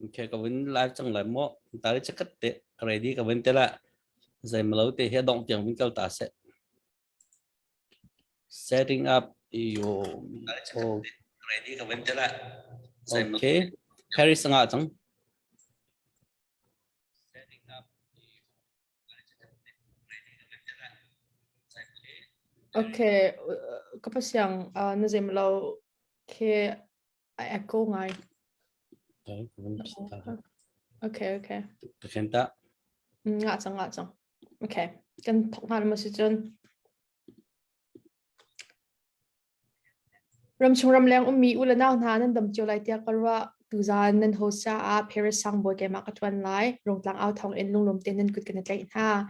Okay, ka vun live cang lai maw? Tari chakat te ready ka vun te la. Zai malo te he dong tiang vun kal ta se. Setting up yo. Oh. Ready ka vun te la. Okay. Paris nga cang. Setting up Okay, ka pa siang na zem lo ke a echo ngai. Okay, okay. Ka khen ta. Nga cang, nga cang. Okay. Kan thok hna ma si cun. Ramchung ramleng ummi u le nau hna nan dam cio lai tiah ka ruah. Tuzaan nan host caah Paris sangbawi keimah ka ṭuan lai. Rungtlang au thawng in lunglawm tein nan kut kan i tlaih hna.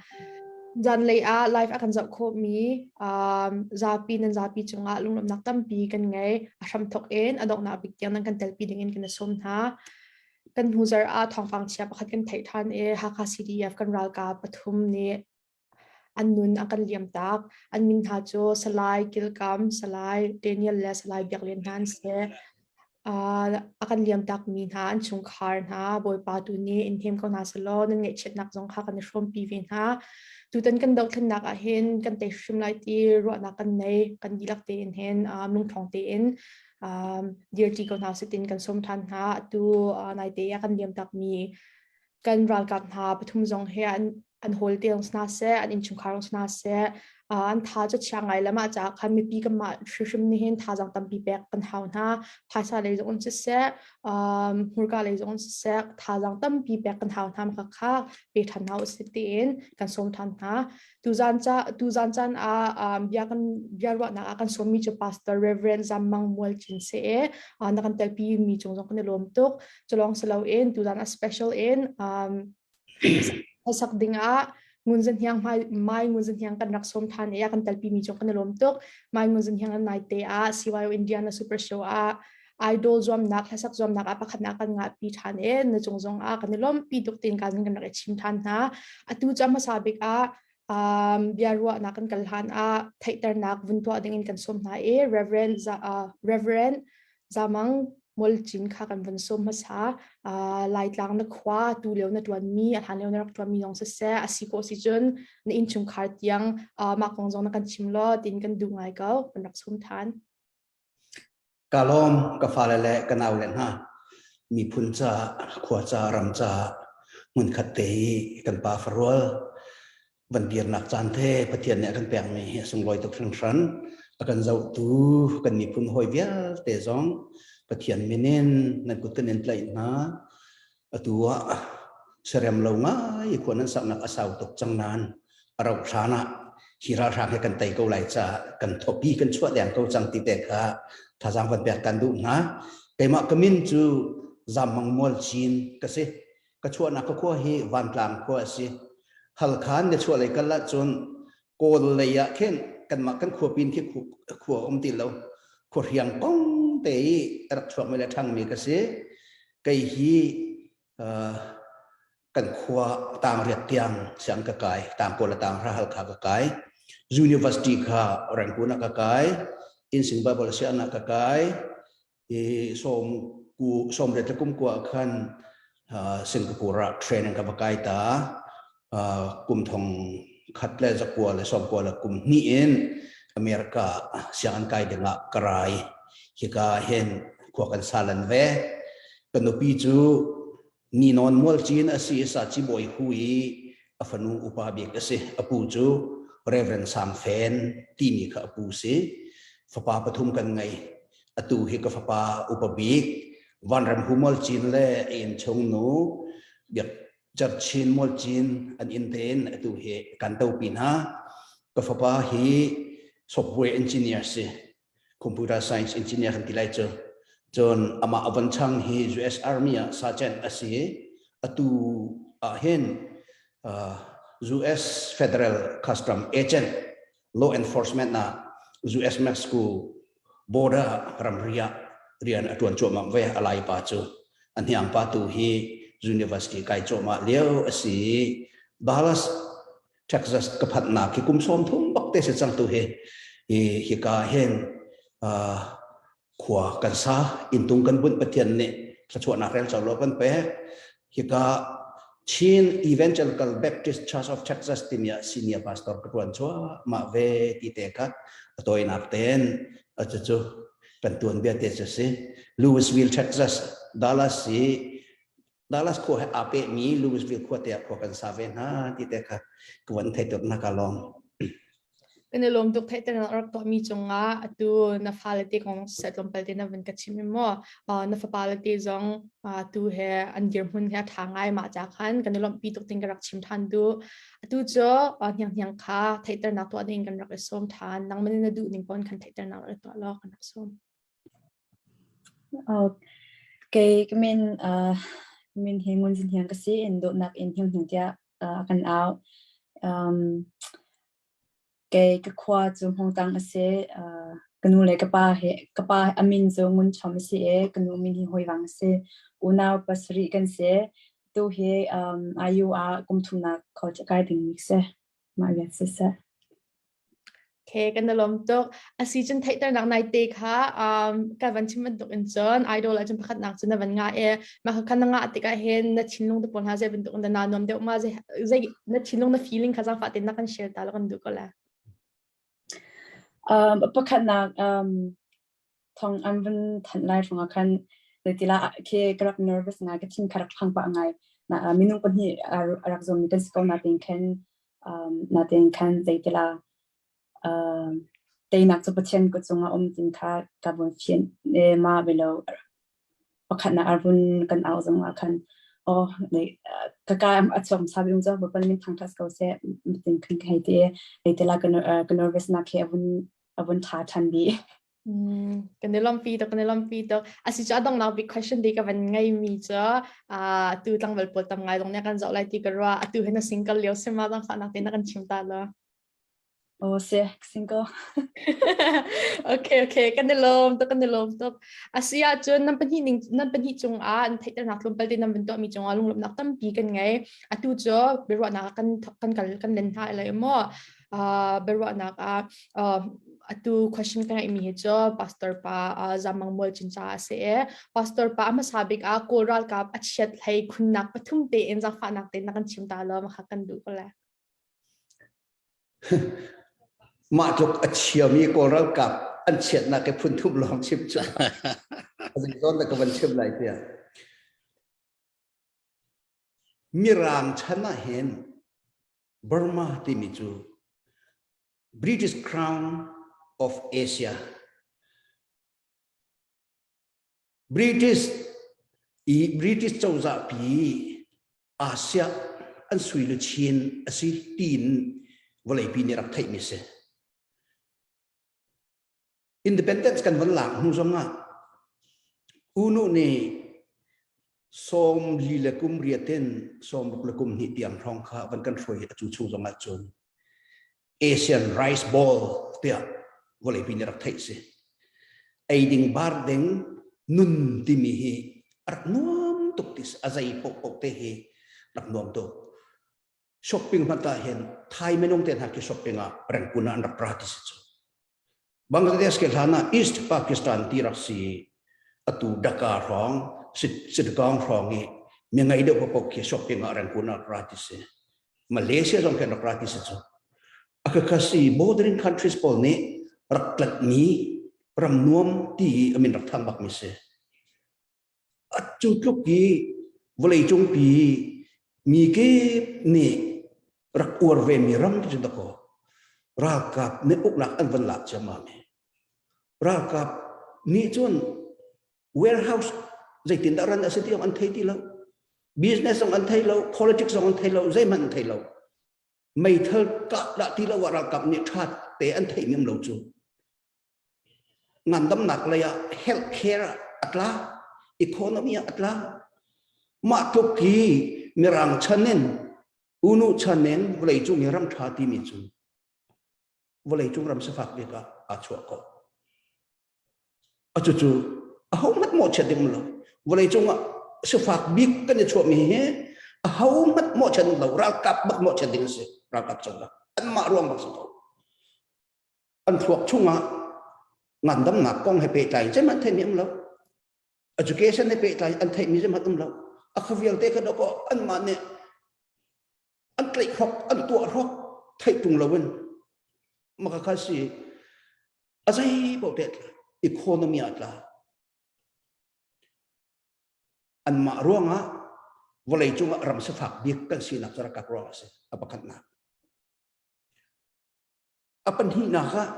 Zanlei ah live a kan zoh khawhmi um, zapi nan zapi cungah lunglawmhnak tampi kan ngei. A hramthawk in a donghnak bik tiang nan kan telpi dingin kan i sawm hna. Kan hnu zarh ah thawngpang chia pakhat kan theih ṭhan i Hakha CDF kan ralkap pathum nih An nun a kan liamtak. An min hna cu Salai Kilkam, Salai Daniel le Salai Biak Lian hna an si. A kan liamtakmi hna an chungkhar hna Bawipa tu nih in hnem ko hna sehlaw nan ngaihchiatnak zong kha kan i hrawmpi ve hna. Tutan kan dohthlennak ah hin kan tei hrim lai ti ruahnak kan nei. Kan dihlak tein hin lungṭhawng tein dirṭi ko hna usih tiin kan sawm ṭhan hna. Atu naite ah kan liamtakmi kan ralkap hna pathum zong hi an an hawl te zong hna seh an innchungkhar zong hna seh an tha cu chia ngai le mah caah khan mipi kanmah hrimhrim nih hin thazaang tampi pek kan hau hna. Phaisa lei zong in siseh hmurka lei zong in siseh thazaang tampi pek kan hau hna mah kha pe ṭhan hna usih tiin kan sawm ṭhan hna. Tuzaan ca tuzaan caan ah bia kan bia ruahnak ah kan sawmmi cu Pastor Reverend Zam Mang Mual Cin si i na kan telpi mi cung zong kan i lawm tuk. Culawng si loin tuzaan ah special in sak ding ah Ngun Zan Hiang Mai Ngun Zan Hiang kan rak sawm than i a kan telpi mi cung kan i lawm tuk. Mai Ngun Zan Hiang nai te ah CYO Indiana Super Show ah idol zuamnak hlasak zuamnak ah pakhatnak kan ngah pi than i na cung zong ah kan i lawm pi tuk tin kan kan rak i chim than hna. Atu cu hmasa bik ah bia ruahnak kan kal hlan ah theihternak vun tuah ding in kan sawm hna i Reverend Reverend Zamang Mualcin kha kan vun sawm hmasa. Laitlang na khua tu lio na ṭuanmi, a hlan lio na rak ṭuanmi zong siseh, a si khawh si cun na innchungkhar tiang mah kong zong na kan chim law tiin kan duh ngai ko. Kan rak sawm ṭhan. Ka lawm ka fale le ka naule hna miphun ca khua ca ram ca hmunkhat te i kan pa farual van dirnak caan te Pathian nih a kan pekmi hi a sunglawi tuk hringhran. A kan zohtu kan miphun hawi vialte zong Pathian min in nan kut kan in tlaih hna. Atu ah serem lo ngai khua nan saknak a sau tuk cang nain a rauh hlan ah hi ralhrang hi kan tei ko lai caah kan thopi kan chuah deng ko cang ti te kha thazaang van pek kan duh hna. Keimah ka min cu Zammang Mual Cin ka si. Ka chuahnak ka khua hi Vantlang khua a si. Halkhan na chuah lei kal ahcun Kawl lei ah khin kanmah kan khua pin khi khua um ti lo. Khua hriang kong te i rak chuakmi le ṭhangmi ka si. Kei hi kan khua tang riat tiang siang ka kai. Tang kawl le tang hra Halkha ka kai. University kha Rangoon ah ka kai. Insing Bible sian ah ka kai. I sawm ku sawm riat le kum kua khan Singapore ah training ka va kai ta. Kum thong khat le zakua le sawm kua le kum hnih in America sianginn kai dingah ka rai. Hika hin khua kan salan ve. Ka nupi cu Ninawn Mualcin a si i Saci Bawi Hu i a fanu upa bik a si. A pu cu Reverend Sang Fen timi kha a pu si. Fapa pathum kan ngei. Atu hi ka fapa upa bik Vanram Hu Mualcin le a innchung nu Biak Cerchin Mualcin an inn tein atu hi kan topi hna. Ka fapa hi software engineer si. Computer science engineer kan ti lai cu. Cun amah a von chang hi US Army ah sergeant a si. Atu ah hin US Federal Custom Agent law enforcement ah US Mexico border ramri ah rian a tuan cuahmah ve a lai pa cu. A hniang pa tu hi university kai cuahmah lio a si. Dallas Texas ka phanhnak hi kum 30 bak te si cang tu hi hi hika hin khua kan sa intung kan bunh Pathian nih. Thluachuahnak rel co lo kan pek. Hika Chin Evangelical Baptist Church of Texas timi ah senior pastor ka tuan cuahmah ve ti te kha a tawinak ten cucu kan tuan bia te cu si. Louisville, Texas, Dallas si Dallas khua he aa pehmi Louisville khua te ah khua kan sa ve hna ti te kha ka van thei tuk na ka lawm. Kan i lawm tuk theihter na rak tuahmi cungah atu na fale te kong seh tlawmpal te na van ka chim maw? Na fapale te zong atu he an dirhmun he a ṭha ngai mah ca khan kan i lawmhpi tuk ting ka rak chim ṭhan duh. Atu cu hniang hniang kha theihternak tuah ding kan rak i sawm ṭhan. Nangmah nih na duh ning pawn khan theihternak rak i tuah law kan rak sawm. Kei ka min min hi Ngun Zin Hiang ka si in dawtnak in Hniang Hniang tiah kan au. Kei ka khua cu Hmawngtlang a si. Ka nu le ka pa he ka pa a min cu Ngun Chom a si i ka nu min hi Hawivang a si. Unau pasarih kan si. Tu hi IU ah kum thumnak college a kai dingmi ka si. Mah vial siseh. Okay, kan lawm tuk. Asi cun theihternak nai te kha um, ka van chim bantuk in cun idol ah cun pakhatnak cun na van ngah i mah kha na ngah tikah hin na thinlung te pawl hna zei bantuk in na nuam deuh ma zei zei na thinlung na feeling kha zaangfah tein na kan share ta la kan duh ko la. Um, pakhatnak um, thong an vun thanh lai hrawng ah khan zeitila khi ka rak nervous ngai ka thin kha rak phang pah ngai na minung pahnih a rak zuam mi kan si ko natin khan natin khan zeitila teinak cu Pathian kut cungah um tin kha ka vun fian e ma velo pakhatnak a vun kan au zong ah khan oh ka ka a chuak sa bi um zo min thang thas ko se tin khan ka hei ti zeitila ka nervous nak khi a vun a vun ṭha ṭhan dih. Kan i lawmpi tuk, kan i lawmpi tuk. Asi cu a donghnak bik question te ka van ngeimi cu atu tlangval pawl tam ngai zong nih kan zoh lai ti ka ruah. Atu hi na single lio si ma zangfahnak te na kan chim ta lo. Oh, si, single. okay, okay, kan i lawm tuk, kan i lawm tuk. Asi ahcun nan pahnih ning nan pahnih cungah an theihternak tlawmpal te nan van tuahmi cungah lunglawmhnak tampi kan ngei. Atu cu biaruahnak kan kan kal kan len hna lai maw? Biaruahnak ah atu question ka ngeihmi hi cu pastor pa Zamang Mual Cin caah a si i pastor pa a hmasa bik ah Kawl ralkap a chiat hlei khunnak pathum tein zaangfahnak tein na kan chim ta law makha kan duh ko le. Mah tluk a chiami Kawl ralkap an chiatnak i phun thum lawng chim cu a zei zawn dah ka van chim lai tiah. Mirang chan ah hin Burma timi cu British Crown of Asia British i British cozah pi Asia an sui luchin a si tiin vawleipi nih rak theihmi si. Independence kan van lak hnu zong ah Unu nih sawm li le kum riat in sawm ruk le kum hnih tiang hrawng kha van kan hruai a cu chung zong ah cun Asian Rice Bowl tiah vawleipi nih rak theih si. Ei ding bar ding nun timi hi a rak nuam tuk ti a zei paohpaoh te hi rak nuam tuk. Shopping hmanh ah hin Thai minung te hna khi shopping ah Rangoon ah an rak ra ti si cu. Bangladesh ke hlan ah East Pakistan ti rak si atu Dhaka hrawng Chittagong hrawng i mi ngei deuh paoh khi shopping ah Rangoon ah ra ti si. Malaysia zong khin rak ra ti si cu. Akakasi bordering countries pawl nih rak tlatmi ram nuam ti amin rak thang bak mi si. Cu tluk i vawleicung pi mi kip nih rak uar vemi ram ti cu dakaw ralkap nih uknak an van lak ciammam hi. Ralkap nih cun warehouse zeitindah ran a si ti an thei ti lo. Business zong an thei lo, politics zong an thei lo, zeihmanh an thei lo. Meithal kah dah ti lo ah ralkap nih ṭha te an theih ning lo cu. Ngandamnak lei ah health care ah a tla, economy ah a tla. Mah tluk hi Mirang chan in, unu chan in vawleicung i ram ṭha timi cu vawleicung ram sifak bik ah aa chuah ko. Acucu ahohmanh mawhchiat ding lo. Vawleicung ah sifak bik kan i chuahmi hi ahohmanh mawhchiat ding lo. Ralkap bak mawhchiat ding a si. Ralkap cozah. Anmah ruang bak si ko. An thluak chungah ngandamnak kong he pehtlai in zeihmanh theihmi um lo. Education he pehtlai an theihmi zeihmanh um lo. A kha vialte kha dawkaw anmah nih an tlaih hrok, an tuah hrok theih tung loin maka kha si a zei paoh te tla economy ah tla anmah ruangah vawlei cungah ram sifak bik kan sinak cu rakak ruang a si a pakhatnak a pahnihnak ah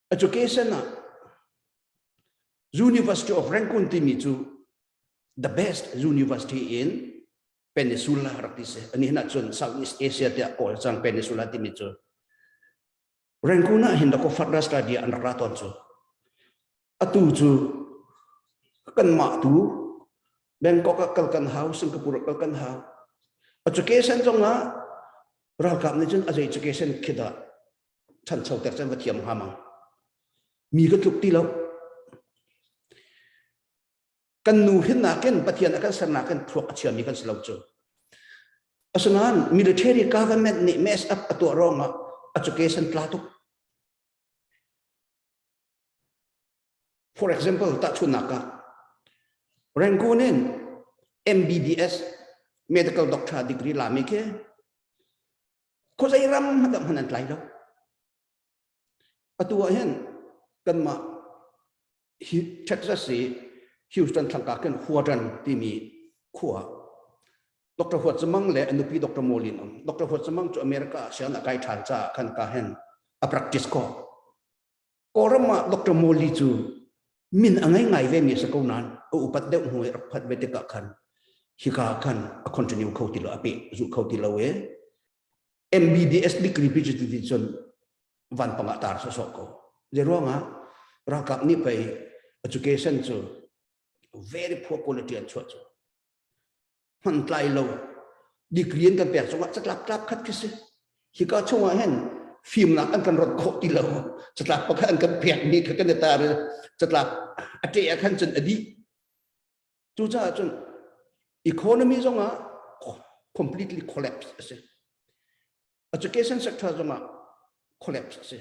Education ah University of Rangoon timi cu the best university in Peninsula rak ti si. Ani hin ahcun Southeast Asia tiah kawl cang Peninsula timi cu. Rangoon ah hin dako further study an rak ra tawn cu. Atu cu kanmah tu Bangkok ah kal kan hau, Singapore ah kal kan hau. Education zong ah ralkap nih cun a zei education khi dah ṭhanchoter cu an va thiam hnga mang. Mi ka tluk ti lo. Kan nu hrinnak in Pathian a kan sernak in thluak a chiami kan si lo cu. Asinain military government nih mess up a tuah ruangah education tla tuk. For example, tahchunhnak ah Rangoon in MBBS medical doctor degree lami khi khuazei ram hmanh hmanh an tlai lo. Atu ah hin kanmah hi Texas i Houston thlangka khin Huadan timi khua Dr. Huat Zamang le a nupi Dr. Molin um. Dr. Huat Zamang cu America ah sian a kai ṭhan caah khan ka hen a practice ko. Kawlram ah Dr. Molly cu min a ngei ngai ve mi a si ko nain a upat deuh hnu i rak phat ve tikah khan hika khan a continue kho ti lo a peh zu kho ti lo e MBBS degree pi cu ti cun vanpang ah tar sawsawh ko zei ruangah ralkap nih pei education cu very poor quality an chuah cu hmantlai lo degree an kan pek zongah catlap tlap khat khi si hika chungah hin fimnak an kan rat khawh ti lo catlap pakhat an kan pek mi kha kan i tar catlap a ṭe ah khan cun a dih cucaah cun economy zongah completely collapse a si education sector zongah collapse a si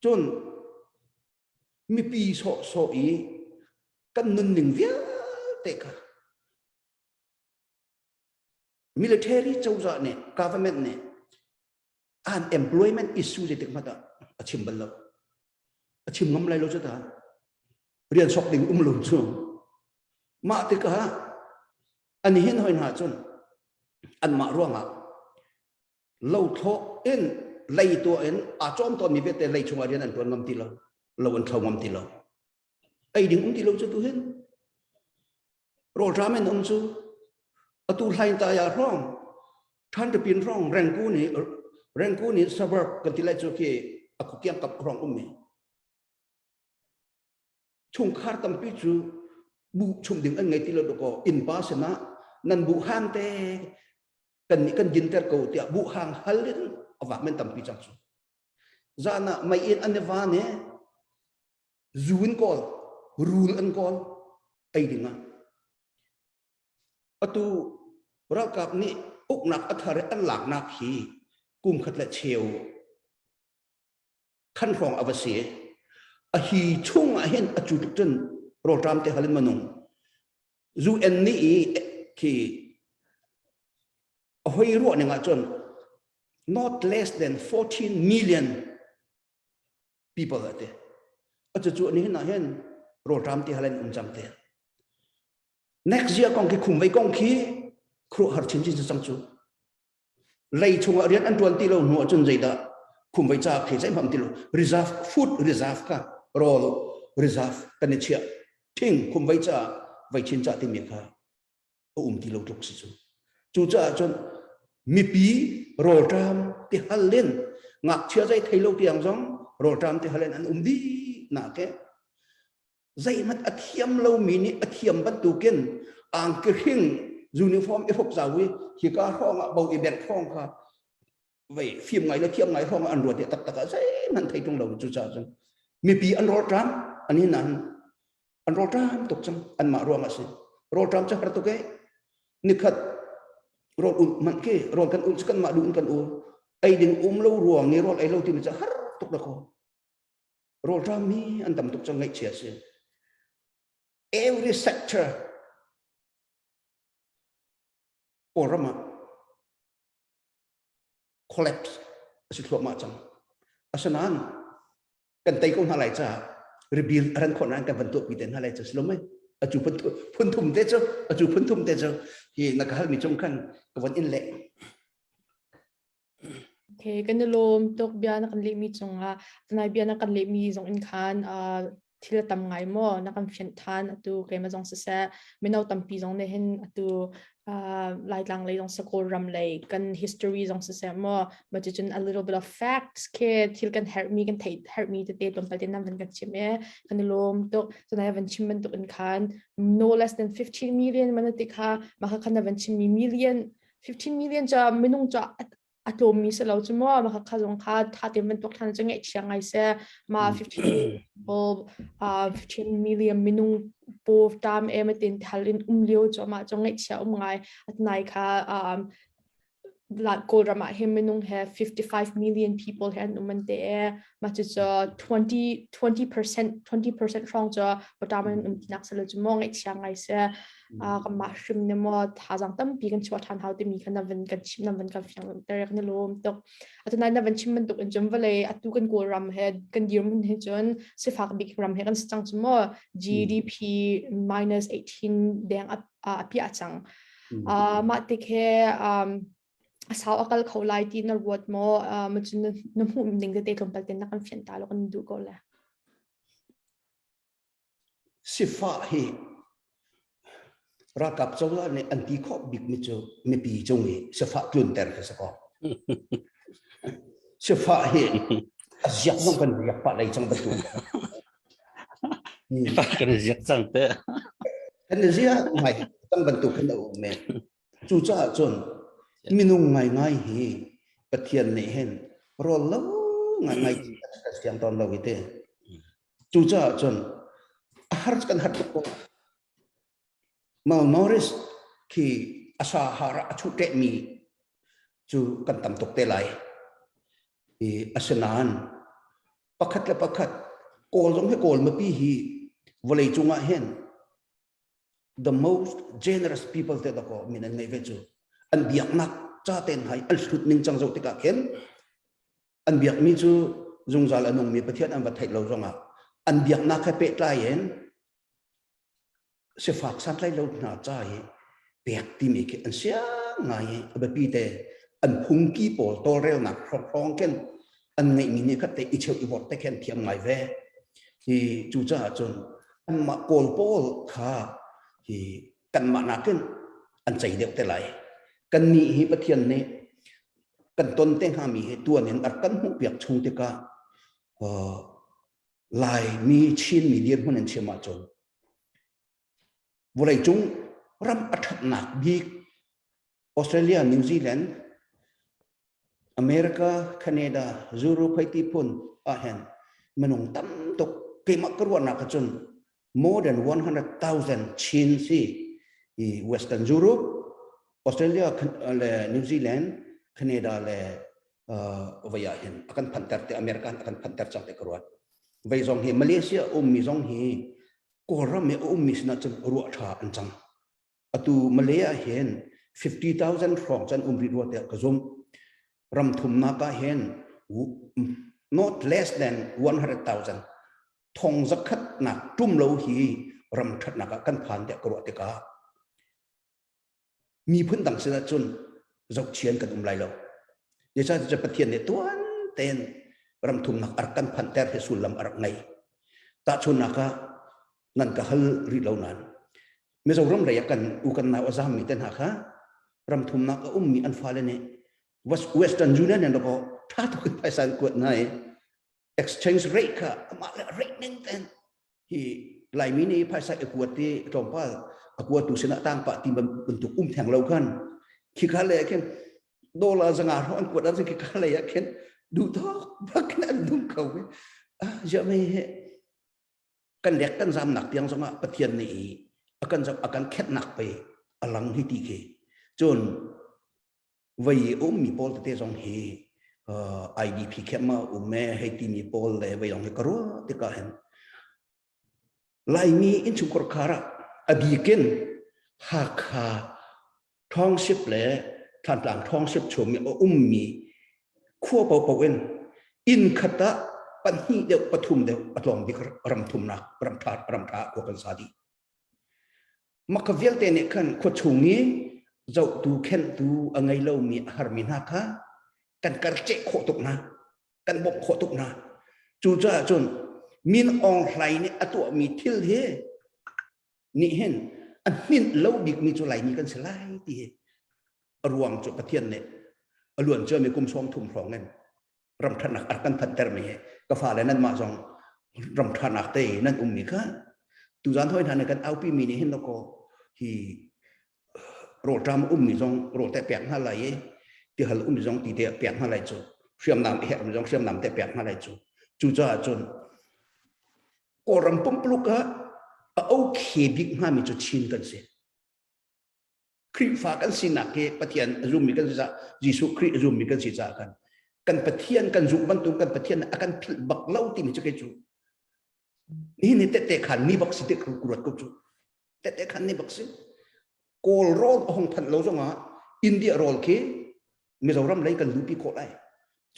Cun mipi sawhsawh i kan nunning vialte kha military cozah nih government nih unemployment issue zeitik hmanh ah a chim bal lo a chim ngam lai lo cu ta rian sok ding um lo cu mah tikah an hin hoi hna cun anmah ruangah lothlawh in lei tuah in aa cawm tawnmi vialte lei chungah rian an ṭuan ngam ti lo lo an thlo ngam ti lo ei ding um ti lo cu tu hin rawlṭam in um cu atu hlain ta ya hrawng ṭhan pin hrawng rengku nih rengku nih suburb kan ti lai cu khi a khukiang kap hrawng ummi chungkhar tampi cu buh chum ding an ngei ti lo dawkaw innpa sinah nan buh hang te kan nih kan dinter ko tiah buhhang hal in a vak men tampi cang cu zan ah mei in an i van i zu in kawl rul an kawl ei ding ah atu ralkap nih uknak a thar i an laknak hi kum khat le cheu khan hrawng a va si a hi chung ah hin a cu tuk cun rawlṭam te hal in manung UN nih i khi a hoi ruah ning ahcun not less than 14 million people ate a cu ni hin ah hin rawlṭam ti halen um cang te next year kong khi khum vei kong khi khuruahhar chinchin cang cu lei chungah rian an ṭuan ti lo hnu ahcun zeidah khum vei ca khi zeihmanh ti lo reserve food reserve kha rawl reserve kan i chiah thing khum vei ca vei chin ca timi kha a um ti lo tluk si cu cucaah cun mipi rawlṭam ti hal in ngakchia zei thei lo tiang zong rawlṭam ti hal in an um dih na ke zeihmanh a thiam lomi nih a thiam bantukin angki hring uniform i hruk zau i hika hrawng ah bo i bengh hrawng kha vei fim ngai le thiam ngai hrawng ah an ruat i taktak ah zeihmanh thei ṭung lo cucaah cun mipi an rawlṭam an hin an an rawlṭam tuk cang anmah ruang ah si rawlṭam cu har tuk e nikhat rawl ulh hmanh khi rawl kan ulh cu kanmah duh in kan ul. Ei ding um lo ruang i rawl ei lo timi cu har tuk da kaw. Rawlṭam mi an tam tuk cang ngaihchia si. Every sector Kawlram ah collapse a si thluahmah cang. Asinain kan tei ko hna lai caah rebuild a ran khawh nain kan van tuahpi te hna lai cu si lo mei? Acu phun thum te cu acu phun thum te cu hi na ka halmi cung khan ka von in leh. Okay, kan i lawm tuk bia na kan lehmi cungah nai bia na kan lehmi zong in khan uh, thil a tam ngai maw na kan fianh than atu keimah zong siseh mino tampi zong nih hin atu uh, Laitlang lei zong Sakol ram lei kan history zong siseh maw ma cun a little bit of facts ke thil kan herhmi kan theih herhmi tete tlawmpal te nan van kan chim e kan i lawm tuk tunai van chim bantuk in khan no less than 15 million man ti kha ma kha khan na van chimmi million 15 million ca minung ca a tlawmmi si lo cu maw mah kha zong kha tha tein bantuk than cu ngaihchia ngai seh ma 15 people uh, 15 million minung paw tam em tin thal in um lio chu ma chu ngaihchia um ngai atnai kha um la Kawlram ah hin minung he 55 million people he an um an te e ma chu chu 20 20% 20% hrawng chu patam an um tinak selo chu mo ngaihchia ngai se kanmah hrim ne maw thazaang tampi kan chuah ṭhan hau timi kha na van kan chim na van kan fiang ter kan i lawm tuk atu nai na van chim bantuk in cun vawlei atu kan Kawlram he kan dirhmun he cun sifak bik ram he kan si cang cu maw GDP minus 18 deng a a piah cang mah tik he a sau a kal kho lai ti na ruat maw ma cun na hmuh ning tete tlawmpal ten na kan fian ta lo kan duh ko le Sifah hi ralkap cozah nih an ti khawh bikmi cu mipi cung i sifah tlunter khi si ko. Sifah hi a ziak zong kan riak pah lei cang bantuk. Sifah kan ziak cang te. Kan ziak ngai cang bantuk khin a um men. Cucaah cun minung ngaingai hi Pathian nih hin rawl lo ngaingai siang tawn lo hi te. Cucaah cun a har kan har tuk ko. Malnourished khi a sa har a chuh mi cu kan tam tuk te lai. I asinain pakhat le pakhat Kawl zong hi Kawl mipi hi vawlei cungah hin the most generous people te dakaw min an ngei ve cu an biaknak ca ten hai an hlut ning cang zo tikah khin An biakmi cu zungzal a nungmi Pathian an va theih lo zongah an biaknak he pehtlai in sifak santlai lo hna ca i pek timi khi an siang ngai i a biapi te an phungki pawl tawlrelnak hrawng khin an ngeihmi nih khat te i cheu i vorh te khin thiam ngai ve. Hi cucaah cun anmah Kawl pawl kha hi kanmah nakin an cei deuh te lai. Kannih hi Pathian nih kan ton te hngami hi tuan in a kan hmuhpiak chung tikah Laimi Chinmi dirhmun in chim ahcun vawleicung ram a ṭhatnak bik Australia, New Zealand, America, Canada, Europe hei ti phun ahhin minung tam tuk keimah ka ruahnak ahcun more than 100,000 Chin si i Western Europe, Australia le New Zealand, Canada le vei ah hin a kan phanter te America a kan phanter cang te ka ruat. Vei zong hi Malaysia ummi zong hi Kawlram i a ummi sinah cun ruah ṭha an cang. Atu Malay ah hin 50,000 hrawng can um rih rua tiah ka zumh. Ram thumnak ah hin not less than 100,000 thong zakhat nak tum lo hi ram ṭhatnak ah kan phan tiah ka ruah tikah miphun dang sinah cun zohchian kan um lai lo. Zeicahtiah Pathian nih tuan tein ram thumnak a rak kan phanhter hi sullam a rak ngei. Tahchunhnak ah nan ka hal rih lo nain Mizoram lei ah kan u kan nau a zaammi te hna kha ram thumnak a ummi an fale nih Western Union in rako tha tuk in phaisa an kuat hna i exchange rate kha amah le rate ning ten hi Laimi nih phaisa i kuat i tlawmpal a kuatu sinah tang pah ti bantuk um theng lo khan khikha le khin dollar zanga hro an kuat ahcun khikha lei ah khin duh tawk bak in an nung kho ah ziah mei he kan lek kan zamnak tiang zongah Pathian nih a kan a kan khetnak pe a lang hi ti khi cun vei ummi pawl tete zong hi. IDP camp ah um e hei timi pawl le vei long hi ka ruah tikah hin Laimi innchungkhar khar ah a bikin Hakha Township le Thantlang Township chung i a ummi khua paohpaoh in inn khat ah pahnih deuh pathum deuh a tlawm bik ram thumnak ram ṭha ram ṭha khua kan sa dih. Maka vialte nih khan khua chung i zohtu khenhtu a ngei lomi a harmi hna kha kan karceh khawh tuk hna. Kan bawmh khawh tuk hna. Cucaah cun Min Aung Hlaing nih a tuahmi thil hi nih hin a hninh lo bikmi cu Laimi kan si lai ti hi a ruang cu Pathian nih a luan ciami kum 30 hrawng in ramṭhatnak a kan phantermi hi ka fale nanmah zong ramṭhatnak te nan ummi kha tuzan hoi hna nih kan aupi mi nih hin dakaw hi rawlṭam ummi zong rawl te pek hna lai i tihal ummi zong ti te pek hna lai cu hriamnam i herhmi zong hriamnam te pek hna lai cu cucaah cun Kawlram pumpuluk ah a okay bik hngami cu Chin kan si. Khrihfa kan sinak hi Pathian a zummi kan si caah Jesuh Khrih a zummi kan si caah kan kan Pathian kan zumh bantuk kan Pathian a kan philh bak lo timi cu kei cu nihin hi tette khan ni bak si te ku ruat ko cu tette khan ni bak si Kawl rawl a hong phanh lo zongah India rawl khi Mizoram lei kan lupi khawh lai.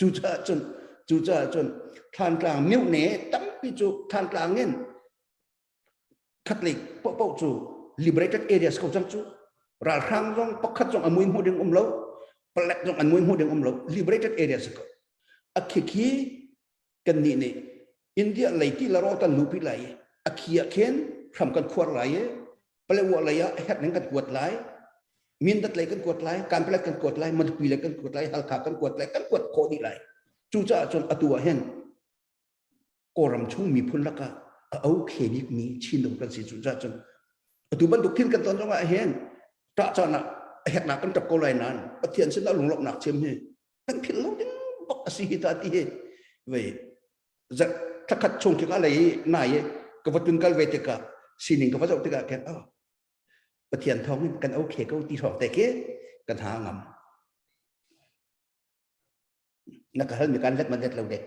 Cucaah cun cucaah cun Thlantlang myohne tampi cu Thlantlang in khatlei paohpaoh cu liberated areas ko cang cu ralhrang zong pakhat zong a mui hmuh ding um lo palek zong an mui hmuh ding um lo liberated areas ko a khikhi kan nih nih India lei ti la rawl kan lupi lai i a khi ah khin hram kan khuar lai i Palewa lei ah herh ning kan kuat lai Mindat lei kan kuat lai Kanpalet kan kuat lai Matupi lei kan kuat lai Halkha kan kuat lai kan kuat khawh dih lai cucaah cun atu ah hin Kawlram chung miphun lakah a okay bikmi Chin dong kan si cucaah cun atu bantuk thil kan ton zong ah hin ṭah caan ah a herhnak kan ṭap ko lai nain Pathian sinah lunglawmhnak chim hi kan philh lo ding bak a si hi ta ti hi vei zarh thakhat chung khi ka lei nai i ka va tun kal ve tikah sining ka va zoh tikah khin oh Pathian thawng in kan okay ko ti hrawng te khi kan ha ngam na ka hal mi kan let man let lo de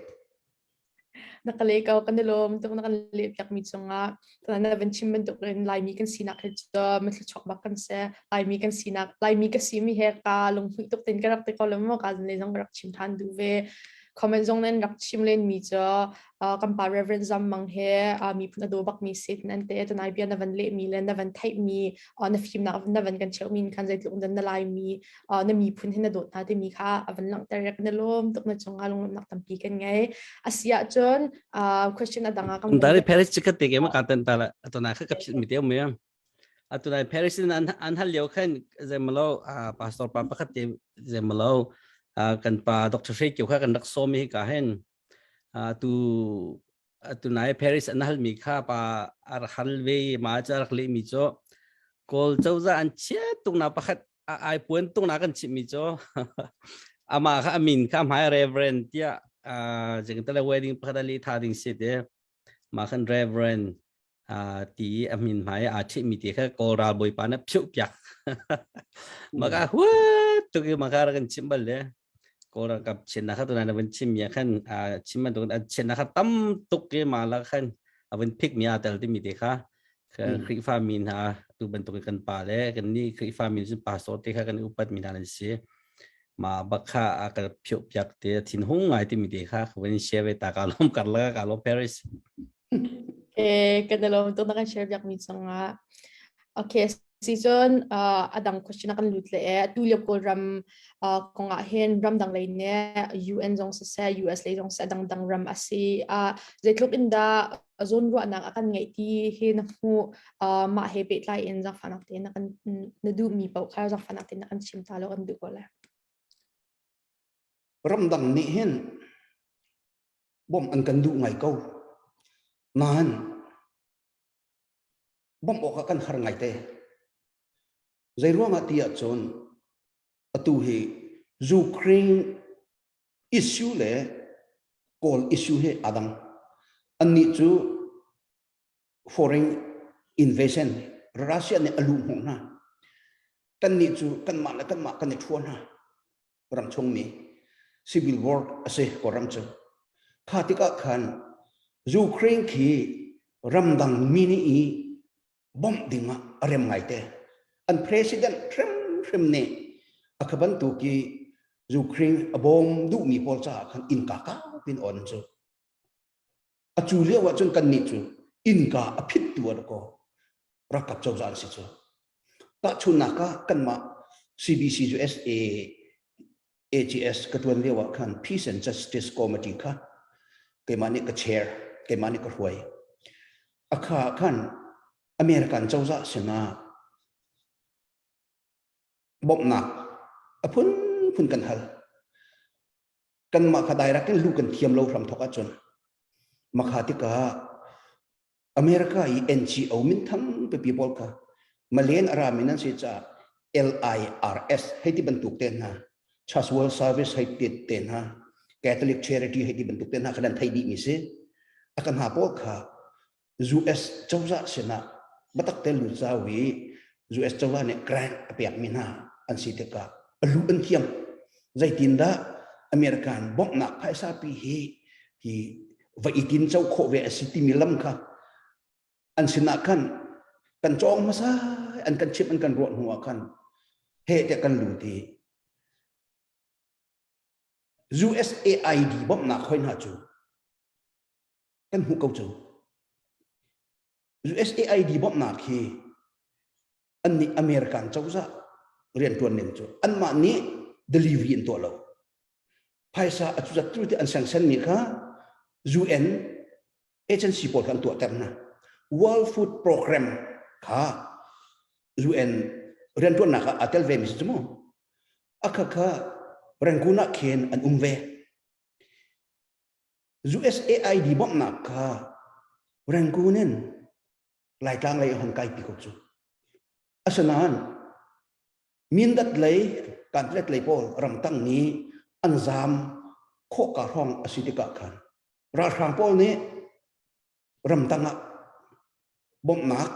Na ka le ko kan i lawm tuk na kan leh piak mi cungah na van chim bantuk in Laimi kan sinak hi cu mithluchuak bak kan si Laimi kan sinak Laimi ka si mi he ka lunghmuih tuk tin ka rak ti ko lo maw ka le zong ka rak chim than duh ve comment zong nan rak chim len mi cu kan pa Reverend Zam Mang he miphun a daw bak mi si nan te tunai bia na van leh mi le na van theih mi na fimnak na van kan cheuh mi khan zeitluk dan na Laimi na miphun hi na dawt hna timi kha a van langhter kan i lawm tuk na cungah lunglawmhnak tampi kan ngei a si ahcun question a dang ah kan Dari Paris chikat te ke ma ka tan ta la atona kha ka phit mi te me atunai Paris in an an hal lio khan zemalo pastor pa pakhat te zemalo kan pa Dr. Hre Kio kha kan rak som hi ka hen tu tunai Paris an hal mi kha pa ar hal ve ma cha rak le mi cho kawl choza an chia tuk na pakhat ai puan tuk na kan chim mi cho ama kha amin kha hmai reverend tia jing tale wedding pakhat ali tha ding si te ma khan reverend ti a min hmai aa ṭhihmi ti kha Kawl ralbawipa na phiuh piak. Maka huat tuk i maka rak kan chimh bal le Kawl ralkap chinnak kha tunai na vun chim mi ah khan chim bantuk in chinnak kha tam tuk i ma la khan a vun phik mi aa tel timi te kha Khrihfa mi hna tu bantuk in kan pa le kan nih Khrihfa mi cun pastor te kha kan i upat mi hna an si. Ma bak kha a ka phiuh piak te thin hung ngai timi te kha ka vun share ve ta ka lom kar la ka lom Paris. Okay, kan i lawm tuk na kan share piak mi cungah. Okay, si cun uh, a dang question a kan lut le e atu lio Kawlram uh, kong ah hin ramdang lei ne UN zong siseh US lei zong siseh dangdang ram a si. Uh, zeitluk in dah zawn ruahnak a kan ngeih ti hi na hmuh uh, mah he pehtlai in zaangfahnak tein na kan na duhmi paoh kha zaangfahnak tein na kan chim ta lo kan duh ko le. Ramdang nih hin bawmh an kan duh ngai ko. Nain bawmh awkah kan har ngai te. Zei ruangah ti ahcun atu hi Ukraine issue le Kawl issue hi aa dang. Annih cu foreign invasion Russia nih a luh hnawh hna. Kannih cu kanmah le kanmah kan i ṭhua hna. Ramchung mi. Civil war a si Kawlram cu. Kha tikah khan Ukraine khi ramdang mi nih i bawmh ding ah a rem ngaite. An president hrimhrim nih a kha bantuk i Ukraine a bawm duhmi pawl caah khan innka kau pin on cu. A cu lio ah cun kannih cu innka a phittu an ko ralkap cozah an si cu. Tahchunhnak ah kanmah CBC USA AGS ka tuan lio ah khan Peace and Justice Committee kha keimah nih ka chair, keimah nih ka hruai. A kha ah khan American cozah sinah bawmhnak a phunphun kan hal. Kanmah kha direct in lu kan thiam lo hram thok ahcun makha tikah America i NGO minthang pipi pawl kha Malen a rami nan si caah LIRS hei ti bantuk te hna Church World Service hei ti te hna Catholic Charity hei ti bantuk te hna kha nan theih dih mi si a kan hna pawl kha US cozah sinah biatak te lut zau i US cozah nih grant a pekmi hna an si tikah a lu an thiam. Zeitindah American bawmhnak phaisa pi hi hi va i tin co khawh ve a si timi lam kha an sinah khan kan cawng hmasa an kan chimh an kan ruah hnu ah khan he tiah kan lut i USAID bawmhnak hoi hna cu kan hmuh ko cu. USAID bawmhnak hi annih American cozah riantuan ning cu anmah nih delivery an tuah lo. Phaisa a cuzat tu ti an sengsen mi kha UN agency pawl kha an tuahter hna. World Food Program kha UN riantuannak ah aa tel ve mi si cu mu. A kha kha Rangoon ah khin an um ve. USAID bawmhnak kha Rangoon in Laitlang lei a hon kaipi ko cu. Asinain Mindat lei Kanpetlet lei pawl ramtang nih an zaam khawh ka hrawng a si tikah khan ralhrang pawl nih ramtang ah bawmhnak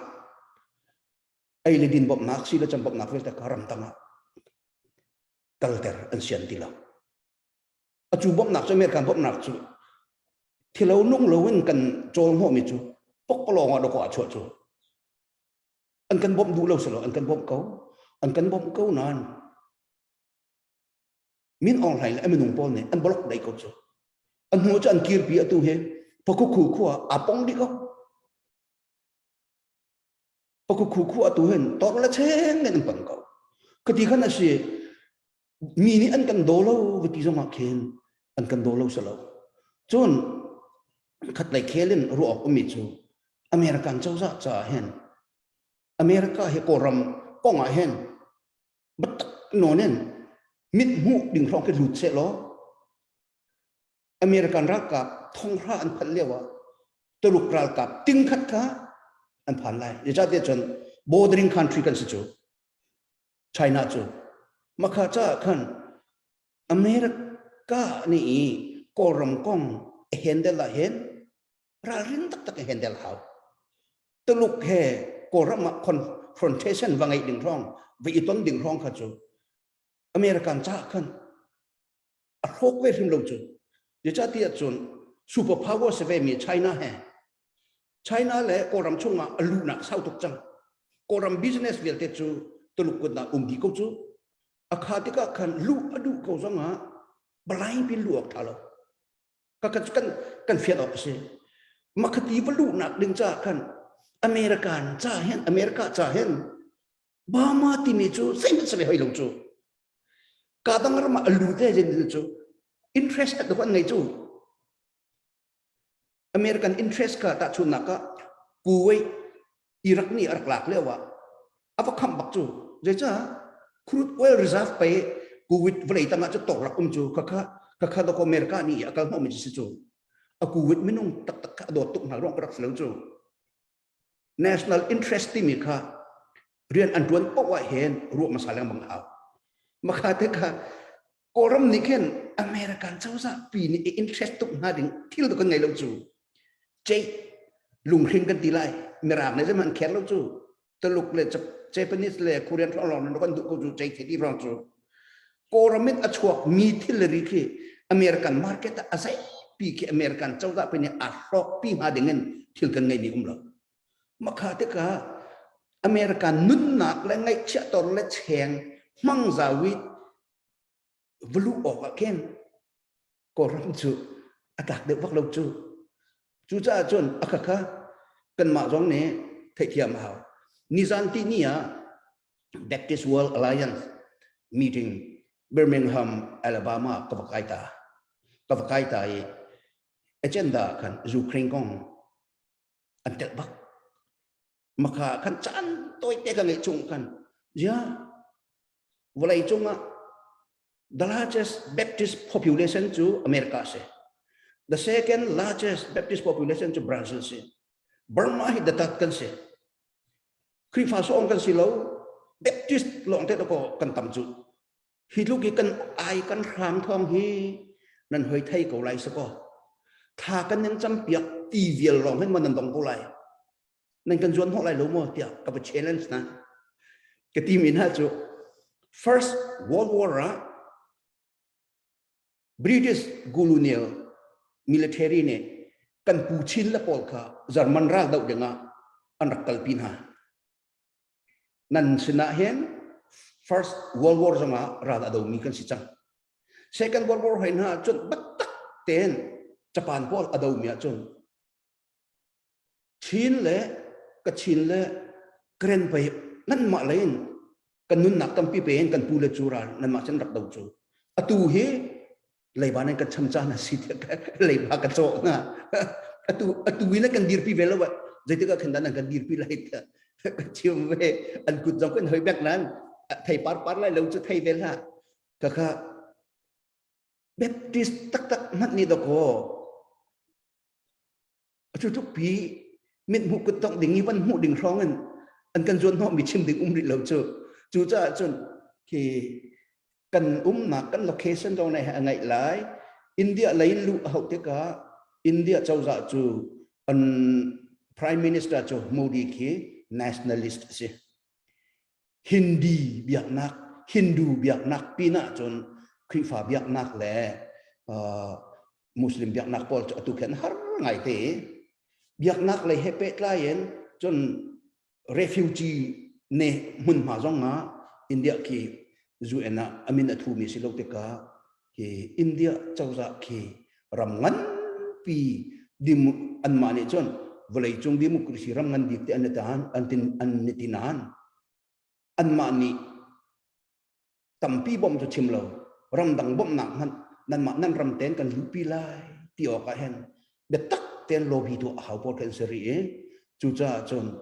ei le din bawmhnak si le cam bawmhnak vialte kha ramtang ah kalter an sian ti lo. Acu bawmhnak cu American bawmhnak cu thilo nung loin kan cawl hnawhmi cu pokpalawng ah dawkaw ah chuah cu an kan bawmh duh lo silo an kan bawmh ko an kan bawmh ko nain Min Aung Hlaing le a minung pawl nih an block dei ko cu an hnu cu an kirpi atu hi Pakukhu khua aa pong dih ko Pakukhu khua atu hin tor le cheng in an pang ko khati khan a si mi nih an kan daw lo va ti zongah khin an kan daw lo si lo cun khatlei khel in ruah awk ummi cu American cozah caah hin America hi Kawlram kong ah hin biatak nawn in mit hmuh ding hrawng khi lut seh law American ralkap thonghra an phanh lio ah Tuluk ralkap ting khat kha an phan lai. Zeicahtiah cun bordering country kan si cu. China cu makha caah khan America nih i Kawlram kong a handle ah hin ralrin taktak a handle hau. Tuluk he Kawlram ah confrontation va ngeih ding hrawng va i ton ding hrawng kha cu American caah khan a hrawk ve hrim lo cu. Zeicahtiah cun super power si ve mi China he China le Kawlram chungah a luhnak sau tuk cang. Kawlram business vialte cu Tuluk kutnak um dih ko cu. A kha tikah khan luh a duh ko zongah balai pin luh awk tha lo. Ka kan kan kan fian awk a si. Makhati va luhnak ding caah khan American ca hin America ca hin Burma timi cu zeihmanh si ve hoi lo cu. Ka dang ram ah a lu te zen cu interest at an ngei cu. American interest kha tahchunhnak ah Kuwait Iraq nih a rak lak lio ah a va khamh bak cu. Zeicah crude oil reserve pei Kuwait vawlei tang ah cu tawk um cu khakha khakha dawk America nih a kal hnawhmi si cu. A Kuwait minung taktak kha a dawt tuk hna ruang ka rak si lo cu. National interest timi kha rian an tuan paoh ah hin ruah hmasa lengmang hau. Makha te kha Kawlram nih khin American cozah pi nih i interest tuk hnga ding thil tu kan ngei lo cu. Cei lunghring kan ti lai. Mirang nih zeihmanh an kher lo cu. Tuluk le Japanese le Korean hrawng lawng kan duh ko cu cei thei ti hrawng cu. Kawlram in a chuak mi thil le ri khi American market ah a zeipi khi American cozah pi nih a hrawk pi hnga ding in thil kan ngeih mi um lo. Makha tikah American nunnak le ngaihchiah tor le cheng hmang zawi va luh awk ah khin Kawlram cu a tlak deuh bak lo cu. Cucaah cun a khakha kanmah zong nih theihthiam a hau. Nizan ti ni ah Baptist World Alliance meeting Birmingham, Alabama ka va kai ta. Ka va kai ta i agenda khan Ukraine kong an telh bak. Makha khan caan tawite ka ngeih chung khan zia vawlei cungah the largest Baptist population cu America si. The second largest Baptist population cu Brazil si. Burma hi datat kan si. Khrihfa sawng kan si lo. Baptist lawng te ko kan tam cu. Hi tluk i kan ai kan hram thawng hi nan hoi thei ko lai sako. Tha kan nan cam piak ti vial lawng hin man nan dong ko lai. Nan kan zuan hnawh lai lo maw tiah ka va challenge na ka ti mi hna cu first world war ah British colonial military nih kan pu chin le pawl kha German ral doh dingah an rak kalpi hna nan sinah hin first world war zongah ral a domi kan si cang second world war hoi hna cun biatak tein Japan pawl a domi ahcun Chin le Kachin le Karen pei nanmah lei in kan nunnak tampi pe in kan pu le cu ral nanmah cun rak do cu. Atu hi leiba nan kan cham caan a si tiah leiba ka cawh na. Atu atu in kan dirpi ve lo zeitik ah khan dah nan kan dirpi lai tiah ka chim ve an kut zong kan hoi bek nan thei par par lai lo cu thei ve hlah ka kha Baptist taktak hmanh nih dakaw Cu tlukpi mithmuh kuttongh ding i van hmuh ding hrawng in an kan zuan hnawhmi chim ding um rih lo cu. Cucaah cun khi kan umnak kan location zong nih a ngaih lai. India lei in luh a hauh tikah India cozah cu an Prime Minister cu Modi khi nationalist a si. Hindi biaknak, Hindu biaknak pinah cun Khrihfa biaknak le uh, Muslim biaknak pawl cu atu khin har ngai te. Biaknak lei he pehtlai in cun refugee ne hmunhma zong ah India khi UN ah amin a thumi si lo tikah hi India cozah khi ram nganpi dim anmah nih cun vawleicung democracy ram ngan bik te an tan an tin an ni ti nain anmah nih tampi bawmh cu chim lo ramdang bawmhnak hmanh nanmah nan ram ten kan luhpi lai ti awk ah hin biatak ten lobby tuah a hau pawl kan si rih i cucaah cun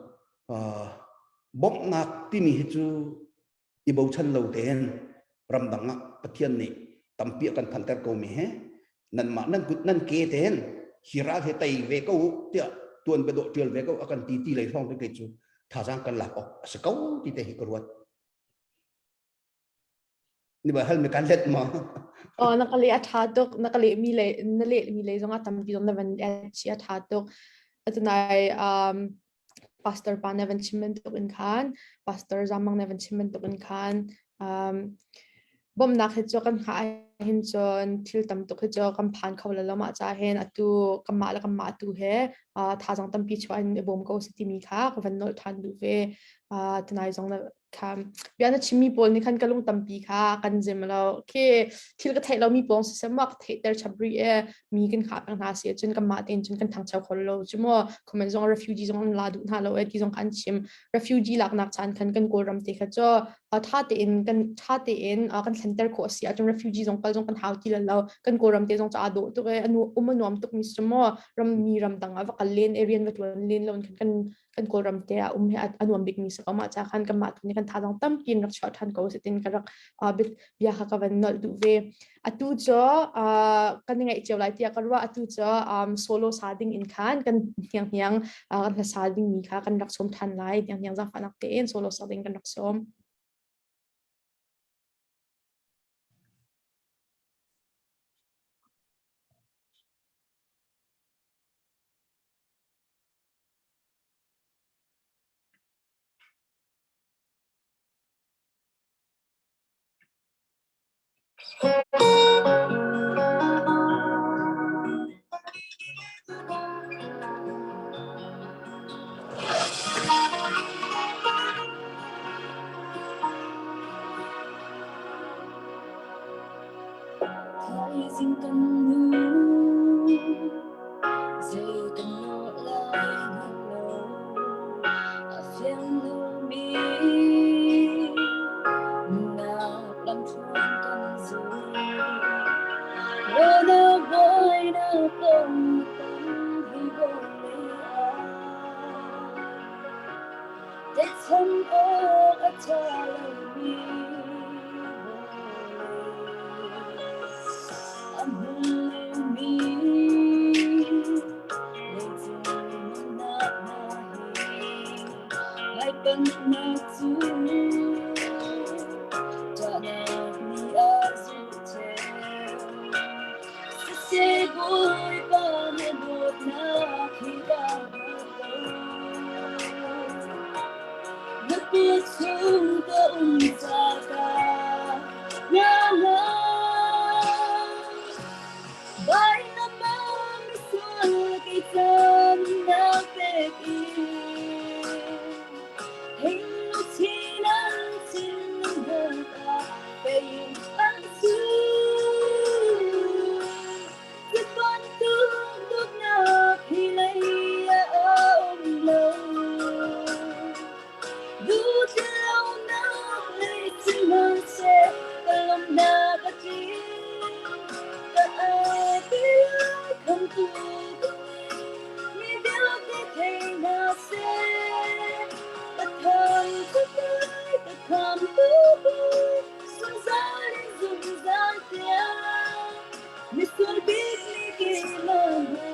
bawmhnak timi hi cu i bochan lo tein ramdang ah Pathian nih tampi a kan phanter ko mi he nanmah nan kut nan ke tein hi ral he tei ve ko tiah tuan biadawh tial ve ko a kan ti ti lei hrawng te cu thazaang kan lak awk a si ko ti te hi ka ruat ni ba hal mi kan let ma Oh na ka le a tha tuk na ka le mi le na le mi le zong a tampi zong na van chi a tha tuk atunai um pastor pa na van chim bantuk in khan pastor zamang na van chim bantuk in khan um bawmhnak hi cu kan hngah hin cun thil tam tuk hi cu kan phan kho lo mah ca hin atu kanmah le kanmah tu he thazang tampi chuah in i bawm ko si timi kha ka van nolh than duh ve tunai zong na kha bia na chimmi pawl nih khan ka lung tampi kha kan zim lo khi thil ka theih lomi pawl siseh maw ka theihter chap rih e mi kan khah peng hna si cun kanmah tein cun kan thangcho kho lo cu maw comment zong refugee zong an la duh hna lo e ti zong kha an chim refugee laknak caan khan kan kawlram te kha cu tha tein kan tha tein kan thlenter khawh si ahcun refugee zong kal zong kan hau ti lo kan kawlram te zong cu aa dawh tuk e anu um a nuam tuk mi si maw ram mi ram dang ah va kal len e rian va tuan len lo kan kan kan kawlram te ah um hi a nuam bik mi si ko mah ca khan kanmah tu nih kan thazang tampi in rak chuah than ko si tin ka rak bia kha ka van nolh duh ve atu cu kan i ngaih cio lai tiah ka ruah atu cu solo sa ding in khan kan hniang hniang kan hla sa ding mi kha kan rak sawm than lai hniang hniang zaangfahnak tein solo sa ding kan rak sawm Cham awk a ṭha lomi a hmun lomi leicung nunnak hna hi hmaipanhnak cu ṭahnak nih a zulh ṭheo. Siseh Bawipa na dawtnak hi ka hngal ko. Na kut chung ka um ca ka hna hna. Vai na mam sual kei cam na pek i Hing chin an chin hna pei an su. Bantuk hi lei a um lo. Duhlonak lei sihmanhseh ka lawmhnak a tling. Ka ati lai khamtu ka mi vialte thei hna seh. Ka thangṭhat lai, ka khamtu zungzal in zungzal tiang. Misual bik mi keimah hna,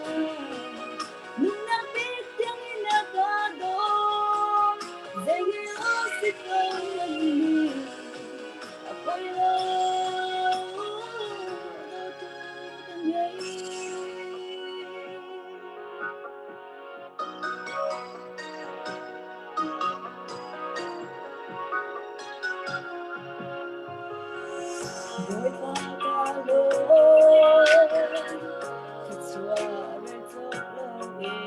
nunnak bik tiangin a ka dawt. Zei nge a si ko nan mi, a poi lo, dawtu ka ngei. Bawipa ka lawm, thluachuah rel cawk loin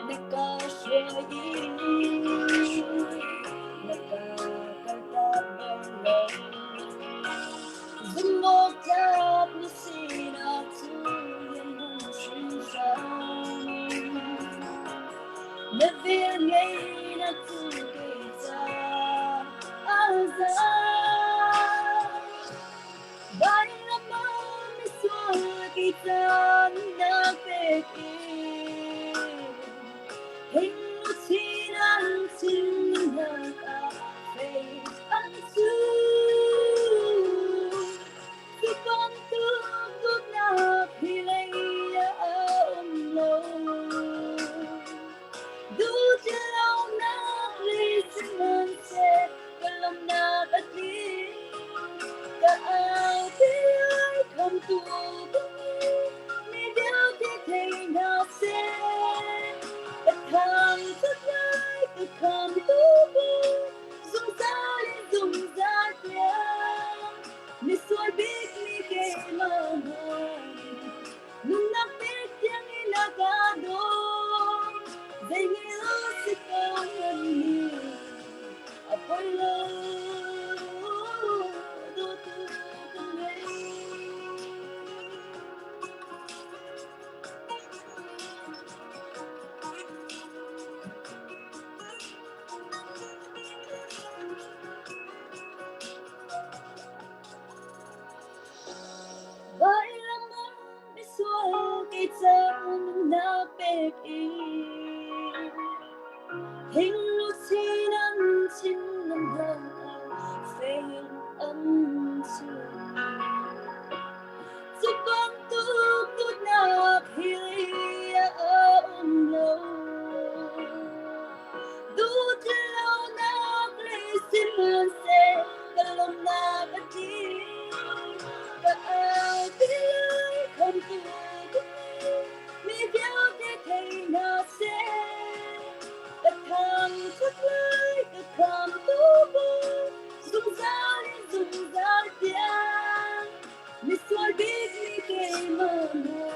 na ka hruai i na ka kaltak bal lo. Zumhawktlak na sinak cu lianhngan hringhran. Na vel ngeihnak cu kei ca a za. Vailam ah misual kei caan na pek i hing chin an chin ah fei an su. Cu bantuk dawtnak hi lei ah a um lo. Duhlonak lei sihmanhseh ka lawmhnak a tling. Ka au ti lai khamtu ka mi vialte thei hna seh. Ka thangṭhat lai ka khamtu zungzal in zungzal tiang. Misual bik mi keimah nunnak pek tiang in a ka dawt. Zei nge si ko nan ni a poi lo dawtu ka ngei. Vailam ah misual kei cang nunnak pek i hing luchin an chin nan hlan ah fei in an chim. Cu bantuk dawtnak hi a um lo. Duhlonak lei sihmanhseh ka lawmhnak a tling. Ka au ti lai khamtu ka mi vialte thei hna seh. Ka thangṭhat lai ka khamtu zungzal in zungzal tiang. Misual bik mi keimah hna.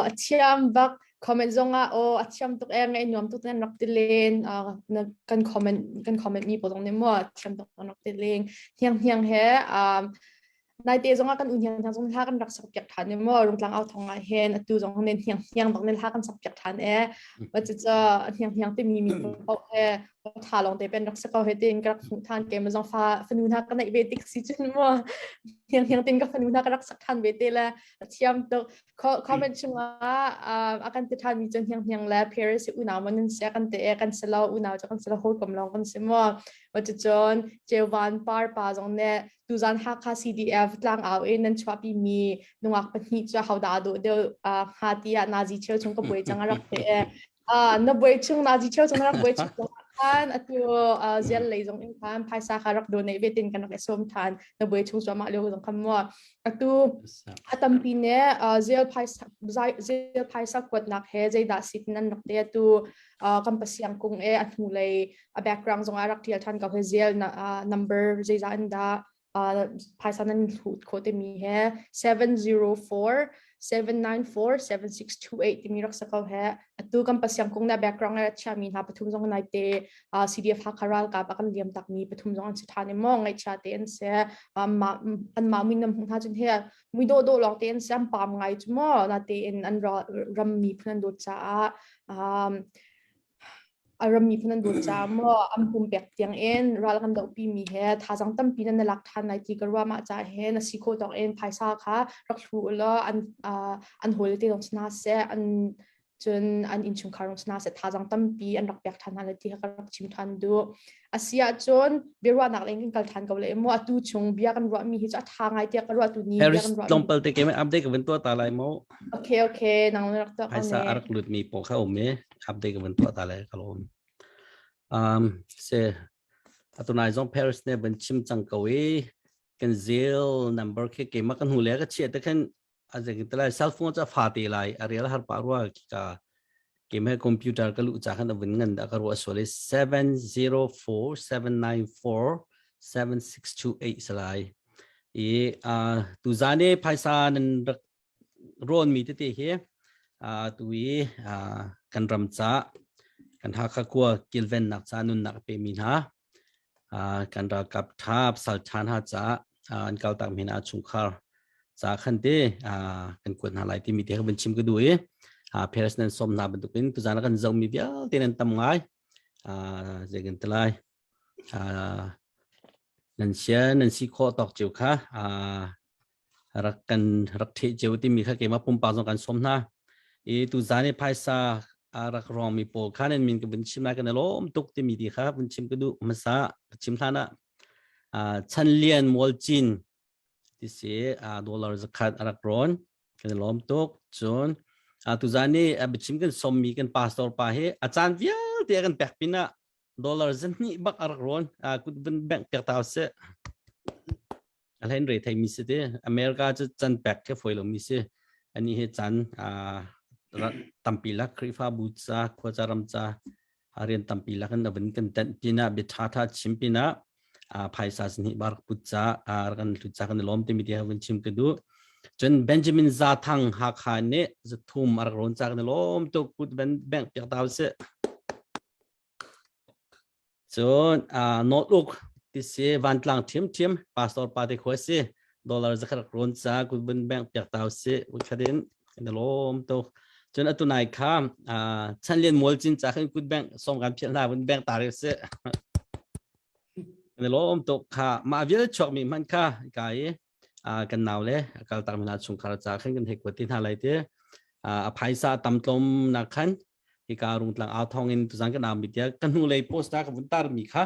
A thiam bak. Comment zong ah aw a thiam tuk e ngai nuam tuk nan rak ti len. Kan comment kan comment mi pawl zong nih maw a thiam tuk an rak ti len. Hniang hniang he um naite zong ah kan u hniang hniang zong hla kan rak sak piak than i maw rungtlang au thong ah hin atu zong nen hniang hniang bak nen hla kan sak piak than e. Wa cu hniang hniang timi mi paoh he tha lawng te pen rak si ko he tin ka rak hmuh than ke ma zong fa fanu hna ka neih ve tik si cun mo hiang hiang tin ka fanu hna ka rak sak than ve te le a thiam tuk comment chungah a kan ti than mi cun hiang hiang le Paris unau man nan sia kan te e kan si lo unau cu kan si lo hawikom lawng kan si mo wa cu cun Jewan par pa zong ne tuzan Hakha CDF tlang au in nan chuahpi mi nungak pahnih cu hoda do deuh hnga tiah nazi cheu chung ka buai chang a rak te e na buai chung nazi cheu chung na rak buai chung khan atu zial lei zong in khan phaisa kha rak donate ve tin kan rak i sawm than na buai chung cuahmah lio zong khan mu atu a tampi ne zial phaisa zial phaisa kuatnak he zeidah si tin an rak te atu kan pasiang kung e a hnu lei a background zong a rak tial than ko he zial number zeizah in dah phaisa nan hlut khawh timi he 704 794 7628 timi rak sa ko he atu kan pasiang kung na background le chiami hna pathum zong nai te CDF Hakha ralkap a kan liam takmi pathum zong an si than i mo ngaihchia te an si an ma min nam hna cun he mui do do lawng te an si an pam ngai chu mo na te in an ram mi phun an dawt caah A ram miphun an dawt caah maw an pumpek tiang in ral kan dohpi mi he thazaang tampi nan lak ṭhan lai ti ka ruah mah caah hin a si khawh tawk in phaisa kha rak hlu u law an an hawile te zong si hna seh an cun an innchungkhar zong si hna seh thazaang tampi an rak pek ṭhan hna lai ti kha ka rak chim ṭhan duh. A si ahcun biaruahnak lei in kan kal ṭhan ko lai maw atu chung bia kan ruahmi hi cu a ṭha ngai tiah ka ruah tu ni bia Paris kan ruahmi. tlawmpal te ke update ka van tuah ta lai maw? Okay okay nang na rak tuah ko Phaisa ne. a rak lut mi pawl kha um i update ka van tuah ta lai ka lawm. Um se atunai zong Paris ne van chim cang ko i kan zeal number khi keimah kan hnu le ka chiah te khan a zeng te lai cell phone cha fa te lai a real har pa rua ka keimah computer ka lu cha khan a vun ngan da ka ruah sual i 704 794 7628 salai i tu zan i phaisa nan rak rawnmi tete hi tu i kan ram ca kan Hakha khua kilvennak ca nunnak a pemi hna kan ralkap ṭha pasal ṭha hna ca an kaltak mi hna chungkhar ca khan te kan kuat hna lai timi te kha van chim ka duh i Paris nan sawm hna bantukin tuzan ah kan zohmi vialte nan tam ngai zei kan ti lai nan sia nan si khawh tawk cio kha rak kan rak ṭheh cio timi kha keimah pumpak zong kan sawm hna. I tuzan i phaisa a rak rawngmi pawl kha nan min ka vun chim lai kan i lawm tuk timi ti kha vun chim ka duh hmasa ka chim hlan ah Chan Lian Mual Cin ti si dollar zakhat a rak rawn kan i lawm tuk cun tuzan i biachim kan sawmmi kan pastor pa hi a caan vialte a kan pek pinah dollar zahnih bak a rak rawn kut vun bank piak ta seh a hlein re thei mi si te America cu can pek ke foi lo mi si ani he chan tampi lak Khrihfabu ca khua ca ram ca rian tampi lak in avin kan tenh pina bia tha tha chim pina phaisa sni bar put ca kan hlut ca kan lom te mi te vun chim ka du cun Benjamin Za Thang Hakha nih zathum a rak rawn ca kan lom tuk kut ben bank piak ta se Cun North Uk ti si vantlang ṭhiamṭhiam pastor pa te khua si dollar zakhat rak rawn ca kutbun bank piak ta si khat in kan i lawm tuk. Cun atu nai kha Chanlian Mual Cin ca khan kut bank sawm kan phiah hna vun bank ta rih si. Kan i lawm tuk kha mah vial chuak mi hmanh kha ka i kan nau le kal tak mi hna chungkhar ca khan kan hei kuat ti hna lai ti a phaisa tam tlawm nak khan hika rungtlang au thong in tuzan kan am tiah ka hnu lei post ka vun tar mi kha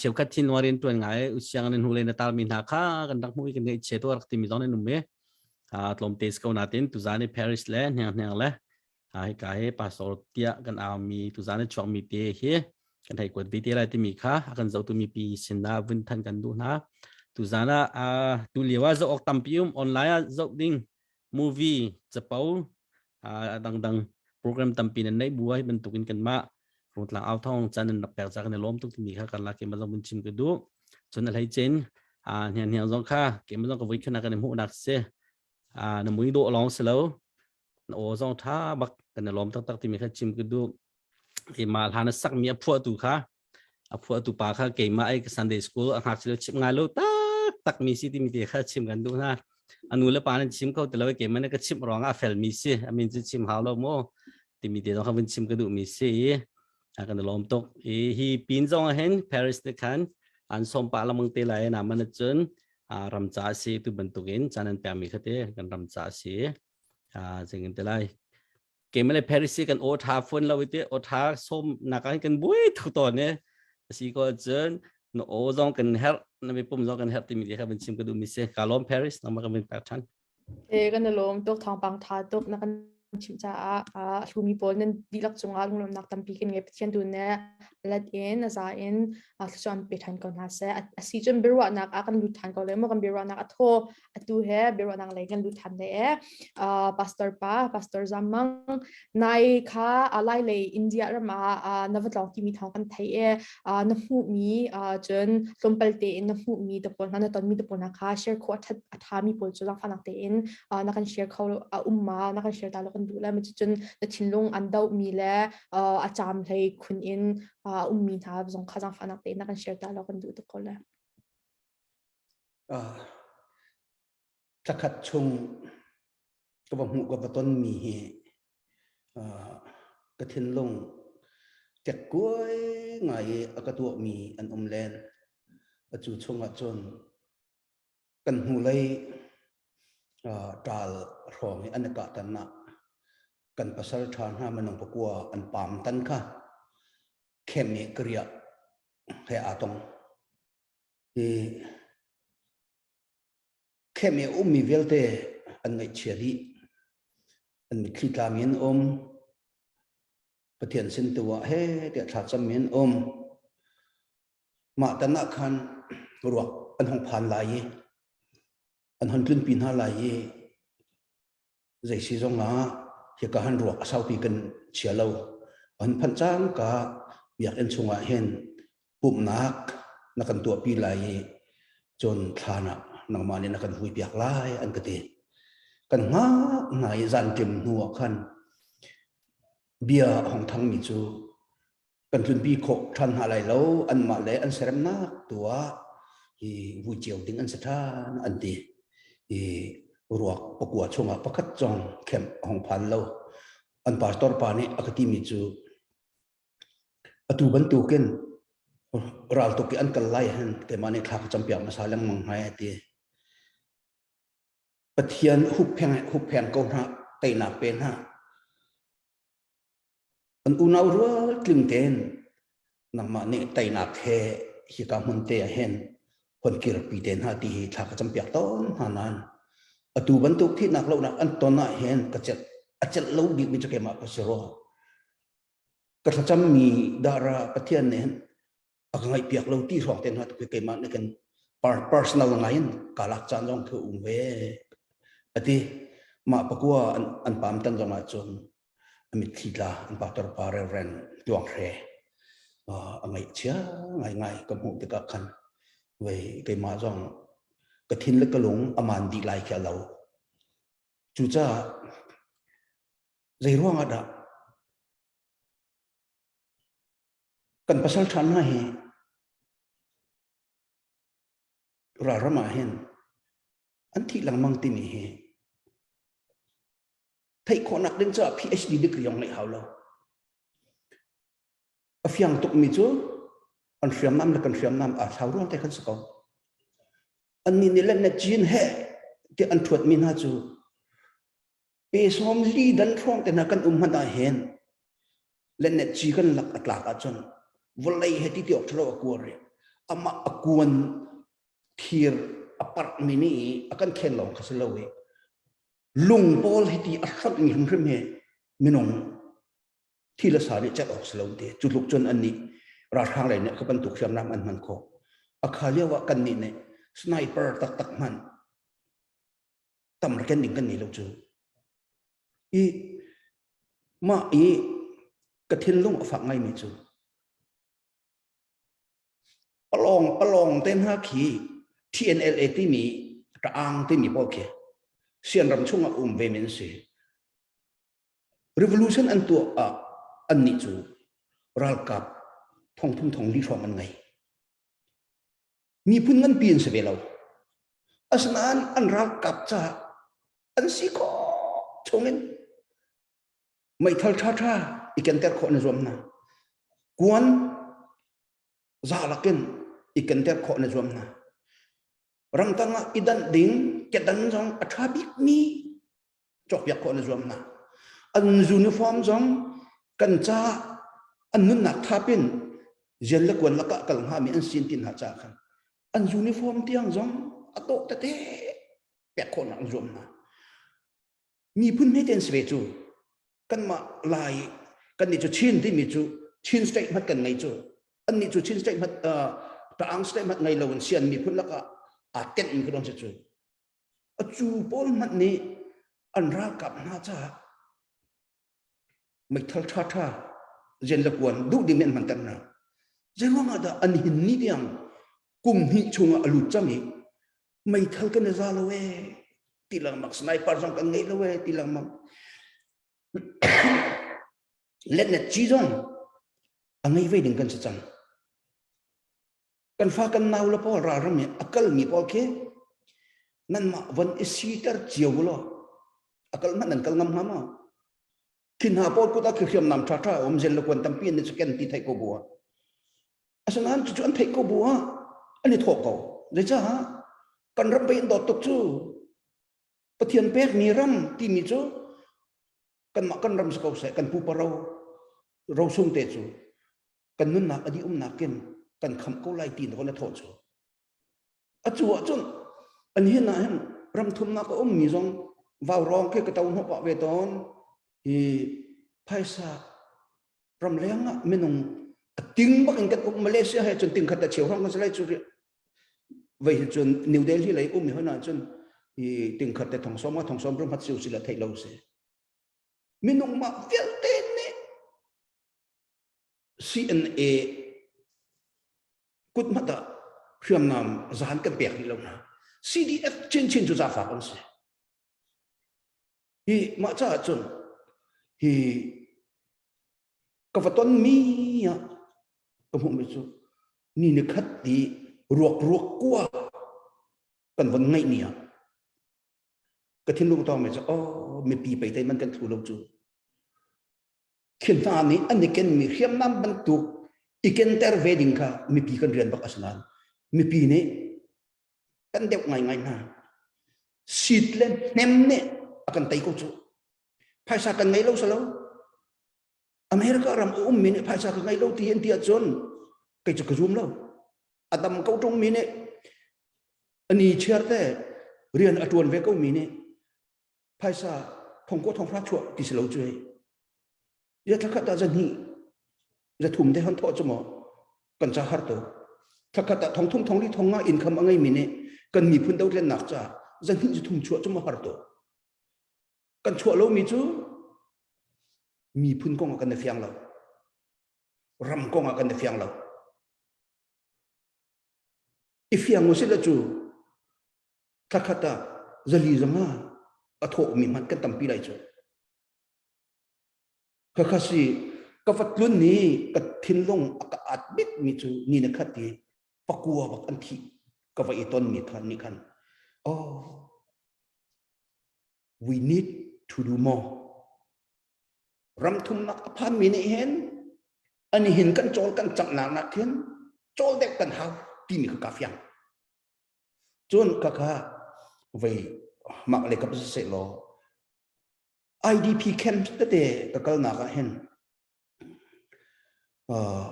cheukhat thin warin tuan ngai usiang nan hnu lei na tar mi hna kha kan rak hmu i kan ngaih che to rak ti mi zong nan um e tlawm te ko na tin tuzan i Paris le hniang hniang le hika hi pastor tiah kan au mi tuzan i chuak mi te hi kan hei kuat ve te lai timi kha a kan zotu mi pi sin na vun than kan duh hna tuzan ah tu lio ah zoh awk tampi um online ah zoh ding movie capo a dangdang program tampi nan neih bu ai bantukin kanmah rungtlang au thong chan nan rak pek ca kan i lawm tuk timi kha kan lak keimah zong vun chim ka duh cun a hlei cin hniang hniang zong kha keimah zong ka vui khana kan i hmuhnak si na mui dawh lawng si lo Na aw zong tha bak kan i lawm taktak timi kha chim ka duh. Keimah hla na sakmi a phuahtu kha a phuahtu pa kha keimah ai Sunday school a ngakchia chim ngai lo tak tak mi si timi te kha chim kan duh hna. A nu le pa nan chim kho ti lo keimah na ka chimh ruang ah a fel mi si a min cu chim hau lo mu timi te zong kha vun chim ka duh mi si i a kan i lawm tuk. I hi pin zong ah hin Paris te khan an som pah lamang te lai na man cun ram ca si tu bantukin caan an pekmi kha te kan ram ca si zingin te lai keimah le Paris kan aw tha phone lo te aw tha som nak ah kan buai thu tawn e asi ko cun na aw zong kan herh na mipum zong kan herh timi te kha van chim ka duh mi si ka lawm Paris nangmah ka vin pek than E kan i lawm tuk thawngpang tha tuk na kan chimh caah a hlumi pawl nan dihlak cungah lunglawmhnak tampi kan ngei Pathian tu nih let in a za in thluachuah an pe ṭhan ko hna seh. A si cun biaruahnak ah kan lut ṭhan ko le maw kan biaruahnak a thaw atu he biaruahnak lei kan lut ṭhan le e pastor pa pastor Zamang nai kha lai lei India ram ah na va tlawng timi thawng kan thei e na hmuhmi cun tlawmpal tein na hmuhmi te pawl hna na tonmi te pawl hna kha share khawh a a ṭhami pawl cu zaangfahnak tein na kan share kho a um ma na kan share ta lo kan duh le cun na thinlung an dohmi le a caam hlei khun in a ummi hna zong kha zaangfahnak tein na kan share ta lo kan duh tuk ko le. Thlakhat chung ka va hmuh ka va tonmi hi ka thinlung kekkuai ngai i a ka tuahmi an um len. Atu chungah cun kan hnulei ṭal hrawng i an i kah tan ah kan pasal ṭha hna minung pakua an paam tan kha khem i ka riah he aa tong. Hi khem i a ummi vialte an ngaihchia dih. An mitthli tlami an um. Pathian sin tu ah he tiah thlacammi an um. Mah tan ah khan ruak an hung phan lai i an hon tlunpi hna lai i zei si zong ah hika han ruak a saupi kan chia lo. An phanh cangka biakinn chungah hin pumhnak na kan tuahpi lai i cun thlan ah nangmah nih na kan vuipiak lai an ka ti. Kan hngak hna i zanṭim hnu ah khan bia a hung thangmi cu kan tlunpi khawh ṭhan hna lai lo anmah le an seremnak tu ah hi vui cio ding an si ṭhan an ti i ruak pakua chungah pakhat zong khem a hung phan lo an pastor pa nih a ka timi cu atu bantukin raltuk i an kal lai hin keimah nih thla ka campiak hmasa lengmang hna a ti Pathian huppheng huppheng ko hna teinak pe hna An unau rual tling tein nangmah nih teinak he hika hmun te ah hin hon kirpi te hna ti hi thla ka campiak tawn hna nain atu bantuk thihnak lohnak an ton ah hin ka celh a celh lo bikmi cu keimah ka si rua. Ka thlacammi dahra Pathian nih hin a ka ngaihpiak lo ti hrawng te hna tu keimah nih kan personal ngai in ka lak caan zong khi um ve ati mah pakua an, an pam tan zong ah cun a mitthli tla an pastor pa Reverend Tuang Hre a ngaih chia ngai ngai ka hmuh tikah khan vei keimah zong ka thin le ka lung aman dih lai khi a lo cucaah zei ruang ah dah Kan pasal ṭha hna hi ralram ah hin an thih lengmang timi hi theih khawhnak ding caah PhD degree zong ngeih hau lo. A fiang tukmi cu an hriamnam le kan hriamnam aa thlau ruang te khan si ko. Annih nih le na cin he ti an ṭhuatmi hna cu Pe sawm li dan hrawng te hna kan um hmanh ah hin lennet ci kan lak a tlak ahcun vawlei he ti ti awk ṭhalo a kuar i amah a kuan thir a parhmi nih a kan khen lawng kha si lo i lung pawl hi ti a hronh hrimhrim hi minung thi le sa nih celh awk si lo ti cu tluk cun annih ralhrang lei nih kha bantuk hriamnam an hman khawh a kha lio ah kannih nih sniper taktak hmanh tam rak ken ding kan nei lo cu i mah i ka thinlung a fak ngaimi cu palong palong te hna khi TNLA timi Ta'ang timi pawl khi sianram chungah um ve men si. Revolution an tuah ah annih cu ralkap thongthum thong li hrawng an ngei. Miphun nganpi an si ve lo. Asinain an ralkap caah an si khawh chungin meithal ṭhaṭha i kenter khawh na zuam hna. Kuan za lakin i kenter khawh na zuam hna. Ramtang ah i danh ding kedan zong a ṭha bikmi cawkpiak khawh na zuam hna. An uniform zong kan ca an nunnak thapin zian le kuan lakah kal hngami an sin tin hna ca khan an uniform tiang zong a tawh tete pek khawhnak an zuam hna. Miphun hmete an si ve cu. Kanmah Lai kan nih cu Chin timi cu Chin state hmat kan ngei cu. Annih cu Chin state hmat uh, Ta'ang state hmat ngei lo in sian miphun lakah aa tenh mi ka si cu. A cu pawl hmanh nih an ralkap hna caah meithal ṭhaṭha zen le kuan duh ding an hmanter hna. Zeiruang ah dah an hin ni tiang kum hnih chungah a lut cang i meithal kan i za lo ee ti lengmang sniper zong kan ngei lo ee ti lengmang letnet ci zong a ngei ve ding kan si cang. Kan fa kan nau le pawl ralram i a kalmi pawl khi nanmah von i siter cio law a kal hmanh nan kal ngam hnga maw? Khi hna pawl kut ah khi hriamnam ṭha ṭha um zen le kuan tampi an i ken ti theih ko bu ah. Asinain cucu an theih ko bu ah an i thawh ko. Zeicah kan ram pei an dawt tuk cu Pathian pekmi ram timi cu kanmah kan ram si ko seh kan pupa ro rosung te cu kan nunnak a dih umnak in kan khamh ko lai ti na thawh cu atu ahcun an hin ah hin ram thumnak a ummi zong vaurawng khi ka to hnawh pah ve tawn hi phaisa ram leng ah minung a ting bak in kan um Malaysia he cun ting khat a cheu hrawng kan si lai cu vei hi cun New Delhi lei um mi hon ah cun hi ting khat te thong som a thong som rum hat siu si la theih lo si minung mah vialte nih CNA kut hmanh ah hriamnam zan kan pek rih lo hna. CDF chinchin cu zaafak an si. Hi mah caah cun hi ka va tonmi ah ka hmuhmi cu ni ni khat ti ruak ruak kua kan von ngeihmi ah ka thinlung tawng mi cu oh mipi pei tei man kan thu lo cu Khi hna nih an i kenmi hriamnam bantuk i kenter ve ding kha mipi kan rian bak a si nain mipi nih kan deuh ngaingai hna. Sit le hnem nih a kan tei ko cu. Phaisa kan ngei lo salo. America ram a ummi nih phaisa ka ngei lo ti an ti ahcun kei cu ka zum lo. A dam ko ṭungmi nih ani chiar te rian a ṭuan ve ko mi nih phaisa thongkua thonghra chuah ti si lo cu hei ya thlakhat ah zahnih zathum te hon thawh cu maw kan ca har to thlakhat ah thongthum thongli thonga income a ngeimi nih kan miphun dothlennak ca zahnih zathum chuah cu maw har to kan chuah lomi cu miphun kong ah kan i fiang lo ram kong ah kan i fiang lo i fiang usih le cu thlakhat ah zali zanga a thawhmi hmanh kan tampi lai cu khakha si ka va tlun ni ka thinlung a ka at bik mi cu ni na khat i pakua bak an thi ka va i ton mi khan ni khan oh we need to do more ram thumnak a phan mi nih hin an hin kan cawl kan cangh nak nak hin cawl deuh kan hau timi kha ka fiang Cun khakha vei mak le kap siseh law IDP camp tete ka kalnak ah hin uh,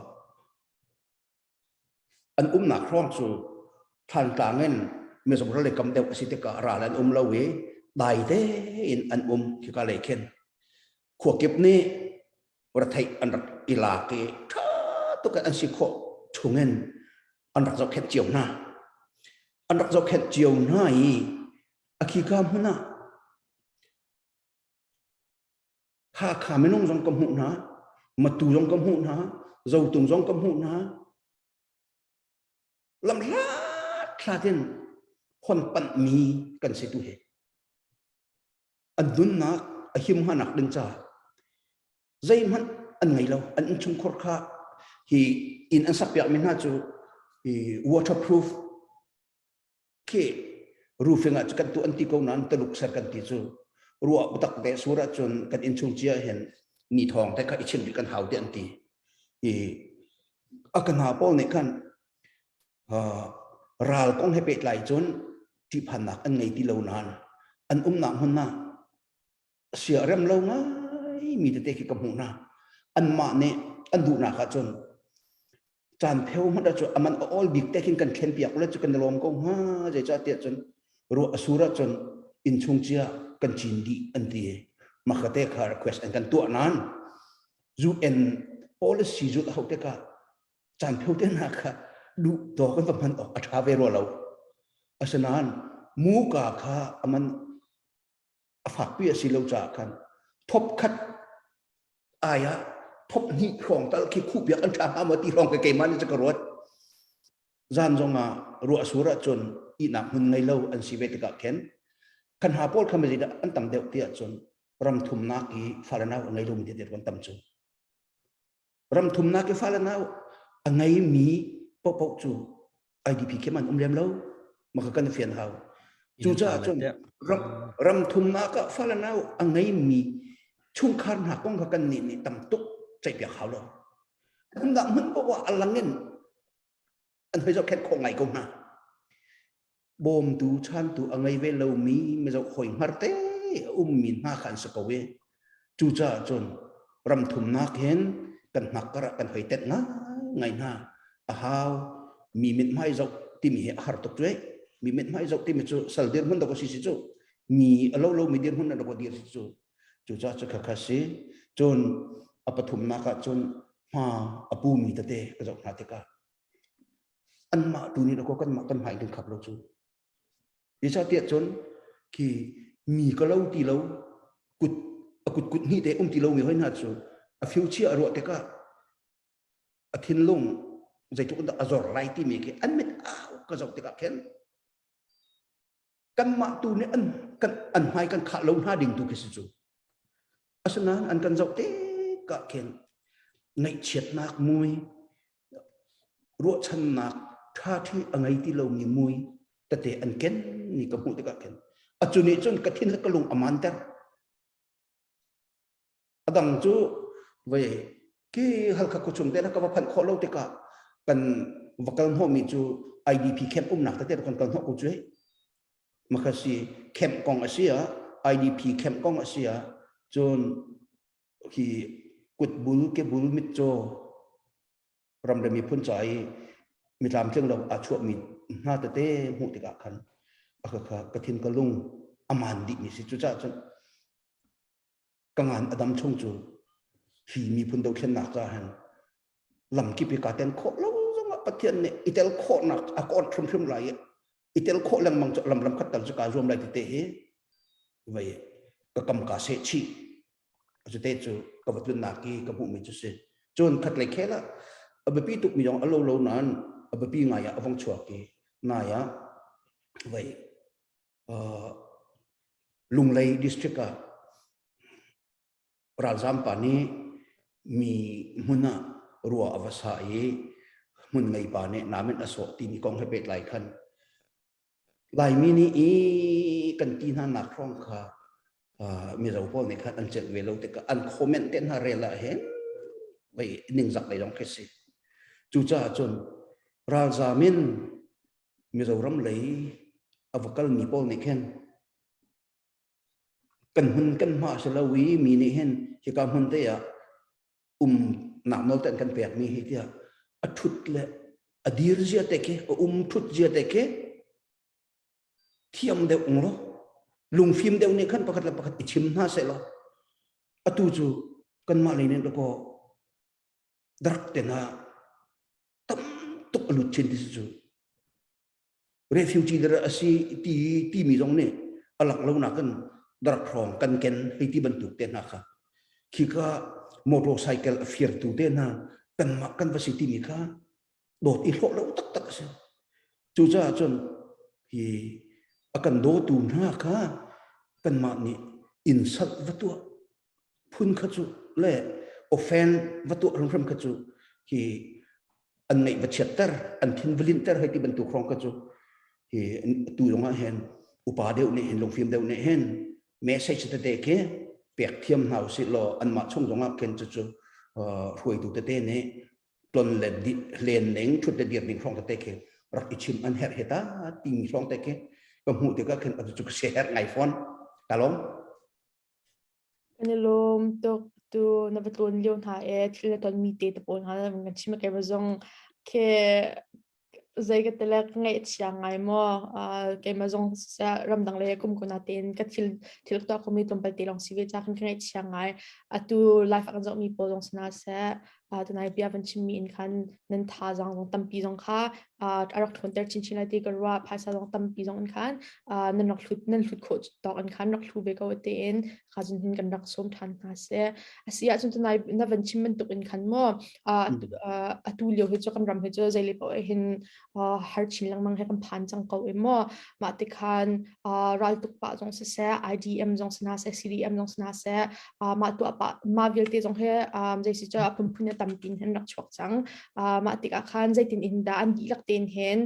an umnak hrawng cu Thantlang in Mizoram le kam deuh a si tikah ral an um lo i dai tein an um khika lei khin khua kip nih retheih an rak i lak i ṭha tuk in an si khawh chungin an rak zohkhenh cio hna. An rak zohkhenh cio hna i a khika hmun ah Hakha minung zong ka hmuh hna, Matu zong ka hmuh hna, Zotung zong ka hmuh hna. Lam hlat hlat in hon panhmi kan si tu hi. An nunnak a him hnganak ding caah. Zeihmanh an ngei lo. An innchungkhur kha hi inn an sakpiakmi hna cu hi waterproof khi roofing ah kan tu an ti ko nain Tuluk ser kan ti cu ruah biatak te sur ahcun kan innchung cia hin ni thawng te kha i chim rih kan hau te an ti. I a ka hna pawl nih khan ral kong he pehtlai cun ṭihphannak an ngei ti lo nain an umnak hmun ah sia rem lo ngai mi tete khi ka hmuh hna. Anmah nih an duhnak ahcun caan pheu hmanh cu aman a awl bik te khin kan thlen piak le cu kan lawm ko hnga zeicah tiah cun ruah a sur ahcun innchung cia kan cin dih an ti. Makate kha request an kan tuah nain UN policy zulh hau tikah caan pheu te hna kha duh tawk kan va hman awk a ṭha ve rua lo. Asinain muka kha aman a fakpi a si lo caah khan thop khat ai ah thop hnih hrawng tal khi khuh piak an ṭha hnga maw ti hrawng ke keimah nih cu ka ruat. Zan zong ah ruah sur ahcun ihnak hmun ngei lo an si ve tikah khin kan ha pawl kha zeidah an tam deuh ti ahcun ram thumnak i fale nau a ngei lomi te kan tam cu. Ram thumnak i fale nau a ngeimi paohpaoh cu IDP khi man um lem lo maka kan fian hau. Cucaah cun ram, ram thumnak ah fale nau a ngeimi chungkhar hna kong kha kan nih nih tam tuk ceihpiak hau lo. Umnak hmun paoh ah a langin an hoi zohkhenh khawh ngai ko hna. Bawmtu chantu a ngei ve lomi mizoh hoi hngar te a ummi hna kha an si ko i cucaah cun ram thumnak hin kan hngak kar ah kan hoi tenh ngai ngai hna a hau mi mithmai zoh timi hi a har tuk cu mi mithmai zoh timi cu sal dirhmun dok a si si cu mi a lo lomi dirhmun na dok dir si cu cucaah cu khakha si cun a pathumnak ah cun hma a pumi tete ka zoh hna tikah anmah tu nih ko kanmah kan hmai kan khap lo cu Zeicahtiah cun khi mi ka lo ti lo kut a kut kut hnih te um ti lomi hoi hna cu a future a ruah tikah a thinlung zeitluk dah a zor lai timi khi an mit au ka zoh tikah khin kanmah tu nih an kan an hmai kan khah lo hna ding tu khi si cu asinain an kan zoh tikah khin ngaihchiatnak mui ruahchannak ṭhaṭhi a ngei ti lomi mui tete an ken ni ka hmuh tikah khin a cu nih cun ka thin le ka lung a manter a dang cu vei ki Halkha khuachung te ka va phanh khawh lo tikah kan va kal hnawhmi cu IDP camp umnak tete kan kal hnawh ko cu makhasi camp kong a si ah IDP camp kong a si ah cun hi kutbul kebul mitcaw ram le miphun ca i mitlamtling lo aa chuahmi hna tete hmuh tikah khan a ka ka thin ka lung a maan dihmi si cucaah cun ka ngan a dam chung cu hi miphun dothlennak ca hin lamkip i kaa tel khawh lo zongah Pathian nih i tel khawhnak a ka awt hrimhrim lai i i tel khawh lengmang cu lam lam khat tal cu kaa zuam lai ti te hi vei ka kam kaa seh chih cu te cu ka va tlunnak i ka hmuhmi cu si cun khatlei khel ah a biapi tukmi zong a lo lo nain a biapi ngai ah a vong chuak i nai ah vei Lunglei district ah ralzaam pa nih mi hmun ah rua a va sa i hmun ngei pa nih nam in a sawh timi kong he pehtlai khan Laimi nih i kan ti hna nak hrawng kha Mizo pawl nih khan an celh ve lo tikah an comment te hna rel ah hin vei ningzak lei zong khi si. Cucaah cun ralzaam in Mizoram lei a va kalmi pawl nih khin kan hmun kan hma si lo i mi nih hin hika hmun te ah um nak nawl te an kan pekmi hi tiah a thut le a dir zia te khi a um thut zia te khi thiam deuh ung lo lungfim deuh nih khan pakhat le pakhat i chim hna seh law atu cu kanmah lei nih dakaw darak te na tam tuk a lut chin ti si cu refugee dara a si ti timi zong nih a lak lo nakin darak hrawng kan ken hei ti bantuk te hna kha khika motorcycle a firtu te hna kanmah kan va si timi kha dawt i hlawh lo taktak a si cucaah cun hi a kan dawtu hna kha kanmah nih insult va tuah phun kha cu le Offend va tuah hrimhrim kha cu hi an ngaih va chiatter, an thin va linhter hei ti bantuk hrawng kha cu hi tu zong ah hin upa deuh nih hin lungfim deuh nih hin message tete khi pek thiam hna usih law anmah chung zong ah khin cucu hruaitu tete nih tlon le len ning thut le dir ning hrawng tete khi rak i chim an herh he ta timi hrawng te khi ka hmuh tikah khin atu cu ka se herh ngai fawn ka lawm. Kan i lawm tuk tu na va tlawn lio hna e thil na tonmi te te pawl hna na kan chim ke va zong khi zei ka tele ka ngaih a chia ngai maw keimah zong ramdang le kum ko natein ka thil thil ka tuah khomi tlawmpal te lawng si ve ca khan ka ngaih chia ngai. Atu life a kan zohmi pawl zong si hna seh tunai bia van chimmi in khan nan thazaang zong tampi zong kha a rak ṭhawnter chinchin lai ti ka ruah. Phaisa zong tampi zong in khan nan rak hlut nan hlut khawh tawk in khan rak hlu ve ko tein kha cun hin kan rak sawm ṭhan hna seh. A si ahcun tunai na van chim bantuk in khan maw atu lio hi cu kan ram hi cu zei le paoh hin har chin lengmang he kan phan cang ko i maw mah ti khan raltuk pah zong siseh IDM zong si hna seh CDM zong si hna seh mah tuah pah mah vialte zong hi zei si cu a phunphun a tampi in rak chuak cang mah tikah khan zeitin in dah an dihlak tein hin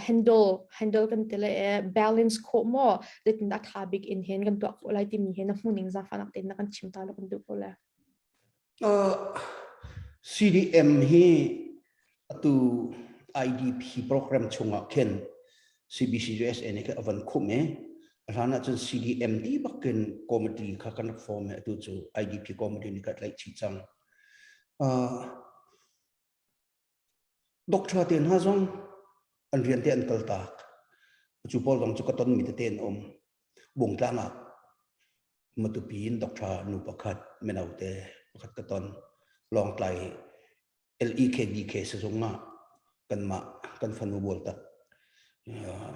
handle handle kan ti le balance khawh maw zeitin dah tha bik in hin kan tuah khawh lai timi hi na hmuhning zaangfahnak tein na kan chim ta lo kan duh ko le. CDM hi atu IDP program chungah khin CBC USA nih khin a van khumh i a hlan ahcun CDM ti bakin committee kha kan rak form i atu cu IDP committee nih kha tlaih chih cang. Doctor te hna zong an rian te an kaltak. Cu pawl zong cu ka tonmi tete an um. Bungtlang ah Matupi in doctor nu pakhat mino te pakhat ka ton. Lawngtlai LEKBK sizung ah kanmah kan fanu bualtak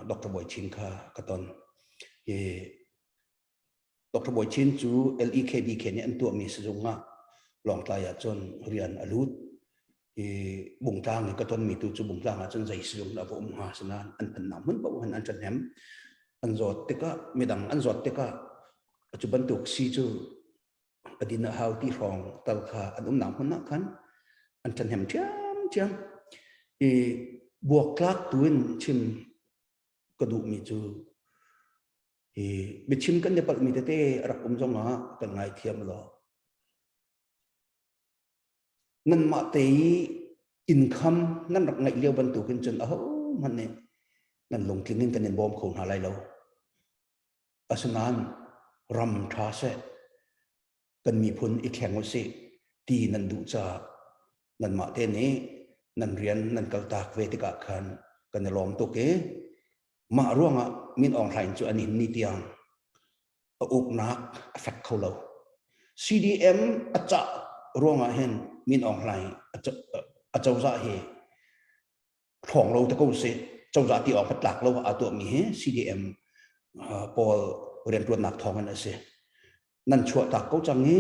Dr. Bawi Chin kha ka ton. Hi Dr. Bawi Chin cu LEKBK nih an tuahmi sizung ah Lawngtlai ah cun rian a lut. I Bungtlang i ka tonmi tu cu Bungtlang ah cun zei sizung dah va um hnga sinain an phannak hmun paoh hin an ṭhahnem. An zawt tikah midang an zawt tikah cu bantuk si cu a din a hau ti hrawng tal kha an umnak hmun ah khan an ṭhahnem ṭhiamṭhiam. I buaktlak tu in chim ka duhmi cu Hi biachim kan i palhmi tete a rak um zongah kan ngaithiam law nanmah te i income nan rak ngeih lio bantukin cun ahohmanh nih nan lungtling in kan in bawm kho hna lai lo. Asinain ram ṭha seh kan miphun i thleng usih ti nan duh caah nanmah te nih nan rian nan kaltak ve tikah khan kan i lawm tuk i mah ruangah Min Aung Hlaing cu an hin ni tiang a uknak a fek kho lo. CDM a cah ruangah hin Min Aung Hlaing a cozah hi ṭhawng lo te ko sih cozah ti awk tlak lo aa tuahmi hi CDM pawl rianṭuannak thawng in a si. Nan chuahtak ko cang i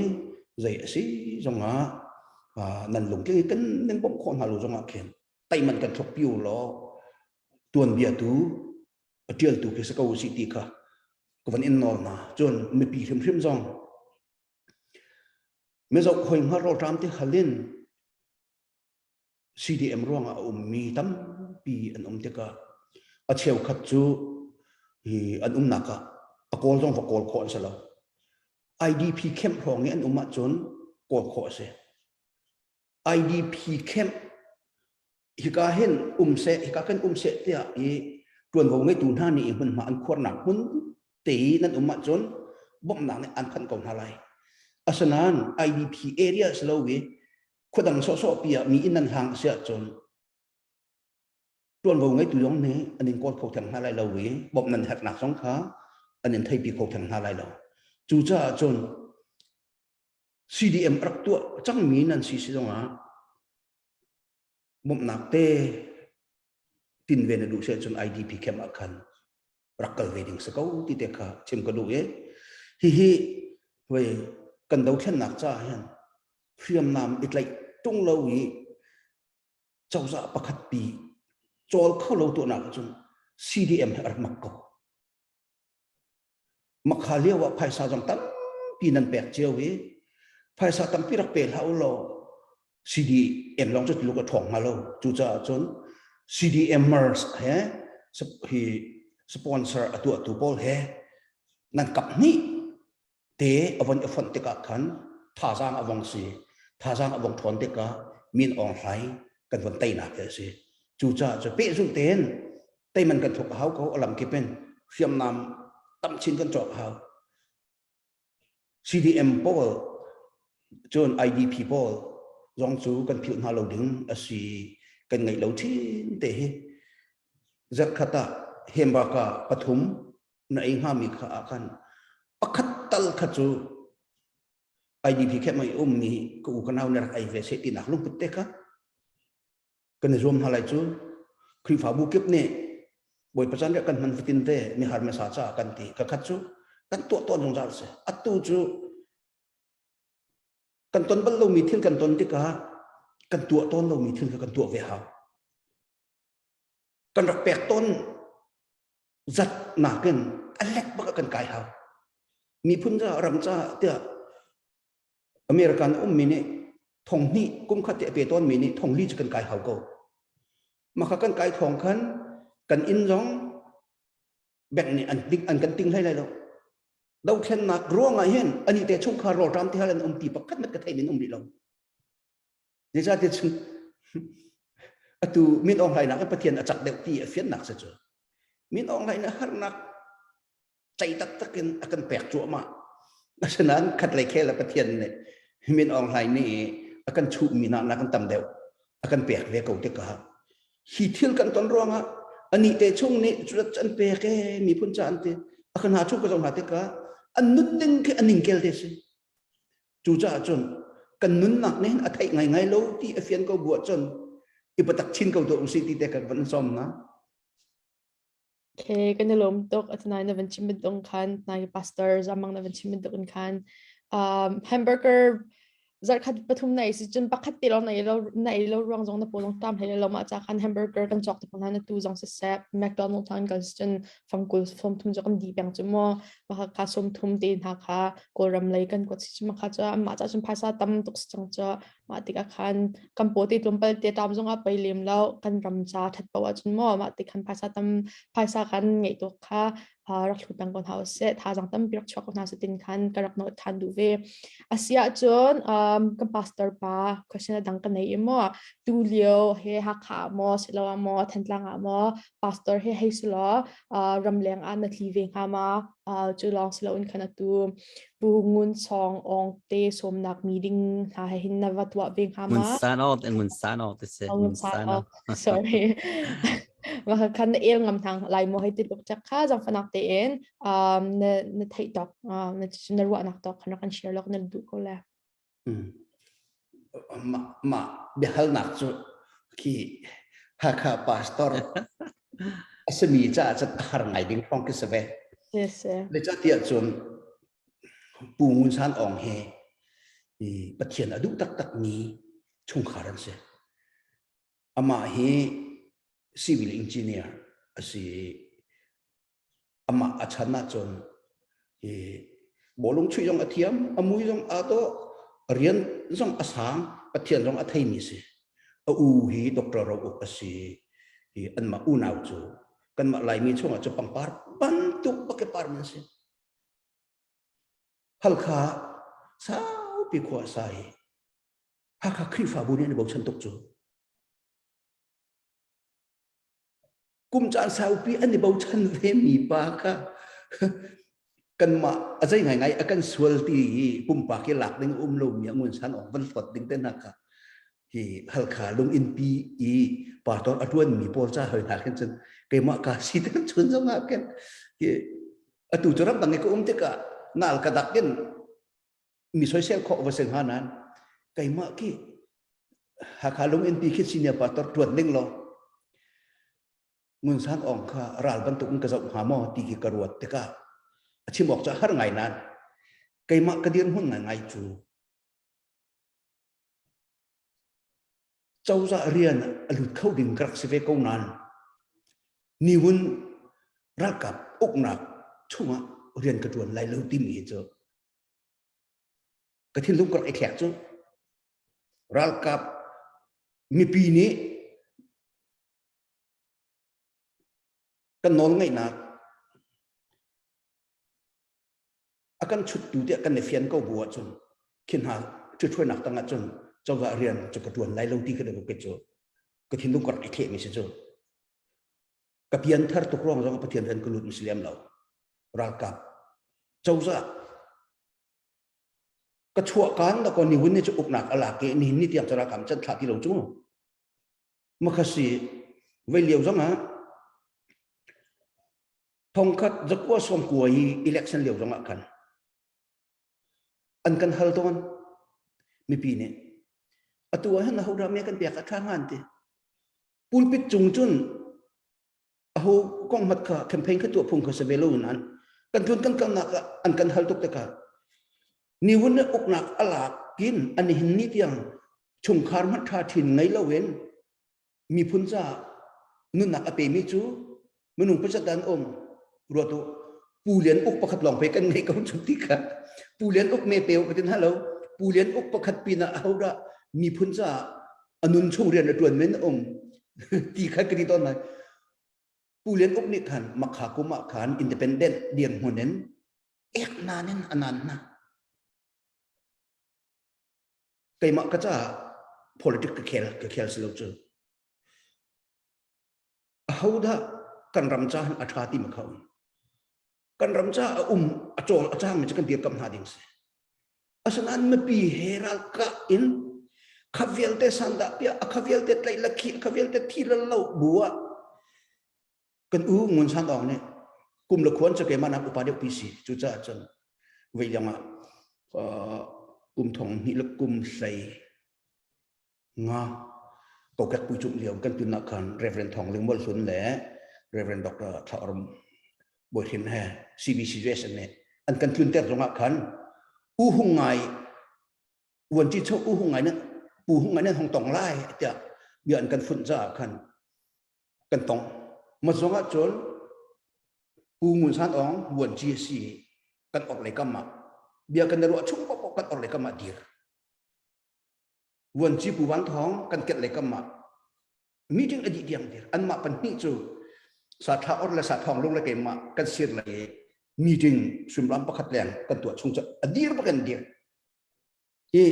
zei a si zongah nan lungtling i kan nan bawmh khawh hna lo zongah khin teiman kan thluk pi u law tuanbia tu a ṭialtu khi si ko usih ti kha ka van in nawl hna. Cun mipi hrimhrim zong mizoh khoi hngar rawlṭam ti hal in CDM ruangah a ummi tampi an um tikah a cheukhat cu hi an umnak ah a kawl zong va kawl khawh an si lo. IDP camp hrawng i an um ahcun kawl khawh a si. IDP camp hika hin um seh, hika kan um seh tiah i ṭuanvo ngeitu hna nih i hmunhma an khuarnak hmun te i nan um ahcun bawmhnak nih an phanh ko hna lai. Asinain IDP area si lo i khuadang sawhsawh pi ah mi inn nan hlang a si ahcun ṭuanvo ngeitu zong nih an in kawl kho theng hna lai lo i bawmh nan herhnak zong kha an in theipi kho theng hna lai lo. Cucaah cun CDM rak tuah cangmi nan si si zongah bawmhnak te tin ve na duh si ahcun IDP camp ah khan rak kal ve ding si ko ti te kha chim ka duh i hihi voi kan dothlennak caah hin hriamnam i tlaih tung lo i cozah pakhat pi cawl kho lo tuahnak cun CDM he a rak mak ko. Makha lio ah phaisa zong tampi nan pek cio i. Phaisa tampi rak pe hlah u law CDM lawng cu tluk a ṭhawng hnga lo. Cucaah cun CDMers he hi sponsor a tuahtu pawl he nan kap hnih te a von i fonh tikah khan thazaang a vong si. Thazaang a vong ṭhawn tikah Min Aung Hlaing kan von teinak hi a si. Cucaah cu pehzulh tein teiman kan thuk a hau ko a lamkip in hriamnam tam chin kan cawk a hau. CDM pawl cun IDP pawl zong cu kan philh hna lo ding a si kan ngeih lo chin te hi zarhkhat ah hembaka pathum na ei hngami kha ah khan pakhat tal kha cu IDP khe mai ummi ka u ka nau ne rak ei ve seh tinak lungput te kha kan i zuam hna lai cu Khrihfabu kip nih Bawipa caan kan hman fatin te mihar mesa caah kan ti ka khat cu kan tuah tawn zungzal si atu cu kan ton bal lomi thil kan ton tikah kan tuah tawn lomi thil kha kan tuah ve hau kan rak pek tawn zat nakin a lek bak kan kai hau miphun ca ram ca tiah American ummi nih thong hnih kum khat te a pe tawnmi nih thong li cu kan kai hau ko. Maka kan kai thong khan kan inn zong bank nih an ting an kan ting hlei lai lo. Dothlennak ruang ah hin ani te chungkhar rawlṭam ti hal an um ti pakhat mat ka thei min um rih lo. Zeicahtiah cun atu Min Aung Hlaing nak in Pathian a cak deuh ti a fiannak si cu. Min Aung Hlaing nih harnak cei taktak in a kan pek cuahmah. Asinain khatlei khel ah Pathian nih Min Aung Hlaing nih a kan chuhmi nak nak kan tam deuh a kan pek ve ko tikah hi thil kan ton ruangah anih te chung nih culat an pek e miphun ca an ti a kan ha chung ka zong hna tikah an nun ning khi an ningkel te si cucaah cun kan nunnak nih a theih ngaingai lo ti a fian ko bu ahcun i patak chin ko tuah usih ti te ka van sawm na Okay, kan i lawm tuk. Atanai na van chim bantuk khan, nai pastor zamang na van chim bantuk in khan. Hamburger zarkhat pathum na si cun pakhat te lawng na ei lo na ei lo ruang zong na paw zong tam hlei lo ma cha khan hamburger kan cawk te hna na tu zong se se McDonald than kan cun fangkul som thum zo kan di peng chu mo ma kha som thum te hna kha kawlram lei kan kuat si chu ma kha cha ma cha cun phaisa tam tuk si chang cha Mah tikah khan kan paw te tlawmpal te ṭam zongah pei lem lo kan ram ca ṭhat paoh ahcun maw mah ti khan phaisa tam phaisa kan ngeih tuk kha rak hlut peng ko hna usih thazaang tampi rak chuak ko hna seh tin khan ka rak nawl ṭhan duh ve. A si ahcun um, kan pastor pa question a dang ka nei i maw tu lio he Hakha ah maw siloah maw Thantlang ah maw pastor he hei si law uh, ramleng ah na tli ve hnga ma uh, cu lawng si loin khan atu Pu Ngun Sawng Awng te sawmnak meeting hna he hin na va tuah ve hnga ma? Ngun San Awng te Ngun San Awng te si. Ngun San Awng. Sorry. Ma khan na el ngam thang lai mo hei ti luk chak kha zang fanak te in um na na theih tok na na ruahnak tok khan kan share lok na duh ko le. Mah biahalnak cu khi Hakha pastor a simi caah cun a har ngai ding hrawng khi si ve. Yes, sir. Zeicahtiah cun Pu Ngun San Aung hi Pathian a duh taktakmi chungkhar an si. Amah hi civil engineer a si i amah a chan ahcun i bawlung chuih zong a thiam, a mui zong aa dawh, a rian zong a sang, Pathian zong a theimi si. A u hi Dr. Ro Uk a si i anmah unau cu kanmah Laimi chungah cu pangpar bantuk bak i parmi an si. Halkha saupi khua a sa i Hakha Khrihfabu nih an i bochan tuk cu. Kum caan saupi an i bochan ve mi pa kha kanmah a zei ngaingai a kan sual ti i pumpak i lak ding um lomi a ngun san awk van hlawt ding te hna kha hi Halkha lunginn-pi i pastor a ṭuan mi pawl ca hoi hna khin cun keimah ka si te chun zong ah khin hi atu cu ramdang i ka um tikah nal ka dak in mi soisel khawh va si hnga nain keimah khi Hakha lunginn pi khi senior pastor ṭuan ding law Ngun San Aung kha ral bantuk in ka zoh hnga maw ti khi ka ruat tikah a chim awk cu a har ngai nain keimah ka dirhmun ngaingai cu cozah rian a lut kho ding ka rak si ve ko nain nihun ralkap uknak chungah rian ka ṭuan lai lo timi cu ka Ka thinlung ka rak i thlek cu. Ralkap mipi nih kan nawl ngeihnak a kan chuttu tiah kan i fian ko bu ahcun khi hna ṭhithruainak tang ahcun cozah rian cu ka ṭuan lai lo ti kha ka cu ka thinlung ka rak i thlehmi si cu. Ka pianthar tuk ruang zong Pathian rian ka lut mi si lem lo. Ralkap cozah ka chuah kaan da ko ni hun ni cu uknak a lak i nihin ni tiang cu ralkap can thlah ti lo cu. Makhasi vei lio zong ah thongkhat zakua sawm kua i election lio zong ah khan an kan hal tawn mipi nih atu ah hin aho dah me kan pek a tha ngan ti pulpit cung cun aho kong mat kha campaign kha tuah phung kha se ve lo nan kan tlun kan kalnak ah an kan hal tuk tikah niwun le uknak a lak kin an hin ni tiang chungkhar hmanh tha thin ngei lo in miphun caah nunnak a pemi cu minung pakhat an um ruat u Pu Lian Uk pakhat lawng pe kan ngei ko cu ti kha Pu Lian Uk me pe ka tin halo Pu Lian Uk pakhat pinah ahodah miphun caah a nun chung rian a tuan men um ti kha ka ti tawn lai Pu Lian Uk nih khan makha kum ah khan independent dirhmun in ek nan in anan na keimah ka caah politic ka khel ka khel si lo cu ahodah kan ram ca a ṭha ti ma kha um kan ram ca a um a cawl a cang mi cu kan dirkamh hna ding si asinain mipi he ralkah in kha vialte sandah piah a kha vialte tlaih la khi a kha vialte thi lal lo bu ah kan u ngun san awng nih kum le khuan cu keimah nak upa deuh pi si cucaah cun vei liang ah kum thong hnih le kum hlei nga kokek pui cung lio kan tun khan Reverend Thong Ling Mual Hlun le Reverend Dr. Thla Orm Bawi he CBCUS nih an kan tlun ter zongah khan u hung ngai uan chi cho u hung ngai na pu hung ngai nan hong tong lai tiah bia an kan funh caah khan kan tong ma zong ah cun Pu Ngun San Aung vuan ci a si kan or lei kam ah bia kan ruah chung pop kan or lei kam ah dir vuan ci Pu Van Thawng kan ket lei kam ah meeting a dih tiang dir anmah pahnih cu sa thla or le sa thawng lung le keimah kan sir lei meeting suimlam pakhat leng kan tuah chung cu a dir bak kan dir hi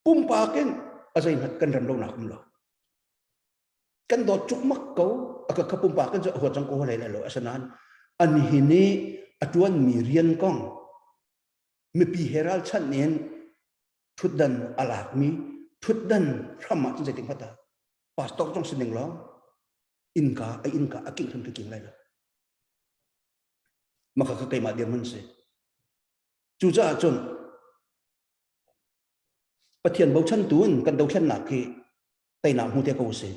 Pumpak in a zeihmanh kan rem lonak um lo. Kan dawt cukmak ko a ka kha pumpak in cu a huat cang ko hlei lai lo asinain an hi nih a tuanmi rian kong mipi he ralchanh in thutdan a lakmi thutdan hram ah cun zeitin hmanh dah pastor zong si ning law innka a innka a king hrim king lai lo maka ka keimah dirhmun si cucaah cun Pathian bochan tu in kan dothlennak hi teinak hmu te ko si.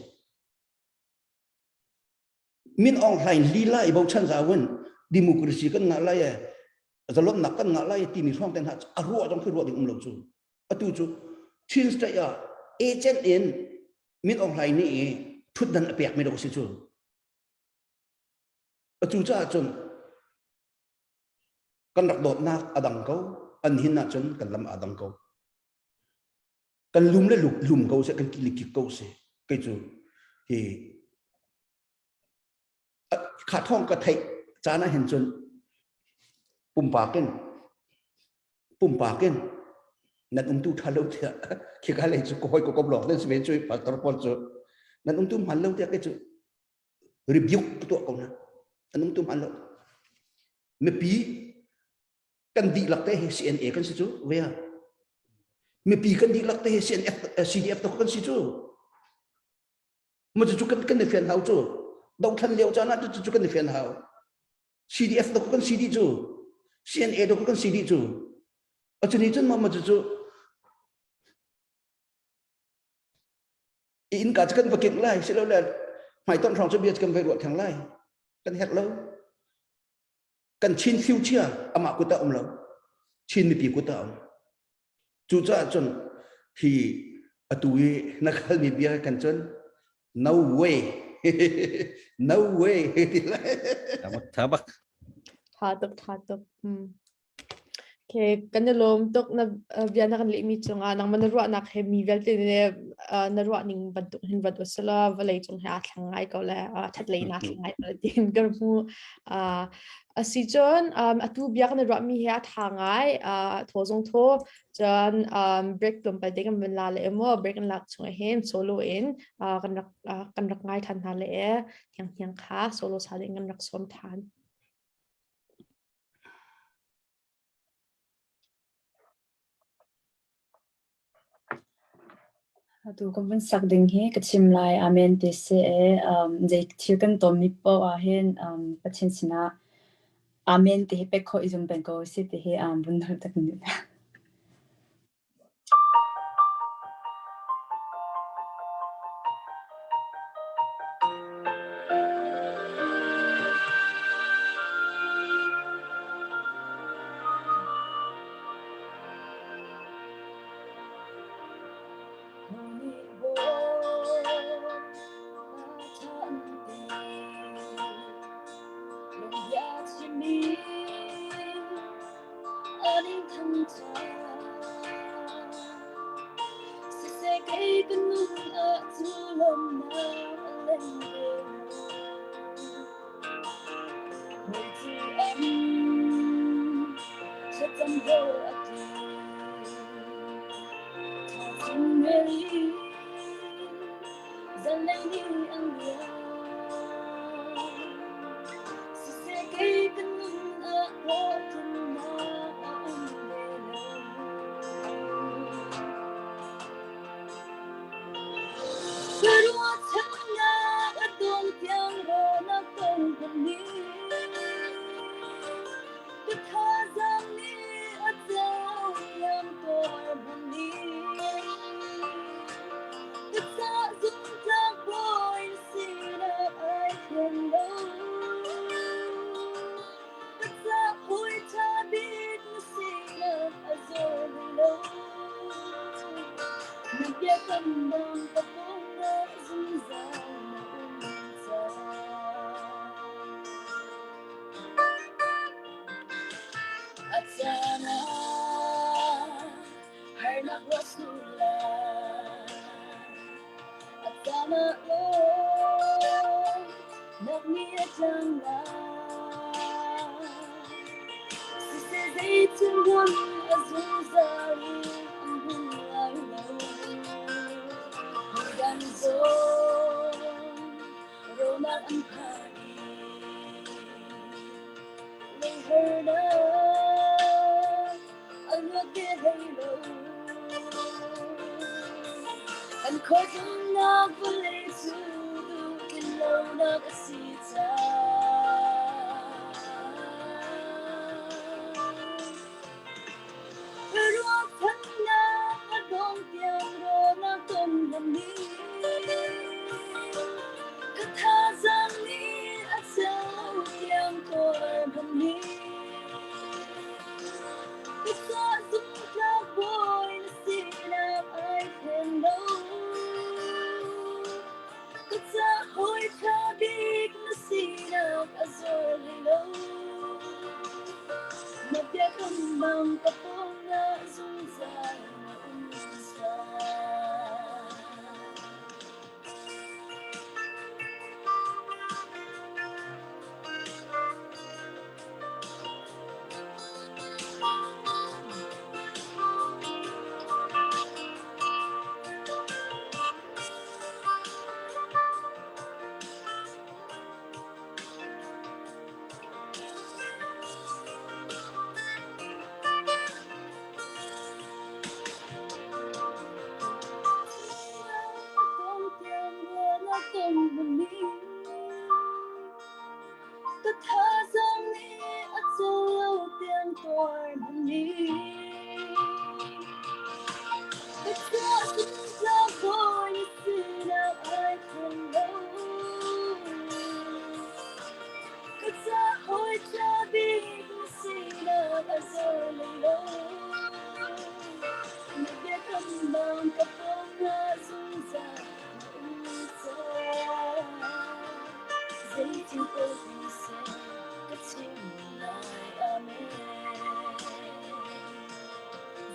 Min Aung Hlaing lila i bochan zawin democracy kan ngah lai e zalonnak kan ngah lai timi hrawng ten ha a ruah zong khi ruah ding um lo cu. Atu cu Chin State ah agent in Min Aung Hlaing nih i thutdan a pek mi dok si cu. Atu caah cun kan rak dawtnak a dang ko an hin ahcun kan lam a dang ko kan lum le lum ko seh kan ki kik ko seh kei cu hi kha thong ka theih caan ah hin cun pumpak in pumpak in nan umtu tha lo tiah khika lei cu ko hoi ko kom lawk nan si men cu pastor pawl cu nan umtu hman lo tiah kei cu rebuke tuah ko na an um tu hman lo mipi kan dihlak te hi CNA kan si cu vea mipi kan dihlak te hi CNF CDF to kan si cu ma cu kan kan fian hau cu dothlan lio caan ah cu cu kan fian hau CDF to kan CD cu CNA to kan CD cu acuni cun ma ma cu cu I innka cu kan va kingh lai silole hmaitonh hrawng cu bia cu kan vai ruah theng lai kan herh lo kan Chin future amah kut ah um lo Chin mipi kut ah um cucaah cun hi atu i na kalmi bia kan cun no way no way ti lai Tha bak Tha tuk tha tuk. Okay, kan i lawm tuk na bia na kan lehmi cungah nangmah na ruahnak he mi vialte nih na ruah ning bantuk hin vat usila vawlei cung he aa thleng ngai ko le that lei na thleng ngai ko le tiin kan hmu. Asi cun atu bia kan i ruahmi he a tha ngai thaw zong thaw cun break tlawmpal te kan vun la le emaw break kan lak chung hin solo in kan rak ngai than hna le e thiang thiang kha solo sa ding kan rak sawm than. Atu ka vun sak ding hi ka chim lai. Amen ti si e. Zei thil kan tonmi paoh ah hin Pathian sinah Amen ti hi pek khawh i zum peng ko si ti hi vun nawl tak ni.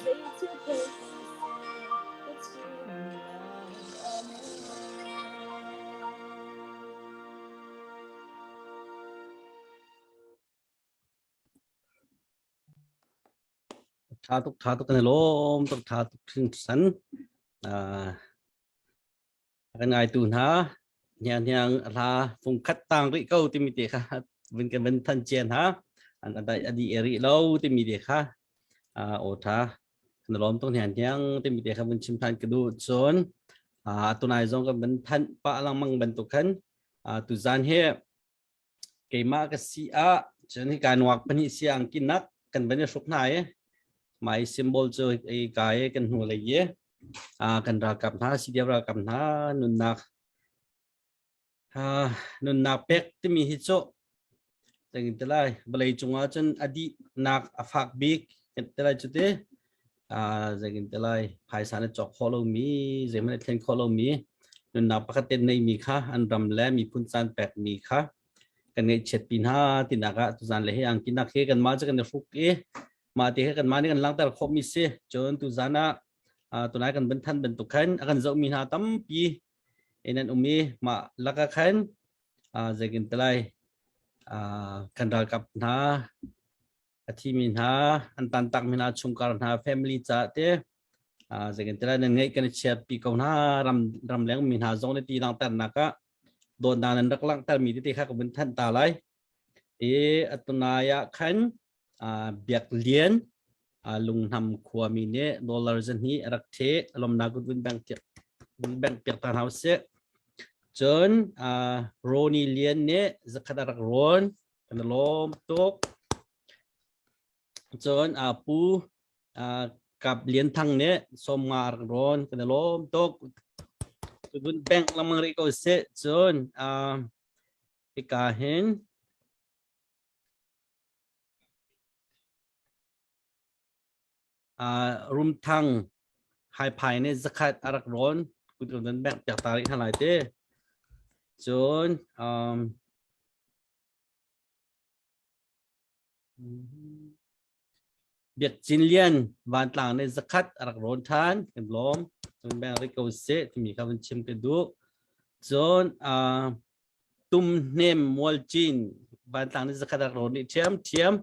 Zei thil pei siseh ka chim lai. Amen. Tha tuk tha tuk kan i lawm tuk tha tuk hringhran. Uh, kan ngaitu hna hniang hniang hla fungkhat tang rih ko timi te kha vun kan van than cian ha an adai adi eri lo timi te kha o tha kan lawm tuk hniang hniang timi te kha vun chim than ka duh cun tunai zong kan van than pa langmang bantuk khan tu zan he keimah ka si ah cun hika nuak pahnih si angkinak kan van i hruk hna i mai symbol cu i ka i kan hnu lei i kan ralkap hna CDF ralkap hna nunnak nunnak pek timi hi cu tengin te lai vawlei cungah cun a dihnak a fak bik kan te lai cu te zeitin te lai phaisa na cawk khawh lomi zeihmanh na thlen khawh lomi nunnak pakhat te neimi kha an ram le miphun caan pekmi kha kan ngaihchiat pi hna tinak ah tuzan le hi angkinak hi kanmah cu kan i hruk i mah te hi kanmah nih kan langhter khawhmi si cun tuzan ah tunai kan van than bantuk khan a kan zohmi hna tampi in an um i mah laka khan zeitin te lai kan ralkap hna a thimi hna an tantakmi hna chungkhar hna family ca te zeitin te lai nan ngeih kan i chiatpi ko hna ram ramleng mi hna zong nih ti langhternak ah dawtnak nan rak langhtermi tete kha ka vun thanh ta lai i atunai ah khan Biak Lian Lungnam khuami nih dollar zahnih a rak the lomnak vun bank bank piak ta hna usih cun Roni Lian nih zakhat a rak rawn Kan i lawm tuk. Cun Pu Kap Lian Thang nih sawmnga a rak rawn. Kan i lawm tuk. Tuvun bank lengmang rih ko sih. Cun hika hin Rumthang Haiphai nih zakhat a rak rawn. Kut kan bank piak ta rih hna lai te. Cun Biak Cin Lian vantlang nih zakhat a rak rawn ṭhan. Kan lawm. Cun beng ri ko seh timi kha vun chim ka duh. Cun Tum Hnem Mual Cin vantlang nih zakhat a rak rawn nih ṭhiamṭhiam.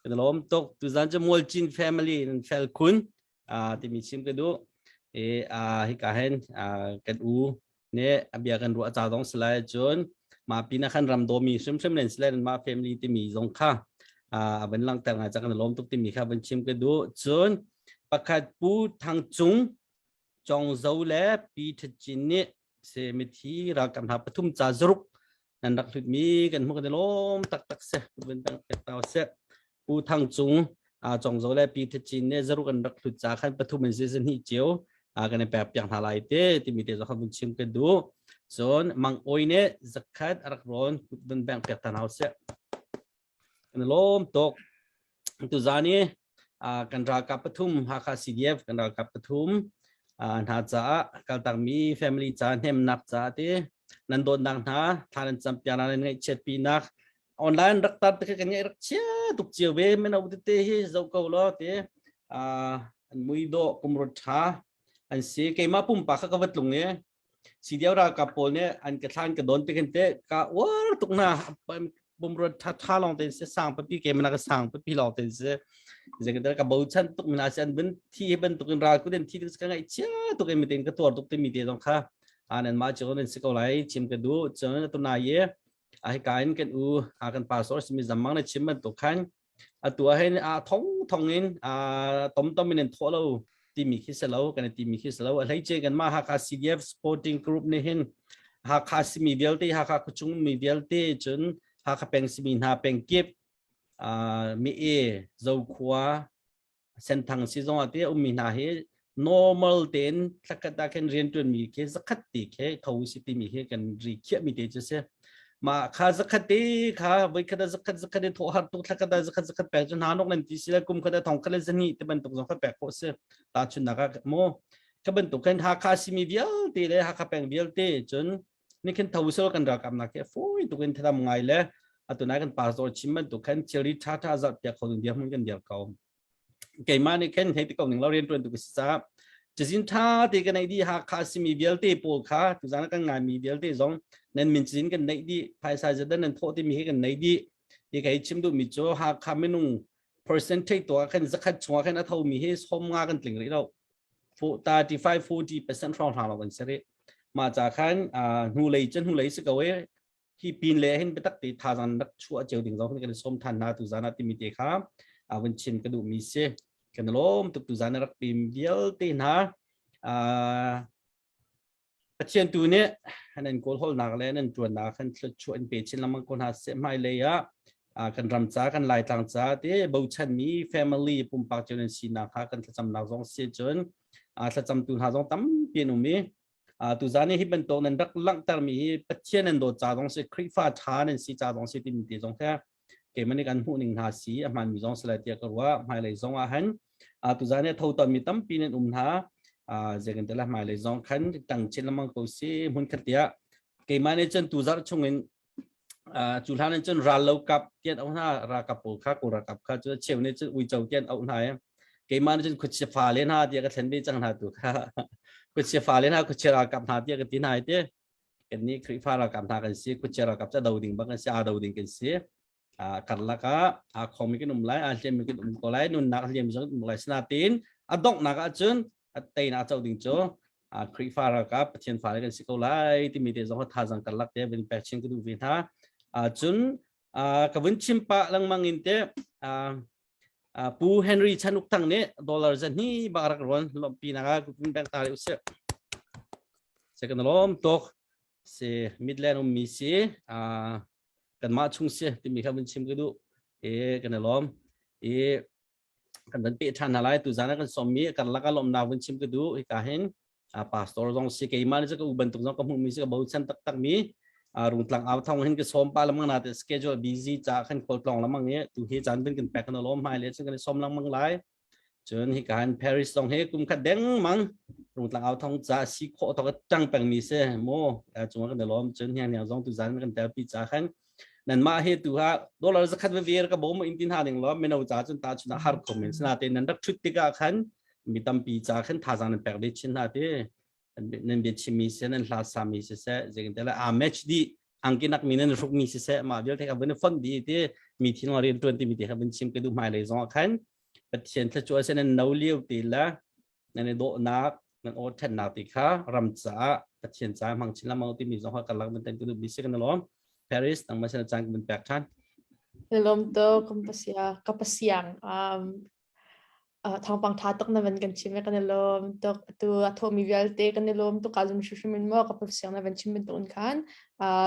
Kan lawm tuk. Tuzan cu Mual Cin family nan fel khun timi chim ka duh. E hika hin kan u nih a bia kan ruah ca zong si lai cun mah pin ah khan ram dawmi hrimhrim len si lai mah family timi zong kha a van langhter ngai ca kan lawm tuk timi kha van chim ka duh cun pakhat pu Thang Cung Chong Zo le Pi Tha Cin nih se mithi ralkap hna pathum ca zaruk nan rak hlutmi kan hmuh kan i lawm taktak se vun pek pek tau se Pu Thang Cung Congzo le Pi Tha Cin ne zaruk an rak hlut ca khan pathum in si hnih cio kan i pek piak hna lai te timi te zong khan vun chim ka duh cun Mang Oi ne zakhat a rak rawn vun beng piak ta hna seh Kan i lawm tuk. Tuzan i kan ralkap pathum Hakha CDF kan ralkap pathum hna caah kaltakmi family ca hnemnak caah ti nan dawtnak hna thla nan campiak nan ngaihchiatpinak online rak tar te kan ngaih rak chia tuk cio ve mino tete hi zoh ko law ti an mui dawh pumrut tha an si keimah pumpak kha ka va tlung i CDO ralkap pawl nih an ka thlan ka don tik hin te ka uar tuk na pumrua tha tha long ten se sang papi ke mana ka sang papi long ten se zeketer ka bochan tuk mina se an bin thi hi bantuk in ral ku den thi ka ngai chia tuk in mitin ka tuar tuk ti mi te zong kha anan ma chu nan si ko lai chim ka du chon tu na ye a hi ka in kan u a kan pastor simi zamang na chim ban tuk khan Atu ah hin a thong thong in a tom tom in an thawh lo timi khi si lo kan timi khi si lo. A hleice kanmah Hakha CDF Sporting Group nih hin Hakha simi vialte Hakha khuachung mi vialte cun Hakha peng simi hna pengkip mi e Zokhua Senthang si zong ah te ummi hna hi normal tein thlakhat ah khin riantuan mi khi zakhat te khi tho si timi khi kan ri khiah mi te cu si ma kha zakhat te kha voi khat zakhat zakhat in thawh har tuk thlakhat ah zakhat zakhat pek cu hna nok nan ti si le kum khat ah thong khat le zani te bantuk zong kha pek khawh si ta chun nak ah mo ka bantuk khan Hakha simi vialte le Hakha peng vialte cun ni khin tho sel kan ralkap nak hi fawi tuk in thadam ngai le atu nai kan pastor chim bantuk khan thilri tha tha zat piak kho ding dirhmun kan dir ko. Keimah nih khin hei ti ko ning lo rian tuan tu ka si caah cazin tha te ka neih dih Hakha simi vialte pawl kha tuzan kan ngai mi vialte zong nan min cazin kan neih dih phaisa zadan nan thawh timi hi kan neih dih hi kai chim duh mi cu Hakha minung percentage to ah khan zakhat chungah khan a tho mi hi som nga kan tling rih lo 35 40% hrawng hrawng lo kan si rih mah ca khan hnu lei cun hnu lei si ko e hi pin le hin biatak te thazang rak chuah cio ding zong kan som than hna tu zan ah timi te kha a vun chim ka duh mi si kan lawm tuk tu zan rak pim vialte hna Pathian tu nih nan kawl holnak le nan tuannak khan thluachuah in pe chin lengmang ko hna seh hmailei ah kan ram ca kan laitlang ca te bochan mi family pumpak cio nan sinak kha kan thlacamnak zong si cun thlacamtu hna zong tampi an um i tuzan hi bantuk nan rak langhter mi hi Pathian nan dawt ca zong si Khrihfa ṭha nan si ca zong si timi te zong kha keimah nih kan hmuh ning hna si a hmaan mi zong si lai tiah ka ruah hmailei zong ah han tuzan hi tho ton mi tampi nan um hna zeikan te la hmailei zong khan tang chin lengmang ko si hmun khat tiah keimah nih cun tuzarh chungin cu hlan in cun ral lo kap tian au hna ralkap pawl kha kawl ralkap kha cu cheu nih cun uico tian auh hna i keimah nih cun khuachia fa le hna tiah ka thlen ve cang hna tu kha khuachia fa le hna khuachia ralkap hna tiah ka ti hna i ti kannih Khrihfa ralkap hna kan si khuachia ralkap cu a do ding bak kan si aa do ding kan si karlak ah aa khawmi kan um lai aa hliammi kan um ko lai nunnak hliam zong um lai sinain a donghnak ahcun a teinak co ding cu Khrihfa ralkap Pathian fale kan si ko lai timi te zong thazang karlak te vun pek chin ka duh ve hna cun ka vun chim pah lengmang in te Pu Henry Chanuk Thang nih dollar zahni bak rak ruan lompi nak ah vun bank ta usih se kan lom tuk si Midland ummi si kanmah chung si timi kha vun chim ka duh i kan i lawm i kan van peh ṭhan hna lai tuzan ah kan sawmmi karlak ah lawmnak vun chim ka duh hika hin pastor zong si keimah nih ka u bantuk zong ka hmuhmi si ka bochan taktak mi rungtlang au thong hin ka sawm pa lamang na te schedule busy ca khan khual tlong lamang i tu hi caan bin kan pek kan lawm hmai le cun kan i sawm lengmang lai Cun hika hin Paris zong hi kum khat dengmang rungtlang au thong ca si khawh thok ṭang pengmi si mu cungah kan i lawm cun hniang hniang zong tuzan kan telpi ca khan nanmah hi tu ha dollar zakhat veve ka bawm in tin ha ding lo mino ca cun ta chun har kho men sina te nan rak thut tikah khan mi tampi ca khan thazang nan pek ve chin hna te nan bia chimmi siseh nan hla sami siseh zeitin la aa match dih angki nak mi nan hruk mi siseh mah vialte kha vun font dih ti mi thin rian tuan ti mi te kha vun chim ka duh hmai lei zong ah khan Pathian thluachuah sin nan no lio ti le nan i dawhnak nan aw ṭhatnak ti kha ram caah Pathian caah hmang chin lengmang timi zong kha karlak ban tan ka duh mi si kan lawm Paris nangmah sin caan ka vun pek ṭhan Lawm to kampasia kapasiang um thawngpang ṭha tuk na van kan chim i kan i lawm tuk. Atu a thawhmi vialte kan i lawm tuk ah zum hrimhrim in maw ka siang na van chim bantukin khan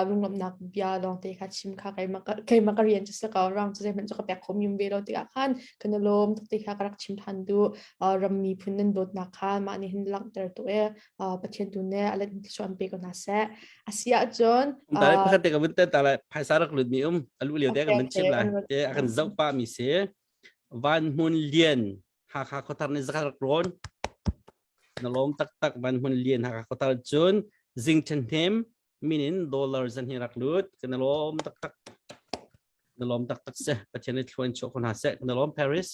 lunglawmhnak bia lawngte kha chim kha keimah keimah ka rian cu si ko rang cu zeihmanh cu ka pek khom yum ve lo tikah khan kan i lawm tuk ti kha ka rak chim ṭhan duh. Ram miphun nan dawtnak kha mah nih hin langhter tuk i Pathian tu nih a let thluachuah an pe ko hna seh. A si ahcun Ta pakhat te ka vun ta lai phaisa rak lut mi um a lu lio te ka vun chim lai te a kan zoh pa mi si Van Hmun Lian Hakha khuathar nih zakhat rak rawn. Na lawm taktak Van Hmun Lian Hakha khuathar cun Zing Ṭhen Hnem min in dollar zan hi rak lut. Kan lawm taktak. Na lawm taktak se. Pathian nih thluan chuah ko hna seh. Kan lawm Paris.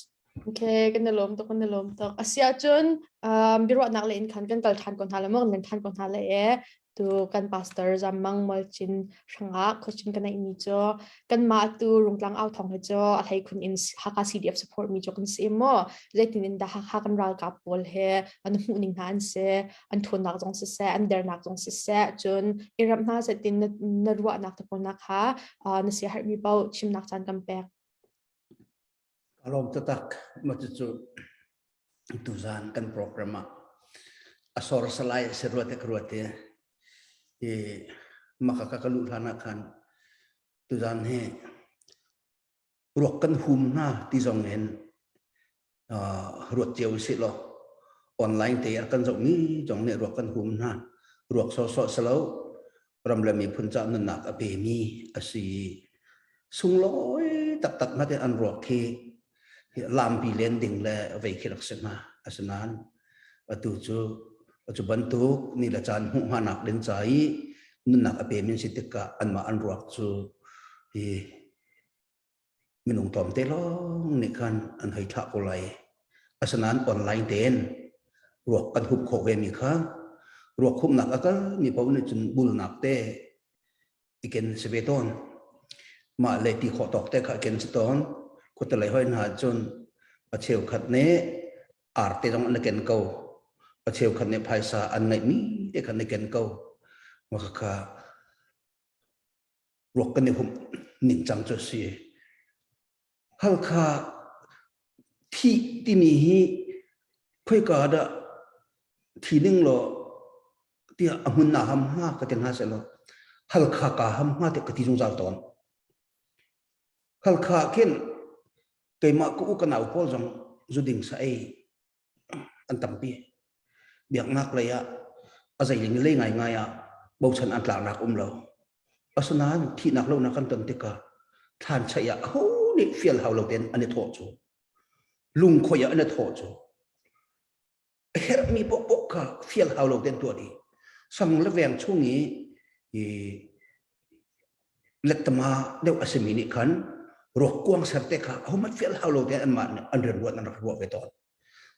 Okay, kan lawm tuk, kan lawm tuk. Asia cun um, biaruahnak le in khan kan kal ṭhan ko hna le maw kan ṭhan ko hna le e. Tu kan pastor Zammang Mualcin hrangah question ka neih mi cu kanmah tu Rungtlang au thawng hi cu a hlei khun in Hakha CDF support mi cu kan si maw zeitin in dah Hakha kan ralkap pawl he an hmuh ning hna an si an ṭhawnnak zong siseh an dernak zong siseh cun i ramh hna zetin na, na ruahnak te pawl nak kha na siaherhmi paoh chimnak caan kan pek. Ka lawm taktak. Mah cucu tuzan kan program ah a sor salai a si ruat ka ruat i i maka ka ka luh hlan ah khan tuzan hi ruak kan hum hna ti zong in ruat cio usih law online te a kan zohmi zong nih ruak kan hum hna ruak sawhsawh si lo ram le miphun ca nunnak a pemi a si sunglawi taktak na te an ruak khi lampi len ding le vei khi rak si hna asinain atu cu cu bantuk ni le caan hmuh hnganak ding ca i nunnak a pemi si tikah anmah an ruak cu hi minung tlawmte lawng nih khan an hei thlah ko lai. Asinain online tein ruak kan hup khawh ve mi kha ruak humnak a kal mi paoh nih cun bulnak te i ken si ve tawn. Mah le ti khawh tawk te kha ken si tawn. Khuatelei hoi hna cun a cheukhat nih arte zong an i ken ko. A cheukhat nih phaisa an ngeihmi te kha an i ken ko. Mah kha ruak kan i humh ningcang cu a si. Halkha thih timi hi khoika dah thi ning law tiah a hmun naa ham hnga ka ti hnga sehlaw Halkha kaa ham hnga tiah ka ti zungzal tawn. Halkha khin keimah ka u ka nau pawl zong zuding sa ei an tampi. Biaknak lei ah a zeiling lei ngaingai ah bochan an tlaknak um lo. Asinain thihnak lonak kan ton tikah thlan chaih ah aho nih fial hau lo tein an i thawh cu. Lungkhoi ah an i thawh cu. A herhmi paohpaoh kha fial hau lo tein tuah dih. Sang le veng chung i i lettama deuh a simi nih khan ruak kuang ser te kha ahohmanh fial hau lo tein anmah nih an rian ruat an rak ruah ve tawn.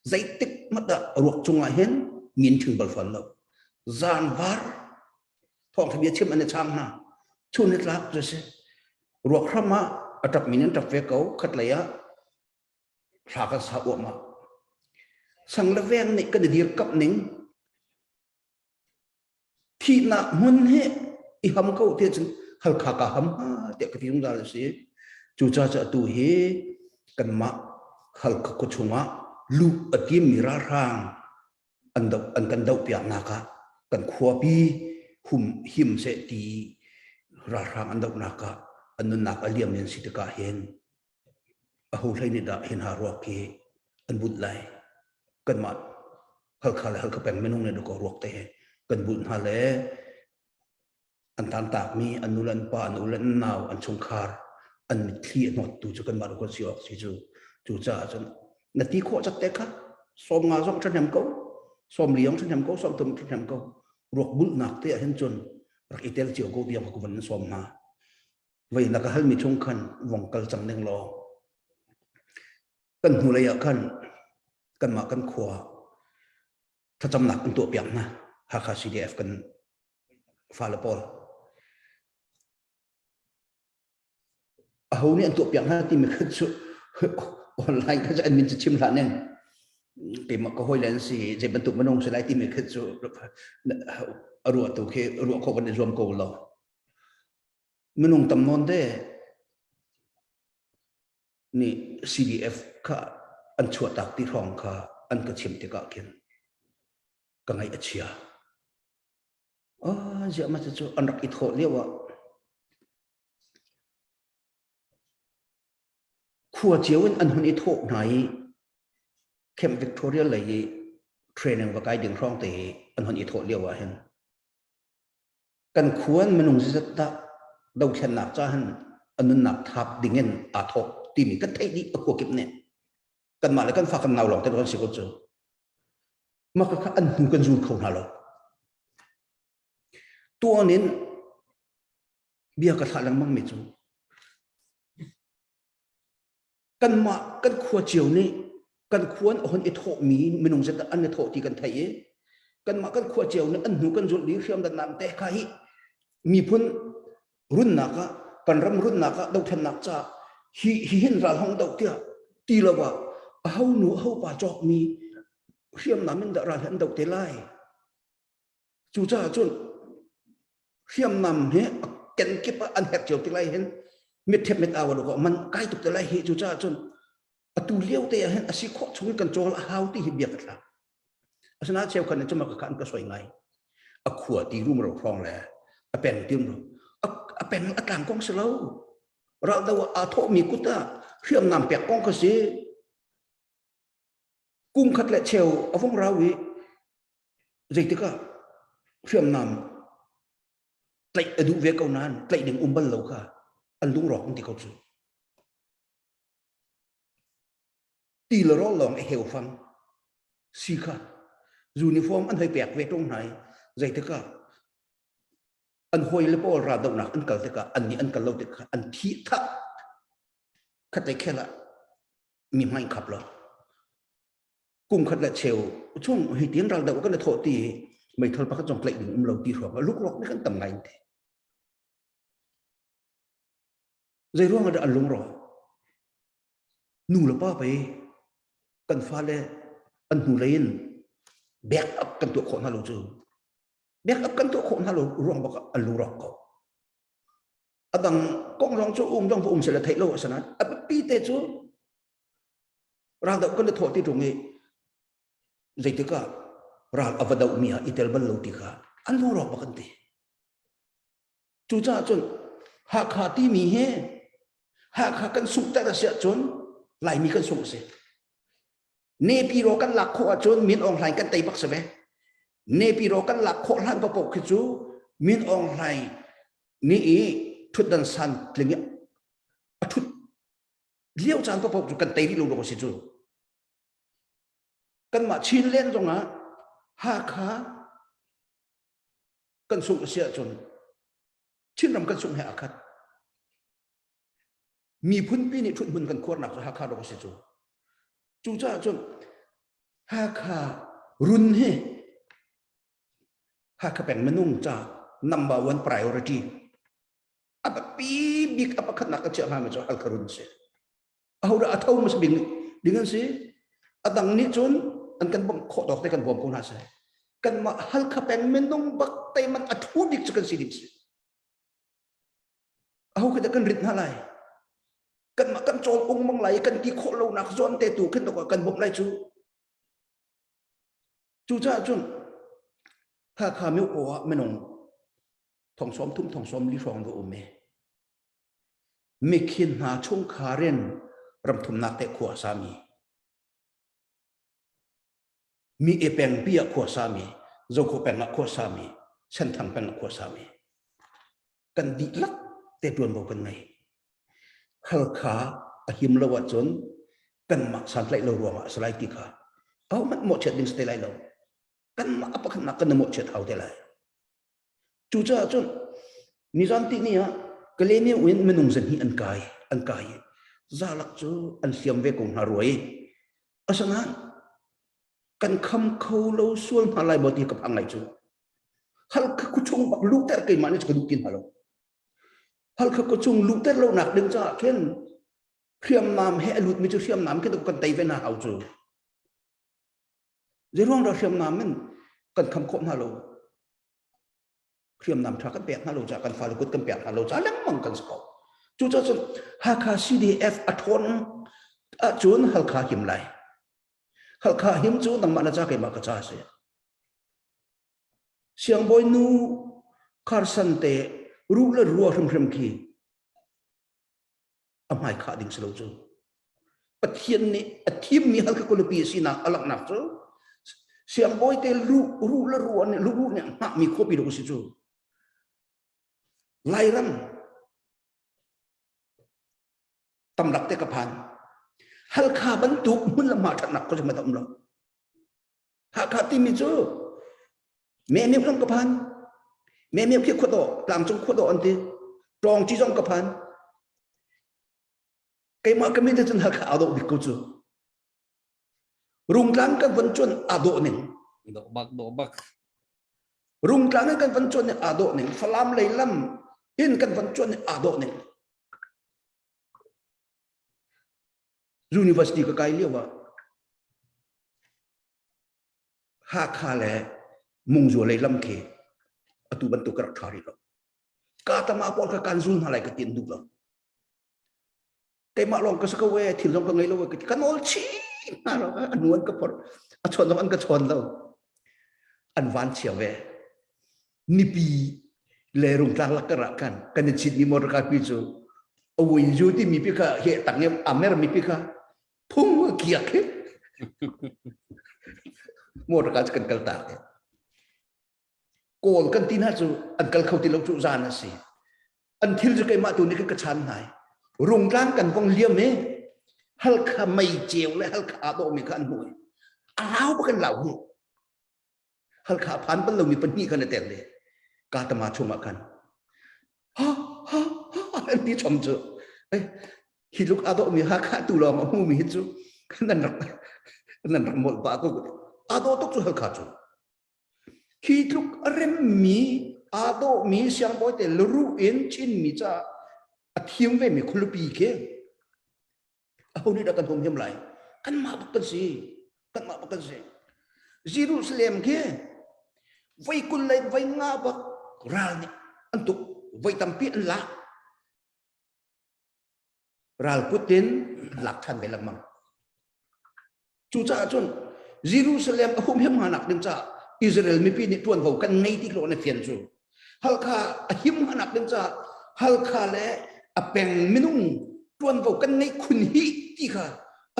Zeitik hmanh ah ruak cungah hin min ṭhing bal fawn lo. Zan var thawngṭha bia chim an i chang hna. Chun ni tlak cu si. Ruak hram ah a ṭap min an ṭap ve ko. Khatlei ah hla kan sa uahmah. Sang le veng nih kan i dirkamh ning Thihnak hmun hi i ham ko ti cun Halkha ka ham hnga tiah ka ti zungzal a si. Cucaah cu atu hi kanmah Halkha khua chungah luh a timmi ralhrang an doh an kan dohpiaknak ah kan khuapi hum him seh ti ralhrang an dohnak ah an nunnak a liam in si tikah hin aho hlei nih dah hi hna ruak hi an bunh lai kanmah Halkha le Halkha peng minung nih dakaw ruak te kan bunh hna le an tantakmi an nu le an pa an u le an nau an chungkhar an mitthli a hnawttu cu kanmah kan si awk si cu cucaah cun na ti khawh cak te kha 50 zong ṭhahnem ko 40 zong ṭhahnem ko 30 ṭhahnem ko ruak bulhnak te ah hin cun rak i tel cio ko tiang ka van in sawm hna Vei na ka halmi chung khan vong kal cang ning law kan hnulei ah khan kanmah kan khua thlacamnak kan tuah piak hna Hakha CDF kan fale pawl aho nih an tuah piak hna timi kha cu online kha cu an min cu chim hlah ning keimah ka hawi le an si zei bantuk minung si lai timi kha cu a ruah tu khi ruah khawh kan i zuam ko lo Minung tam nawn te nih CDF kha an chuahtak ti hrawng kha an ka chim tikah khin ka ngaih a chia. Ah, ziah ma cu an rak i thawh lio ah khua cio in an hun i thawh hna i Camp Victoria lei i training va kai ding hrawng te hi an hun i thawh lio ah hin Kan khuan minung zizat dah dothlennak ca han a nunnak thap dingin aa thawk timi kan theih dih a khua kip nih. Kanmah le kan fa kan nau lawng te kan si ko cu. Mah kha an hnu kan zul kho hna lo. Tuan in bia ka thlah lengmang mi cu kanmah kan khua cio nih kan khua an hon i thawhmi minung zet an i thawh ti kan theih i kanmah kan khua cio nih an hnu kan zulh dih hriam dan te kha hi miphun runnak ah kan ram runnak ah dothlennak ca hi hi hin ral hong do tiah ti lo ah aho nu aho pa cawkmi hriamnam in dah ral hi an do te lai Cucaah cun hriamnam hi a kenkip ah an herh cio ti lai hin mitthep mit au ah man kai tuk te lai hi cucaah cun atu lio te ah hin a si khawh chung in kan cawl a hau ti hi bia ka thlak. Asinain cheukhat nih cun ka an ka soi ngai. A khua ti rum ro hrawng le a peng ti rum a peng a tlang kong si lo. Raldo ah aa thawhmi kut ah hriamnam pek kong kha si. Kum khat le cheu a vong rau i Zeitik ah hriamnam tlaih a duh ve ko nain tlaih ding um bal lo kha an lungrawk an ti ko cu. Ti le rawl lawng a heu fang si kha uniform an hoi pek ve ṭung hna i zeitik ah an hawi le pawl raldohnak an kal tikah an nih an kal lo tikah an thi thah khatlei khel ah mi hmai khap lo. Kum khat le cheu chung hi tin ral do kan thawh ti meithal pakhat zong tlaih ding um lo ti hruang luklok ni kan tam ngai te. Zei ruang ah an lungro? Nu le pa pei kan fale an hnu lei in back up kan tuah khawh hna lo cu. Back up kan tuah khawh hna lo ruang bak an lungrawk ko. A dang kong zong cu um zong um sela theih lo asana a biapi te cu ral doh kan i thawh ti ṭung i zeitikah ral a va doh mi ah i tel bal lo ti kha an lungrawk bak an ti. Cucaah cun Hakha timi hi Hakha kan sunghter a si ahcun Laimi kan sungh a si. Nepiro kan lak khawh ahcun Min Aung Hlaing kan tei bak si ve. Nepiro kan lak khawh hlan paoh khi cu Min Aung Hlaing nih i ṭhutdan san tling i a ṭhut lio caan paoh cu kan tei rih lo dawh a si cu. Kanmah Chinland zongah Hakha kan sungh a si ahcun Chinram kan sungh he aa khat. Miphunpi nih ṭhuthmun kan khuarnak cu Hakha dawh a si cu. Cucaah cun Hakha run hi Hakha peng minung ca number one priority a biapi bik a pakhatnak ka chiah hngami cu Halkha run si. Ahodah a tho hmasa bik ding an si? A dang nih cun an kan bawmh khawh tawk te kan bawm ko hna seh. Kanmah Halkha peng minung bak te man a thu bik cu kan si ding si. Aho khi dah kan rit hna lai? Kanmah kan cawl ung mang lai kan ti khawh lonak zawn te tu khin kan bawmh lai cu. Cucaah cun Hakha myo ko ah minung thong sawm thum thong sawm li hrawng va um e. Mikhin hna chungkhar in ramthumnak te khua a sami mi e peng pi ah khua sami Zokho peng ah khua sami Senthang peng ah khua sami kan dihlak te tuanvo kan ngei Halkha a him lo ahcun kanmah santlaih lo ruangah a si lai ti kha ahohmanh mawhchiat ding si te lai lo kanmah a pakhatnak kan i mawhchiat hau te lai Cucaah cun nizan tihni ah Kalaymyo in minung zahnih an kai an kai i zalak cu an hliam ve ko hna rua i asinain kan kham kho lo sual hna lai maw ti ka phang ngai cu. Halkha khuachung bak luhter keimah nih cu ka duh ti hna lo. Halkha khuachung luhter lonak ding caah khin hriamnam he a lutmi cu hriamnam khi kan tei ve hna hau cu. Zeiruang dah hriamnam in kan kham khawh hna lo? Hriamnam ṭha kan pek hna lo caah kan fale kut kan pek hna lo caah lengmang kan si ko. Cucaah cun Hakha CDF a ṭhawn ahcun Halkha him lai. Halkha him cu nangmah na ca keimah ka ca a si. Siangbawi nu Carson te ruh le rua hrimhrim khi a hmai khah ding si lo cu Pathian nih a thimmi Halkha khualipi a sinak a langhnak cu siangbawi te lu ru le ru nih lu ru nih hngahmi khuapi lo si cu Lairam tamlak te ka phan Halkha bantuk hmun le hma ṭhatnak ko cu um lo Hakha timi cu Mehmeh zong ka phan. Mehmeh khi khuadawh, tlangcung khuadawh an ti. Ṭawngci zong ka phan. Keimah ka mit cun Hakha aa dawh bik ko cu. Rungtlang kan van cuan aa dawh ning. Dawh bak, dawh bak. Rungtlang in kan van cuan ning aa dawh ning. Falam lei lam in kan van cuan ning aa dawh ning. University ka kai lio ah Hakha le Mungzua lei lam khi atu bantuk ka rak ṭha rih lo. Ka tama pawl kha kan zul hna lai ka ti an duh lo. Keimah lawng ka si ko e, thil zong ka ngei lo e, ka ti. Ka nawl chih hna lo, a nu an ka phorh, a chawn zong an ka chawn lo. An van chia ve. Nipi le rungtlang lakar ah khan kan i chitmi motor car pi cu a win zu timi pi kha he tang i a mermi pi kha phung kiak hi motor car cu kan kal tak kawl kan ti hna cu an kal kho ti lo cu zan a si an thil cu keimah tu nih ka chan hna rungtlang kan vong liam i halkha mei ceu le halkha aa dawhmi kha an hmuh i a lau bak an lau hi Halkha a phan bal lomi pahnih khan a tel i Katama chungah khan ha ha ha an ti chom cu hi luk aa dawhmi Hakha tu lawng a hmumi hi cu nan rak Nan rak molh pah ko. Aa dawh tuk cu Halkha cu. Khi tluk a remmi aa dawhmi siangbawi te luruh in Chinmi caah a thiam vemi khualipi khi aho nih dah kan humhim lai? Kanmah bak kan si. Kanmah bak kan si. Jerusalem khi voi kul le voi nga bak ral nih an tuk voi tampi an lak ral kut in an lak ṭhan ve lengmang. Cucaah cun Jerusalem a humhim hnganak ding caah Israel mipi nih ṭuanvo kan ngei ti lo na fian cu. Halkha a him hnganak ding caah Halkha le a peng minung ṭuanvo kan ngeih khun hi ti kha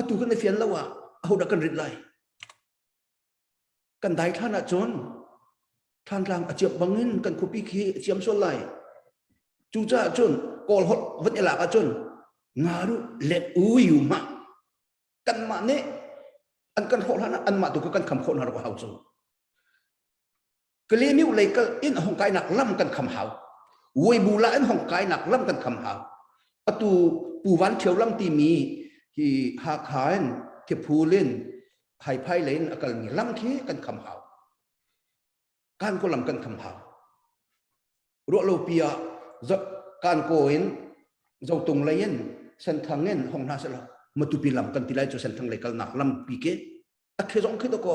atu kan i fian lo ah ahodah kan rit lai? Kan dai thlan ahcun Thantlang a ciap bangin kan khuapi khi a ciam sual lai. Cucaah cun Kawl holh van i lak ahcun nga ru let u yu ma kanmah nih an kan hrawh hlan ah anmah tu kan kham khawh hna rak hau cu. Kalemiu lei kal in hong kainak lam kan kham hau. Weibu la in hong kainak lam kan kham hau. Atu Pu Van Ṭhio lam timi hi Hakha in Thiphul in Phaiphai lei in a kalmi lam khi kan kham hau. Kan ko lam kan kham hau. Ruahlopi ah kan ko in Zotung lei in Senthang in hong hna selaw Matupi lam kan ti lai cu Senthang lei kalnak lam pi ke a khi zong khi to ko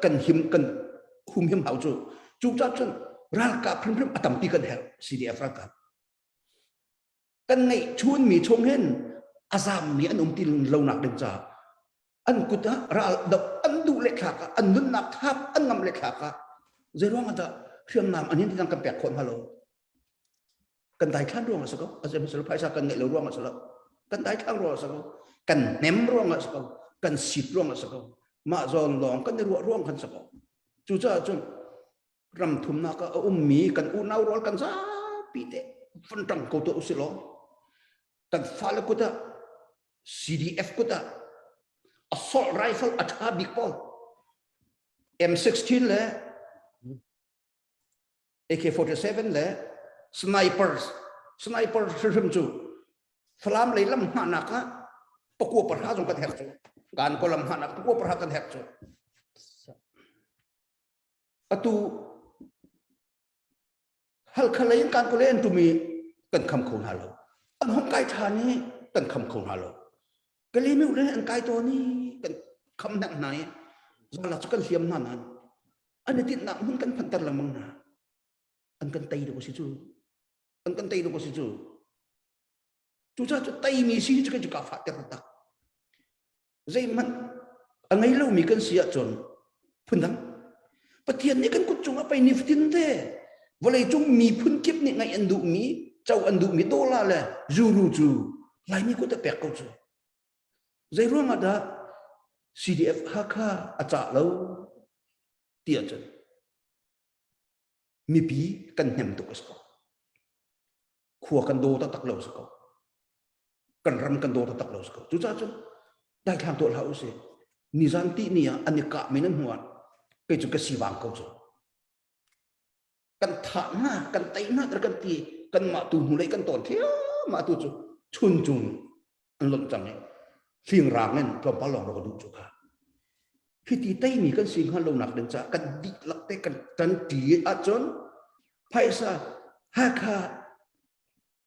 kan him kan humhim hau cu cu ca cun ralkap hrimhrim a tampi kan herh CDF ralkap kan ngeih chun mi chung hin a zam mi an um ti lo nak ding ca an kut ah ral do an duh le thlak ah an nunnak thap an ngam le thlak ah zeiruang ah dah hriamnam an hin ti kan pek khawh hna lo kan daithlan ruang a si ko a si lo phaisa kan ngeih lo ruang a si lo kan daithlang ruang a si ko kan hnem ruang a si ko kan sit ruang a si ko mah zawn lawng kan i ruah ruang kan si ko cucaah cun ram thumnak ah a ummi kan unau rual kan zapi te von ṭang ko tuah usih law kan fale kut ah CDF kut ah assault rifle a ṭha bik pawl M16 le AK-47 le snipers sniper hrimhrim cu Falam lei lam hngahnak ah pakua pahra zong kan herh cu kan ko lam hngahnak pakua pahra kan herh cu atu Halkha lei in kan ko lei an tumi kan kham kho hna lo an hong kai ṭhan i kan kham kho hna lo Kalemiu le an kai tawn i kan kham hnek hna i zala cu kan hliam hna nan an i tinhnak hmun kan phanter lengmang hna an kan tei dawh si cu an kan tei dawh si cu cucaah cu teimi si cu kan cu ka fahter tak zeihmanh a ngei lomi kan si ahcun phundang Pathian nih kan kut cungah pei nifatin te vawlei cung miphun kip nih ngaih an duhmi co an duhmi dollar le euro cu Laimi kut a pek ko cu Zei ruangah dah CDF Hakha a cah lo ti ahcun mipi kan hnem tuk a si ko. Khua kan daw taktak lo a si ko. Kan ram kan daw taktak lo a si ko. Cucaah cun daithlang tuah hlah usih. Nizan ti ni ah an i kah men an hnu ah kei cu ka sivang ko cu. Kan thah hna, kan tei hna kan ti, kanmah tu hnulei kan tawn thiam tu cu chuncung an lonh cang i fing-rang in tlawmpal lawng rak duh cu kha. Hiti teimi kan si hngal lonak ding caah kan dihlak te kan ṭanṭi ahcun phaisa Hakha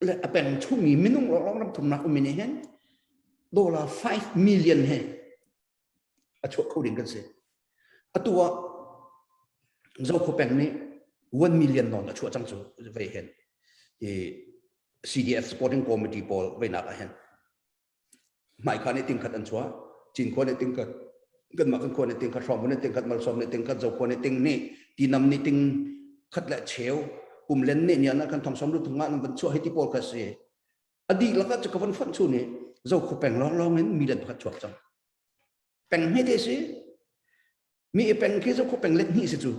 le a peng chung i minung lawnglawng ram thumnak um nih hin dollar 5 million he a chuah kho ding kan si. Atu ah Zokhua peng nih 1 million nawn a chuah cang cu vei hin. I CDF supporting committee pawl veinak ah hin hmaikha nih tingkhat an chuah Cinkhua nih tingkhat kanmah kan khua nih tingkhat Hrawngbu nih tingkhat Malsawm nih tingkhat Zokhua nih ting nih Tinam nih ting khat le cheu Pumlen nih nian ah kan thong som lu thung ah nan van chuah hi ti pawl kha si a dihlak ah cu ka van fonh chu nih Zokhua peng lawnglawng in million pakhat chuak cang peng hme te si mi i peng khi Zokhua peng let hnih si cu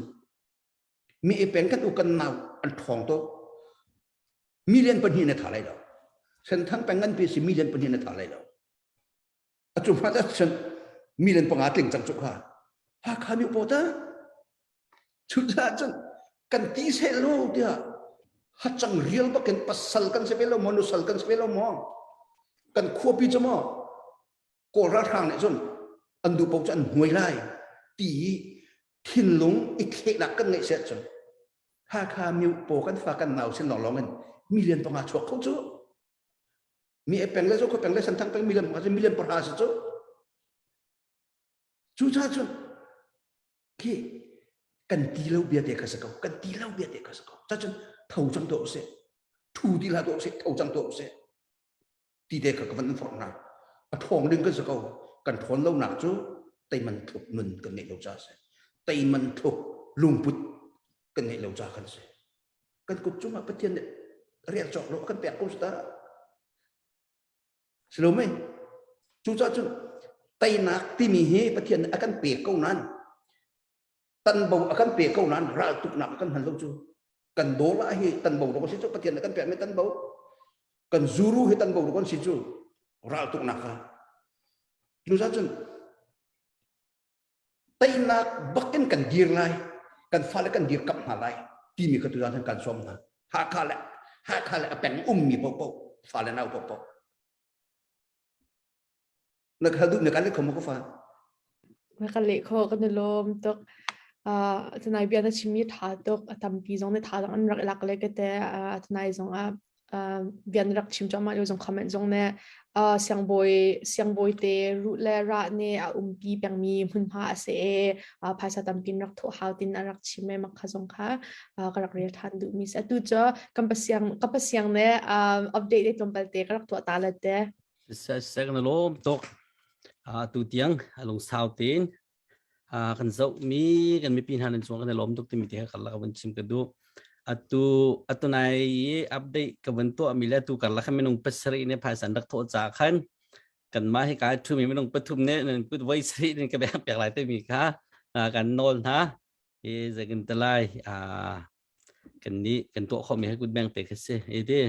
mi i peng kan u kan nau an ṭhawng tuk million pahnih na tha lai lo senthang peng nganpi si million pahnih na tha lai lo a cu hmanh ahcun million panga tling cang cu kha Hakha mi paw ta cucaah cun kan ti seh lo tiah hacang rial bakin pasal kan si ve lo maw nusal kan si ve lo maw kan khuapi cu maw Kawl ralhrang nih cun. An duh paoh cu an hnuai lai ti i thinlung i thlehnak kan ngeih siah cun Hakha myo paw kan fa kan nau sin lawnglawng in million 5 chuak kho cu. Mi e peng le zo ko peng le santhang peng million 5 million 3 si cu. Cucaah cun khi kan ti lo bia te kha si ko kan ti lo bia te kha si ko cacun tho cang tuah usih thu ti hlah tuah usih tho cang tuah usih ti te kha ka van in forh hna a ṭhawng ding kan si ko kan ṭhawn lonak cu teiman thluk nun kan ngeih lo ca si teiman thluk lungput kan ngeih lo ca kan si kan kut cungah Pathian nih rel cawk lo kan pek ko si ta Si lo mei? Cucaah cun teinak timi hi Pathian nih a kan pek ko nain tanbo a kan pek ko nain raltuknak a kan hman lo cu kan dawla hi tanbo dawh si cu Pathian nih a kan pekmi tanbo kan zuru hi tanbo dawh kan si cu raltuknak kha cucaah cun teinak bak in kan dir lai kan fale kan dir kap hna lai timi kha tuzaan kan sawm hna Hakha le Hakha le a peng ummi paohpaoh fale nau paohpaoh na ka duh na kan le kho mo ka fa Na ka leh kho kan i lawm tuk. Uh, tunai bia na chimmi tha tuk a tampi zong ne tha dang an rak lak le ka te uh, tunai zong ah bia na rak chim cuahmah lio zong comment zong nih siangbawi siangbawi te ruh le rah nih a umpi pengmi hmunhma a si i phaisa tampi in rak thawh hau tin a rak chim i makha zong kha ka rak rel ṭhan duhmi si. Atu cu kan pasiang ka pasiang nih update le tlawmpal te ka rak tuah ta le te. Seh kan lawm tuk. Tu tiang a lungsau tein kan zohmi kan mipi hna nan cung kan i lawm tuk timi te kha karlak van chim ka duh. Atu atu nai i update ka van tuah mi le tu karlak khan minung pasarih ne phaisa an rak thawh ca khan kanmah hi kai thumi minung pathum ne nan kut voi sarih in ka bek pek lai timi kha kan nawl hna i zeikin te lai kan nih kan tuah khawhmi hi kut beng te khi si i ti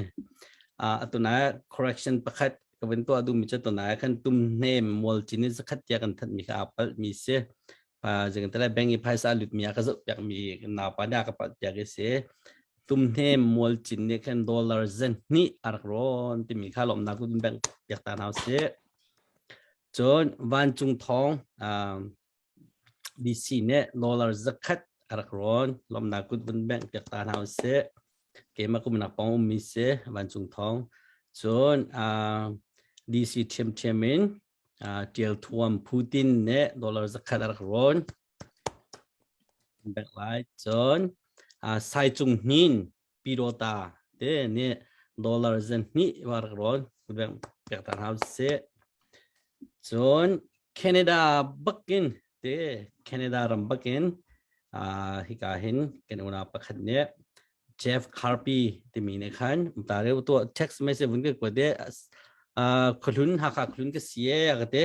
atu na correction pakhat ka van tuah duhmi cu tunai khan tum hnem mual cin in zakhat tia kan that mi kha aa palh mi si pa zeikin te lai bank i phaisa lut mi a ka zoh piak mi naupa nih a ka palh piak i si tum hnem mual cin nih khan dollar zen hnih a rak rawn timi kha lawmnak kun bank piak ta hna si cun vancung thawng DC nih dollar zakhat a rak rawn. Lawmhnak kut vun bengh piak ta hna usih. Keimah kumnak pawng ummi si vancung thawng. Cun DC ṭhiamṭhiam in Ṭial Thuam Putin nih dollar zakhat a rak rawn. Bengh lai. Cun Sai Cung Hnin Pidota te nih dollar 200 va rak rawn pek ta hna usih. Cun Canada bakin te Canada ram bakin hika hin kan unau pakhat nih Jeff Carpy timi nih khan ta reu to text message vun ka kuat de khuhlun Hakha khuhlun ka si e ka te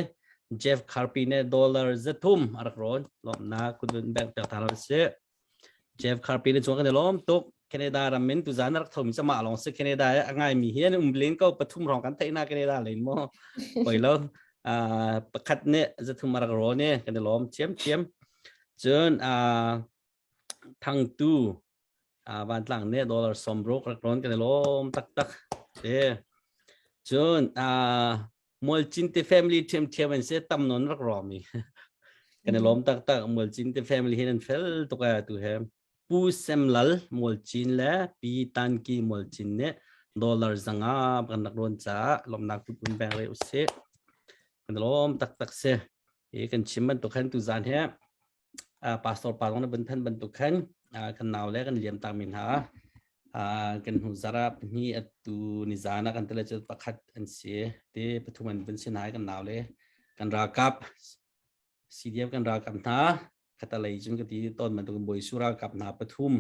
Jeff Carpy ne dollar 300 a rak rawn lawmnak kutun bank pek ta lo si Jeff Carpi na cung kan i lawm tuk. Canada ram in tuzan rak thomi cu mah lawng si Canada a ngaimi hi an um len ko pathum rong kan theih na Canada len maw poi lo pakhat nih zathum a rak rawn i kan i lawm thiam cun thangtu vantlang nih dollar 60 rak rawn kan i lawm taktak te cun Mualcin te family ṭhiamṭhiam an si tam nawn rak rawmi kan i lawm taktak Mualcin te family hin an fel tuk e tu he Pu Semlal Mualcin le Pi Tanki Mualcin nih dollar 500 kan rak rawn caah lawmnak tu pun beng re usih kan lawm taktak si hi kan chim bantuk khan tu zan he pastor pa zong na bun than bantuk khan kan nau le kan liam tak mi hna kan hnu zara pahnih atu ni zan ah kan tele cu pakhat an si te pathum an bun sin hai kan nau le kan ralkap CDF kan ralkap hna khatalei cun ka ti ton bantuk bawi su ralkap hna pathum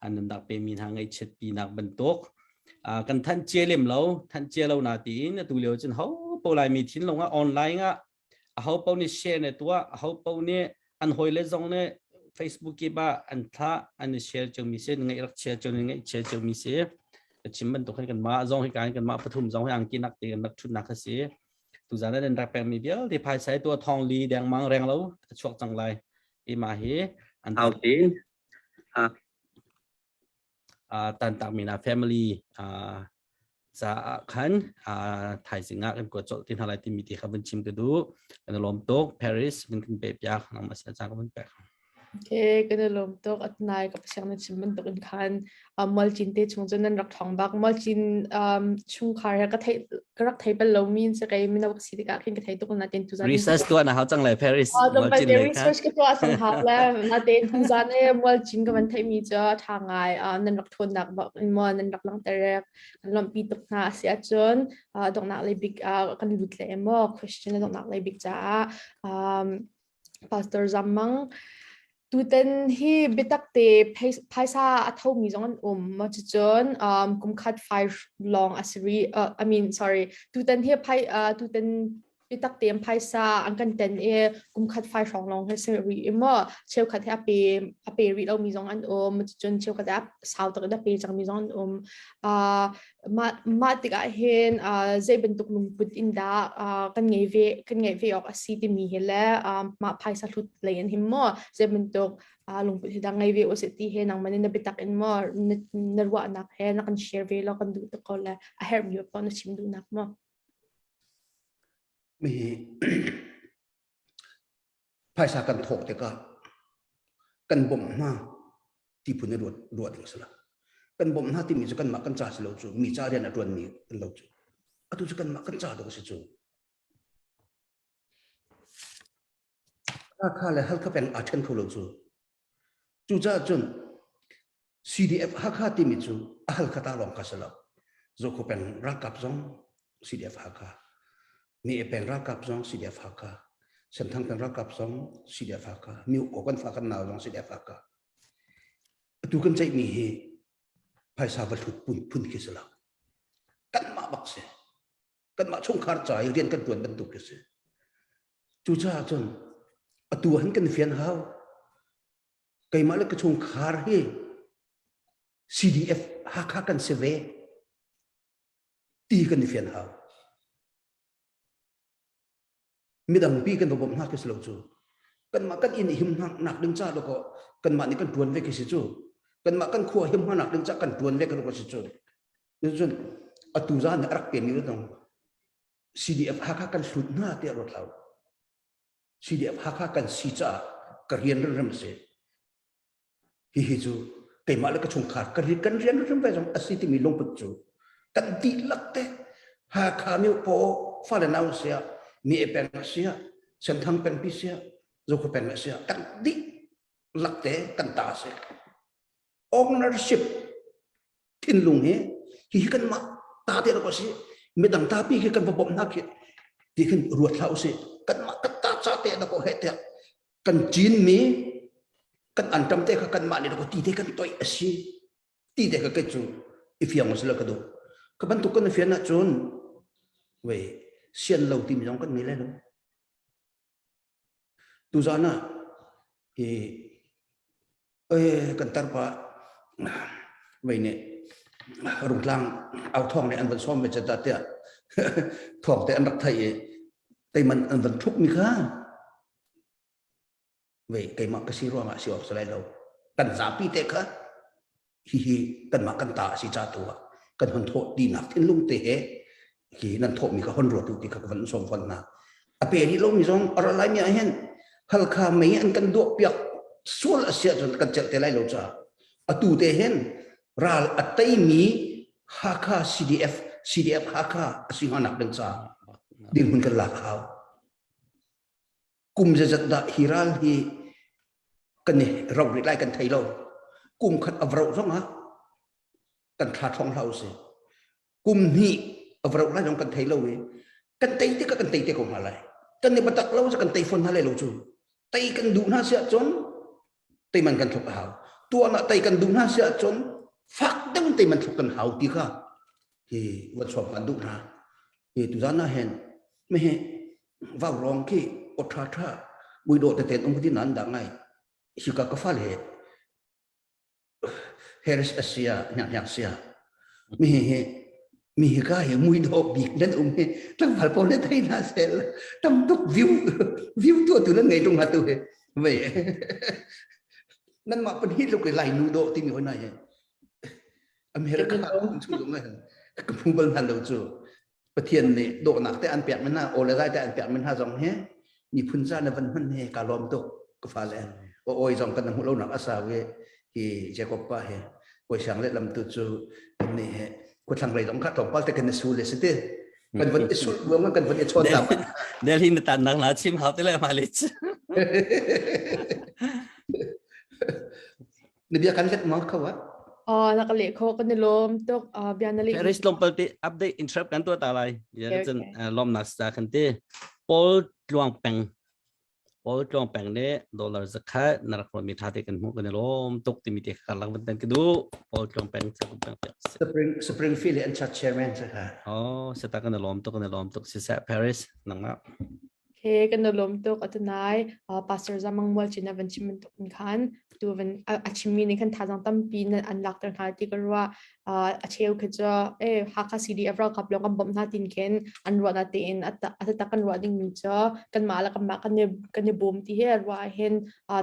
an nunnak pe mi hna ngaihchiat pi nak bantuk kan than cia lem lo than cia lo na tiin atu lio cun ho po lai mi thin long ah online ah aho paoh nih share ne tuah aho paoh nih an hawile zong nih Facebook kip ah an thlah an i share ciomi si ngaih rak share cio ngaih share ciomi si ka chim bantuk hin kanmah zong hi kan kanmah pathum zong hi angki nak te kan rak thutnak a si tuzan an rak pekmi vialte phaisa tu thong li dengmang reng lo a chuak cang lai i ma hi an tan tak mi na family. caah khan thaizing ah kan kuat colh ti hna lai timi ti kha vun chim ka duh. Kan i lawm tuk. Paris vun kan pe piak nangmah sin caan ka vun pek. Okay, kan i lawm tuk. Atunai ka pasiang na chim bantuk in khan Mualcin te chung cun nan rak thong bak. Mualcin chungkhar he ka thei ka rak thei bal lo mi se kei mino ka si tikah khin ka thei tuk na ten tu zan. Research tuah na hau cang lai Paris. Mualcin le research ka tuah sang hau le na ten tu zan e Mualcin ka van thei mi cu tha ngai nan rak thawn nak bak in mo nan rak langter rek kan lawmhpi tuk hna a si ahcun donghnak lei bik kan lut le emaw question donghnak lei bik caah Pastor Zam Mang tutan hi biatak te phaisa a thomi zong an um ma cucun kum khat fai lawng a si ri I mean sorry tutan hi phai tutan biatak tein phaisa an kan ten i kum khat fai hrawng lawng hi si rih i maw cheukhat hi a pe a pe rih lomi zong an um cun cheukhat a sau tak in a pe cangmi zong an um uh, mah mah tikah hin uh, zei bantuk lungput in dah uh, kan ngei ve kan ngeih ve awk a si timi hi le uh, mah phaisa hlut lei in him maw zei bantuk uh, lungput hi dah ngei ve usih ti he nangman in na biatak in maw na, na ruahnak he na kan share ve lo kan duh tuk ko le a herhmi paoh na chim duhnak maw Mi phaisa kan thawk tikah kan bawmh hna ti phun in ruat ruah ding a si lo. Kan bawmh hna timi cu kanmah kan ca si lo cu mi ca rian a ṭuanmi kan lo cu. Atu cu kanmah kan ca dawh a si cu. Hakha le Halkha peng aa ṭhen kho lo cu. Cucaah cun CDF Hakha timi cu a Halkha ta lawng kha si lo. Zokhua peng ralkap zong CDF Hakha. Mi peng ralkap zong CDF Hakha. Senthang peng ralkap zong CDF Hakha. Mi aw kan fa kan nau zong CDF Hakha. Atu kan ceihmi hi phaisa va hlut phun phun khi si lo. Kanmah bak si. Kanmah chungkhar ca i rian kan tuan bantuk khi si. Cucaah cun atu han kan fian hau. Keimah le ka chungkhar hi CDF Hakha kan si ve ti kan i fian hau. Midang pi kan va bawmh hna khi si lo cu. Kanmah kan inn him nak ding ca dawkaw kanmah nih kan tuan ve khi si cu. Kanmah kan khua him nak ding ca kan tuan ve kan si cu. Cun atu zan a rak pemi dong CDF Hakha kan hlut hna tiah ruat hlah CDF Hakha kan si caah ka rian rimrim a si. Hihi cu keimah le ka chungkhar ka rian kan rian rimrim ve zong a si timi lungput cu kan dihlak te Hakha myo paw fale nau sia mi e peng sia Senthang pengpi sia Zokhua peng sia kan dihlak te kan ta si. Ownership thinlung hi hihi kanmah ta te ko si midang ta pi khi kan va bawmh hna khi ti khin ruat hlah usih kanmah kan ta ca te na ko he tiah kan cin mi kan antam te kha kanmah nih ko ti te kan toih a si ti te kha kei cu i fiang usila ka duh ka bantuk kan fian ahcun wei sian lo ti mi zong kan ngei lai lo Tuzaan ah hi kan tarpa vei nih Rungtlang au thawng nih an van sawm ve cata tiah thawng te an rak theih i teiman an van thluk mi kha vei keimah ka si ruangah si awk si lai lo kan zapi te kha hihi kanmah kan ta a si ca tu ah kan hon thawh tinak thinlung te he hi nan thawhmi kha hon ruat u ti kha ka van sawm fawn hna a pe rih lomi zong a ra laimi ah hin Halkha mei an kan duah piak sual a si ahcun kan celh te lai lo caah atu te hin ral a teimi Hakha CDF CDF Hakha a si hnga nak ding caah dirhmun kan lak hau Kum zeizat dah hi ral hi kan i ro rih lai kan thei lo. Kum khat a va zong ah kan thla thong hlah usih. Kum hnih a va lai zong kan thei lo i kan tei tikah kan tei te ko hna lai. Kan i batak lo cu kan tei fawn hna lai lo cu. Tei kan duh hna si ahcun teiman kan thluk a hau. Tuan ah tei kan duh hna si ahcun fak deuh in teiman thluk kan hau ti kha hi van sawm kan duh hna. Hi tuzan ah hin mehe vaurawng khi aw ṭha ṭha muidawh tete an um ti nan dah ngai hika ka fale he Harris asia hniak hniak sia mi hi mi hi ka hi muidawh bik nan um hi tlangval pawl ne thei hna sel tam tuk view view tu tu nan ngei tung ha tu he vei nan mah pan hi luk lai nu dawh timi hoi na he America chung zong hin. Ka hmu bal hna lo cu. Pathian nih dawhnak te an pek mi hna, aw le zai te an pek mi hna zong hi miphun ca na van hman hi ka lawm tuk ka fale. O oi zong kan hmuh lonak a sau i hi Jacob pa hi Bawi le lam tu cu kan nih he khuathlang lei zong kha tlawmpal te kan i su le si ti. Kan van i sulh ruang kan van i chawn ta. Delhi na tan nak la chim hau te le ma le. Na bia kan let ma kho ah? Oh, na ka leh kho kan i lawm tuk. Bia na leh. Paris tlawmpal te update interrupt kan tuah ta lai. Ya cun lawmnak sa kan te. Paul Tluang Peng Paul Tluang Peng le dollar zakhat na rak mi tha te kan hmuh kan i lawm tuk timi te ka lak van tan ka du. Paul Tluang Peng Peng Spring Springfield an church chairman sa kha. Oh, seta kan i lawm tuk kan i lawm tuk si sa Paris nangmah. He kan i lawm tuk atunai Pastor Zamang Mual chin a van chim bantuk in khan tu van a chimmi nih khan thazaang tampi nan an lakter hna ti ka ruah a cheu kha cu e Hakha CDF ralkap lawng kan bawmh hna tin khin an ruah na tein a tak kan ruah ding mi cu kanmah le kanmah kan i bawm ti he ruah hin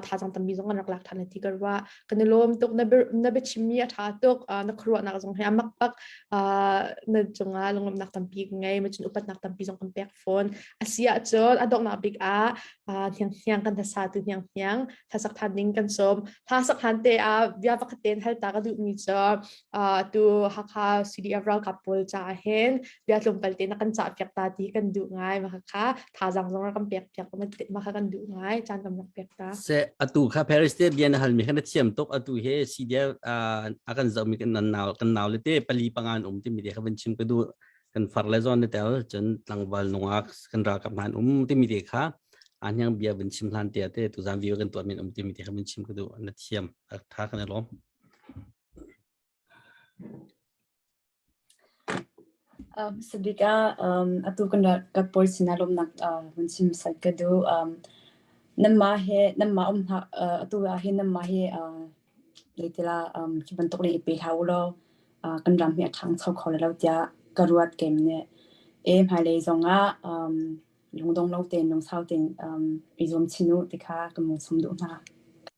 thazaang tampi zong an rak lak than ti ka ruah kan i lawm tuk na na biachimmi a ṭha tuk na khuaruahnak zong hi a mak bak na cungah lunglawmhnak tampi ka ngei macun upatnak tampi zong kan pek fawn a si ahcun a donghnak bik ah hniang hniang kan hlasa tu hniang hniang hlasak than ding kan sawm hlasak han te ah bia pakhat ten hal ta ka duhmi cu tu Hakha CDF ralkap pawl caah hin bia tlawmpal te na kan cah piak ta ti kan duh ngai mah kha thazang zong rak kan pek piak mah kha kan duh ngai caan kan rak pek ta se atu kha Paris te bia na hal mi kha na thiam tuk atu he CDF a kan zoh mi kan nau kan nau le te pali pangan um ti mi te kha van chim ka du kan far le zon ne tel cun tlangval nungak kan ralkap hna um ti mi te kha an hiang bia van chim hlan te te tu zan video kan tuah min um ti mi te kha van chim ka du na thiam tha kan lom Sabik ah atu kan ka pawl sinah lawmhnak vun chim sat ka duh. Nanmah he nanmah um hna atu ah hin nanmah hi zeitila cu bantuk nih i pe hlah u law kan ram hi a ṭhangcho kho lai lo tiah ka ruat kem nih. E hmailei zongah lungdong lo tein lungsau tein i zuam chin u ti kha kan vung sawm duh hna.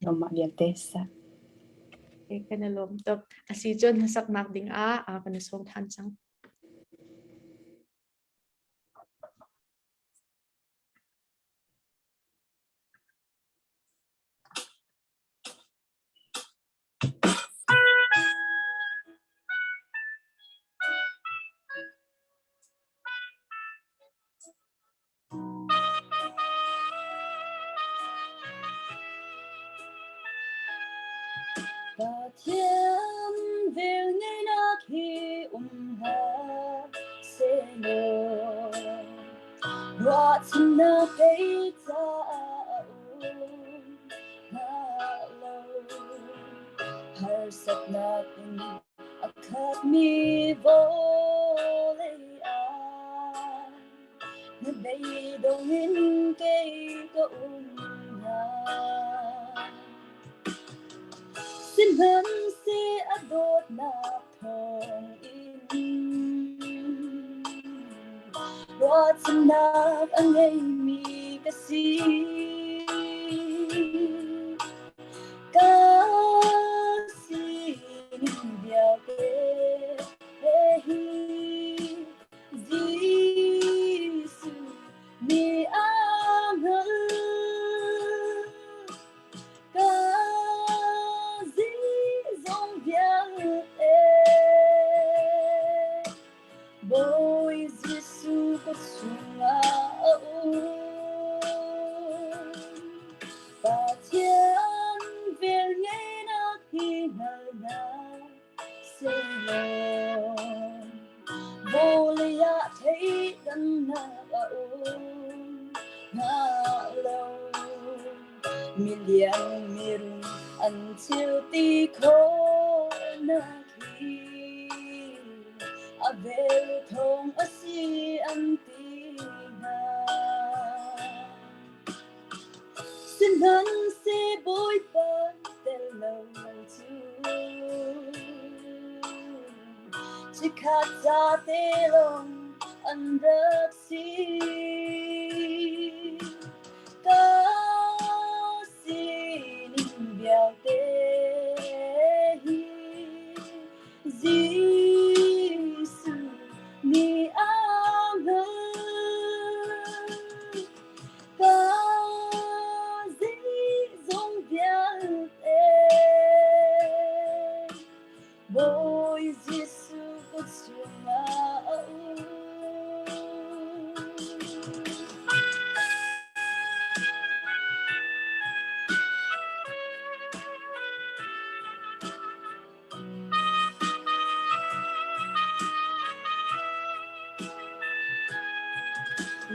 Lawmah vialte siseh. Kan i lawm tuk. A si cun hlasaknak ding ah kan i sawm than cang. Pathian velngeihnak hi um hlah sehlaw ruahchannak kei caah a um hnga lo. Harsatnak in a khatmi vawlei ah na beidong in kei ka um hnga. Sihmanhseh a dawtnak thawng in ruahchannak a ngeimi ka si. Ka sining vialte hi Jesuh nih a hngalh. Ka zeizong vialte Bawi Jesuh ka chungah a um. Pathian velngeihnak hi hngal hna sehlaw vawlei ah thleidannak a um hnga lo. Milian mirum an thil ti khawhnak hi a vel thawng a si an ti hna. Sihmanhseh Bawipa tel lo cu chikkhat ca te lawng an rak si. Ka sining vialte hi Jesuh.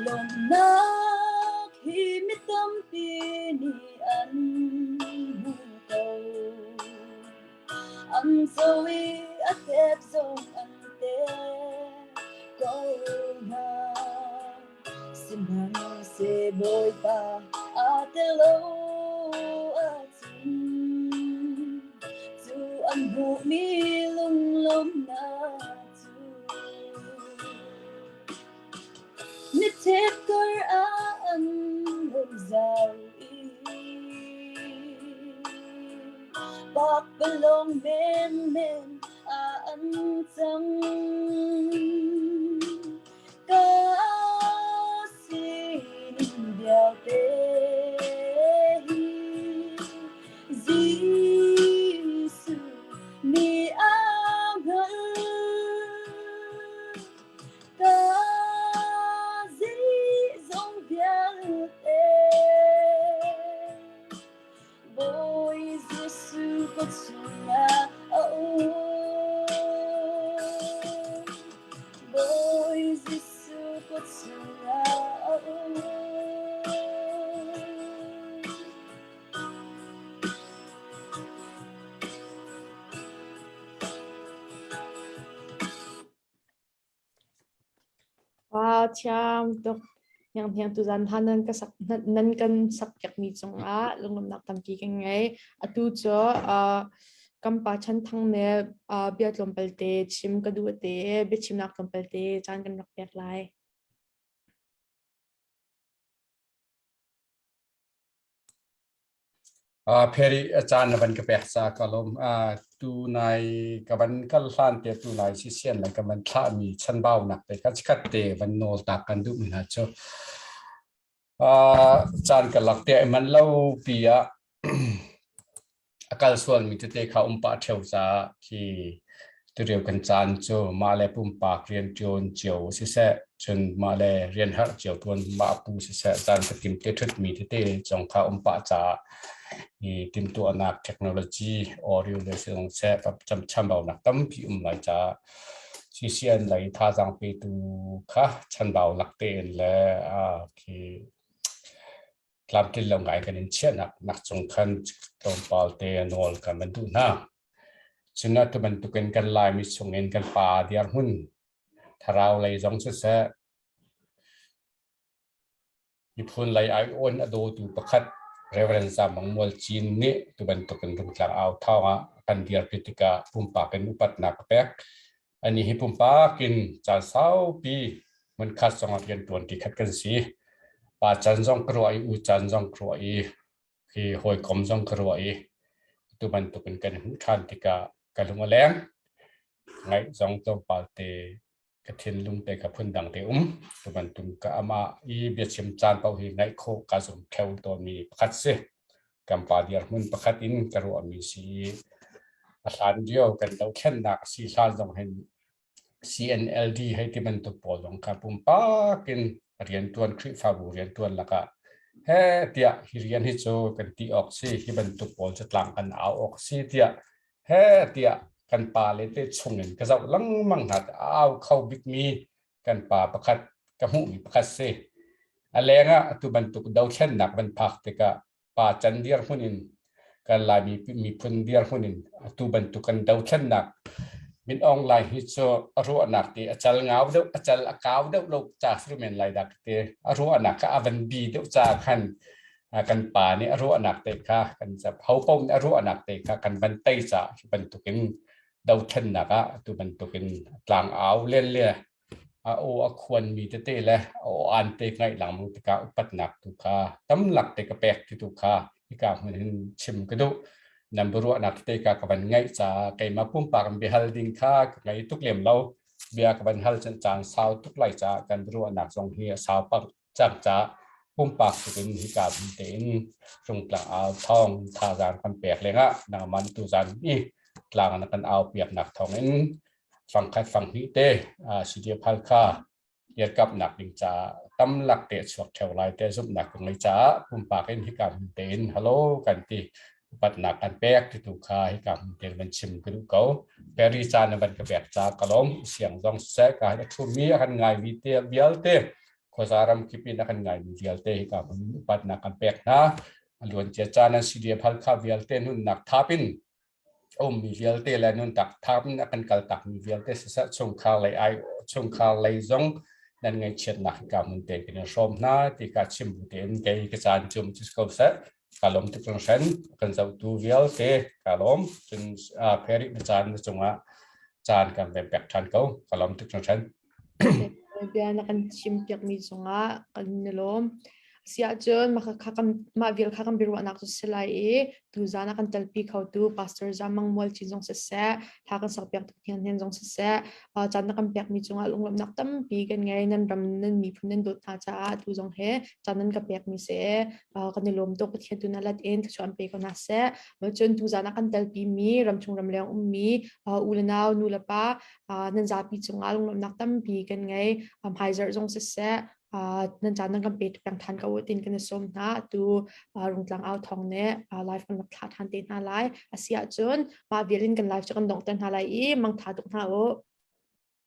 Lawmhnak hi mi tampi nih an hmu ko. An co i a tep zong an tep ko hna. Sihmanhseh Bawipa aa tel lo ahcun cu an hmuhmi lunglawmhnak cu Mitthep kar ah an hung zau i pakpalawng menmen ah an cang. Ka sining vialte hi Jesuh nih a hngalh. Ka zeizong vialte Bawi Jesuh ka chungah a um. Bawi Jesuh ka chungah a um. Wow, thiam tuk. Hniang hniang tuzan hna nan ka sak nan kan sak piakmi cungah lunglawmhnak tampi kan ngei. Atu cu uh, kan pa Chan Thang nih uh, bia tlawmpal te chim ka duh te, biachimnak tlawmpal te caan kan rak pek lai. Pheri caan na van ka pek ca ka lawm. Tu nai ka van kal hlan te tu nai sisian le ka van thlahmi chanbaunak te kha chikkhat te van nawl tak kan duhmi hna cu caan ka lak te man lo pi ah a kal sualmi tete kha um pah ṭheo caah khi tulio kan caan cu mah le pumpak rianṭuan cio siseh, cun mah le rian herh cio tuan mah pu siseh, caan ka tim te ṭhutmi tete zong kha um pah caah hi timhtuahnak technology audio le zong seh chambaunak tampi um lai caah CCN lei thazaang petu kha chanbau lak tein le khi tlamtlin lo ngai kan in chiahnak nak cung khan tlawmpal te nawl kan van duh hna. Cun atu bantukin kan Laimi chungin kan pa dirhmun thlarau lei zong siseh miphun lei aiawn a dawtu pakhat Reverend Za Mang Mual Cin nih tu bantukin Rungtlang au thawng ah kan dirpi tikah pumpak in upatnak a pek. Ani hi pumpak in caan saupi hmunkhat zongah rianṭuan ti khat kan si. Pa can zong ka ruah i u can zong ka ruah i hi hawikom zong ka ruah i tu bantukin kan hmuh ṭhan tikah ka lung a leng. Ngaih zong tlawmpal te ka thinlung te ka phundang te um. Tu bantuk ka amah i biachim caan paoh hi ngaih khawh ka zum ṭheo tawnmi pakhat si. Kan pa dirhmun pakhat in ka ruahmi si i a hlan lio kan dothlennak a si hlan zong hin CNLD hei ti bantuk pawl zong kha pumpak in riantuan Khrihfabu riantuan lakah he tiah hi rian hi cu kan ti awk si hi bantuk pawl cu tlang kan au awk si tiah he tiah kan pa le te chungin ka zoh lengmang hna au kho bikmi kan pa pakhat ka hmuhmi pakhat si. A leng ah atu bantuk dothlennak van phak tikah pa can dirhmun in kan Laimi miphun dirhmun in atu bantuk kan dothlennak Min Aung Hlaing hi cu a ruahnak te a cal ngau deuh a cal a kau deuh lo ca si men lai dak te a ruahnak kha a van bi deuh ca khan kan pa nih a ruahnak te kha kan ho paoh nih a ruahnak te kha kan van tei ca hi bantukin dothlennak ah atu bantukin tlang au len le a aw a khuanmi tete le a aw aan te ngaih lengmang tikah upatnak tu kha tamlak te ka pek ti tu kha hika hmun hin chim ka duh. Nan biaruahnak tete ka ka van ngaih caah keimah pumpak in biahal ding kha ka ngei tuk lem lo. Bia ka van hal cun caan sau tuk lai caah kan biaruahnak zong hi a sau pah cang caah pumpak tukin hika hmun tein rungtlang au thawng thazaang kan pek lengah nangmah tuzan i tlang na kan au piaknak thawngin fangkhat fanghnih te CDF Halkha dirkamhnak ding caah tamlak te chuak theo lai te zumhnak ka ngei caah pumpak in hika hmun tein hello kan ti upatnak kan pek ti tu kha hika hmun tein van chim ka duh ko. Perry ca na van ka pek ca ka lawm siang zong siseh ka a thumi a kan ngai mi te vialte. Khuaza ram kip in a kan ngaimi vialte hika hmun in upatnak kan pek hna. A luancia caan an CDF Halkha vialte nunnak thap in a ummi vialte le nuntak thap in a kan kaltakmi vialte siseh chungkhar lei ai chungkhar lei zong nan ngaihchiatnak hika hmun te kan in hrawm hna ti ka chim bu tein kei ka caan cum cu ko seh. Ka lawm tuk hringhran. Kan zohtu vialte ka lawm. Cun Perry na caan na cungah caan kan ven pek ṭhan ko. Ka lawm tuk hringhran. Bia na kan chim piakmi cungah kan i lawm. Si ahcun mah kha kan mah vial kha kan biaruahnak cu si lai i tuzaan a kan telpi khotu Pastor Zamang Mual Cin zong siseh, hla kan sakpiak tu Hnian Hnian zong siseh, caan na kan pekmi cungah lunglawmhnak tampi kan ngei. Nan ram nan miphun nan dawt hna caah tu zong he caan nan ka pekmi si kan i lawm tuk. Pathian tu na lat in thluachuah an pe ko hna seh. Cun tuzaan ah kan telpi mi ramchung ramleng ummi u le nau nu le pa nan zapi cungah lunglawmhnak tampi kan ngei. Hmaizarh zong siseh nan caan nan kan pe peng than ko tin kan i sawm hna tu rungtlang au thong ne live kan rak thlah than te hna lai asi ahcun mah vial in kan live cu kan donghter hna lai i mangtha tuk hna u.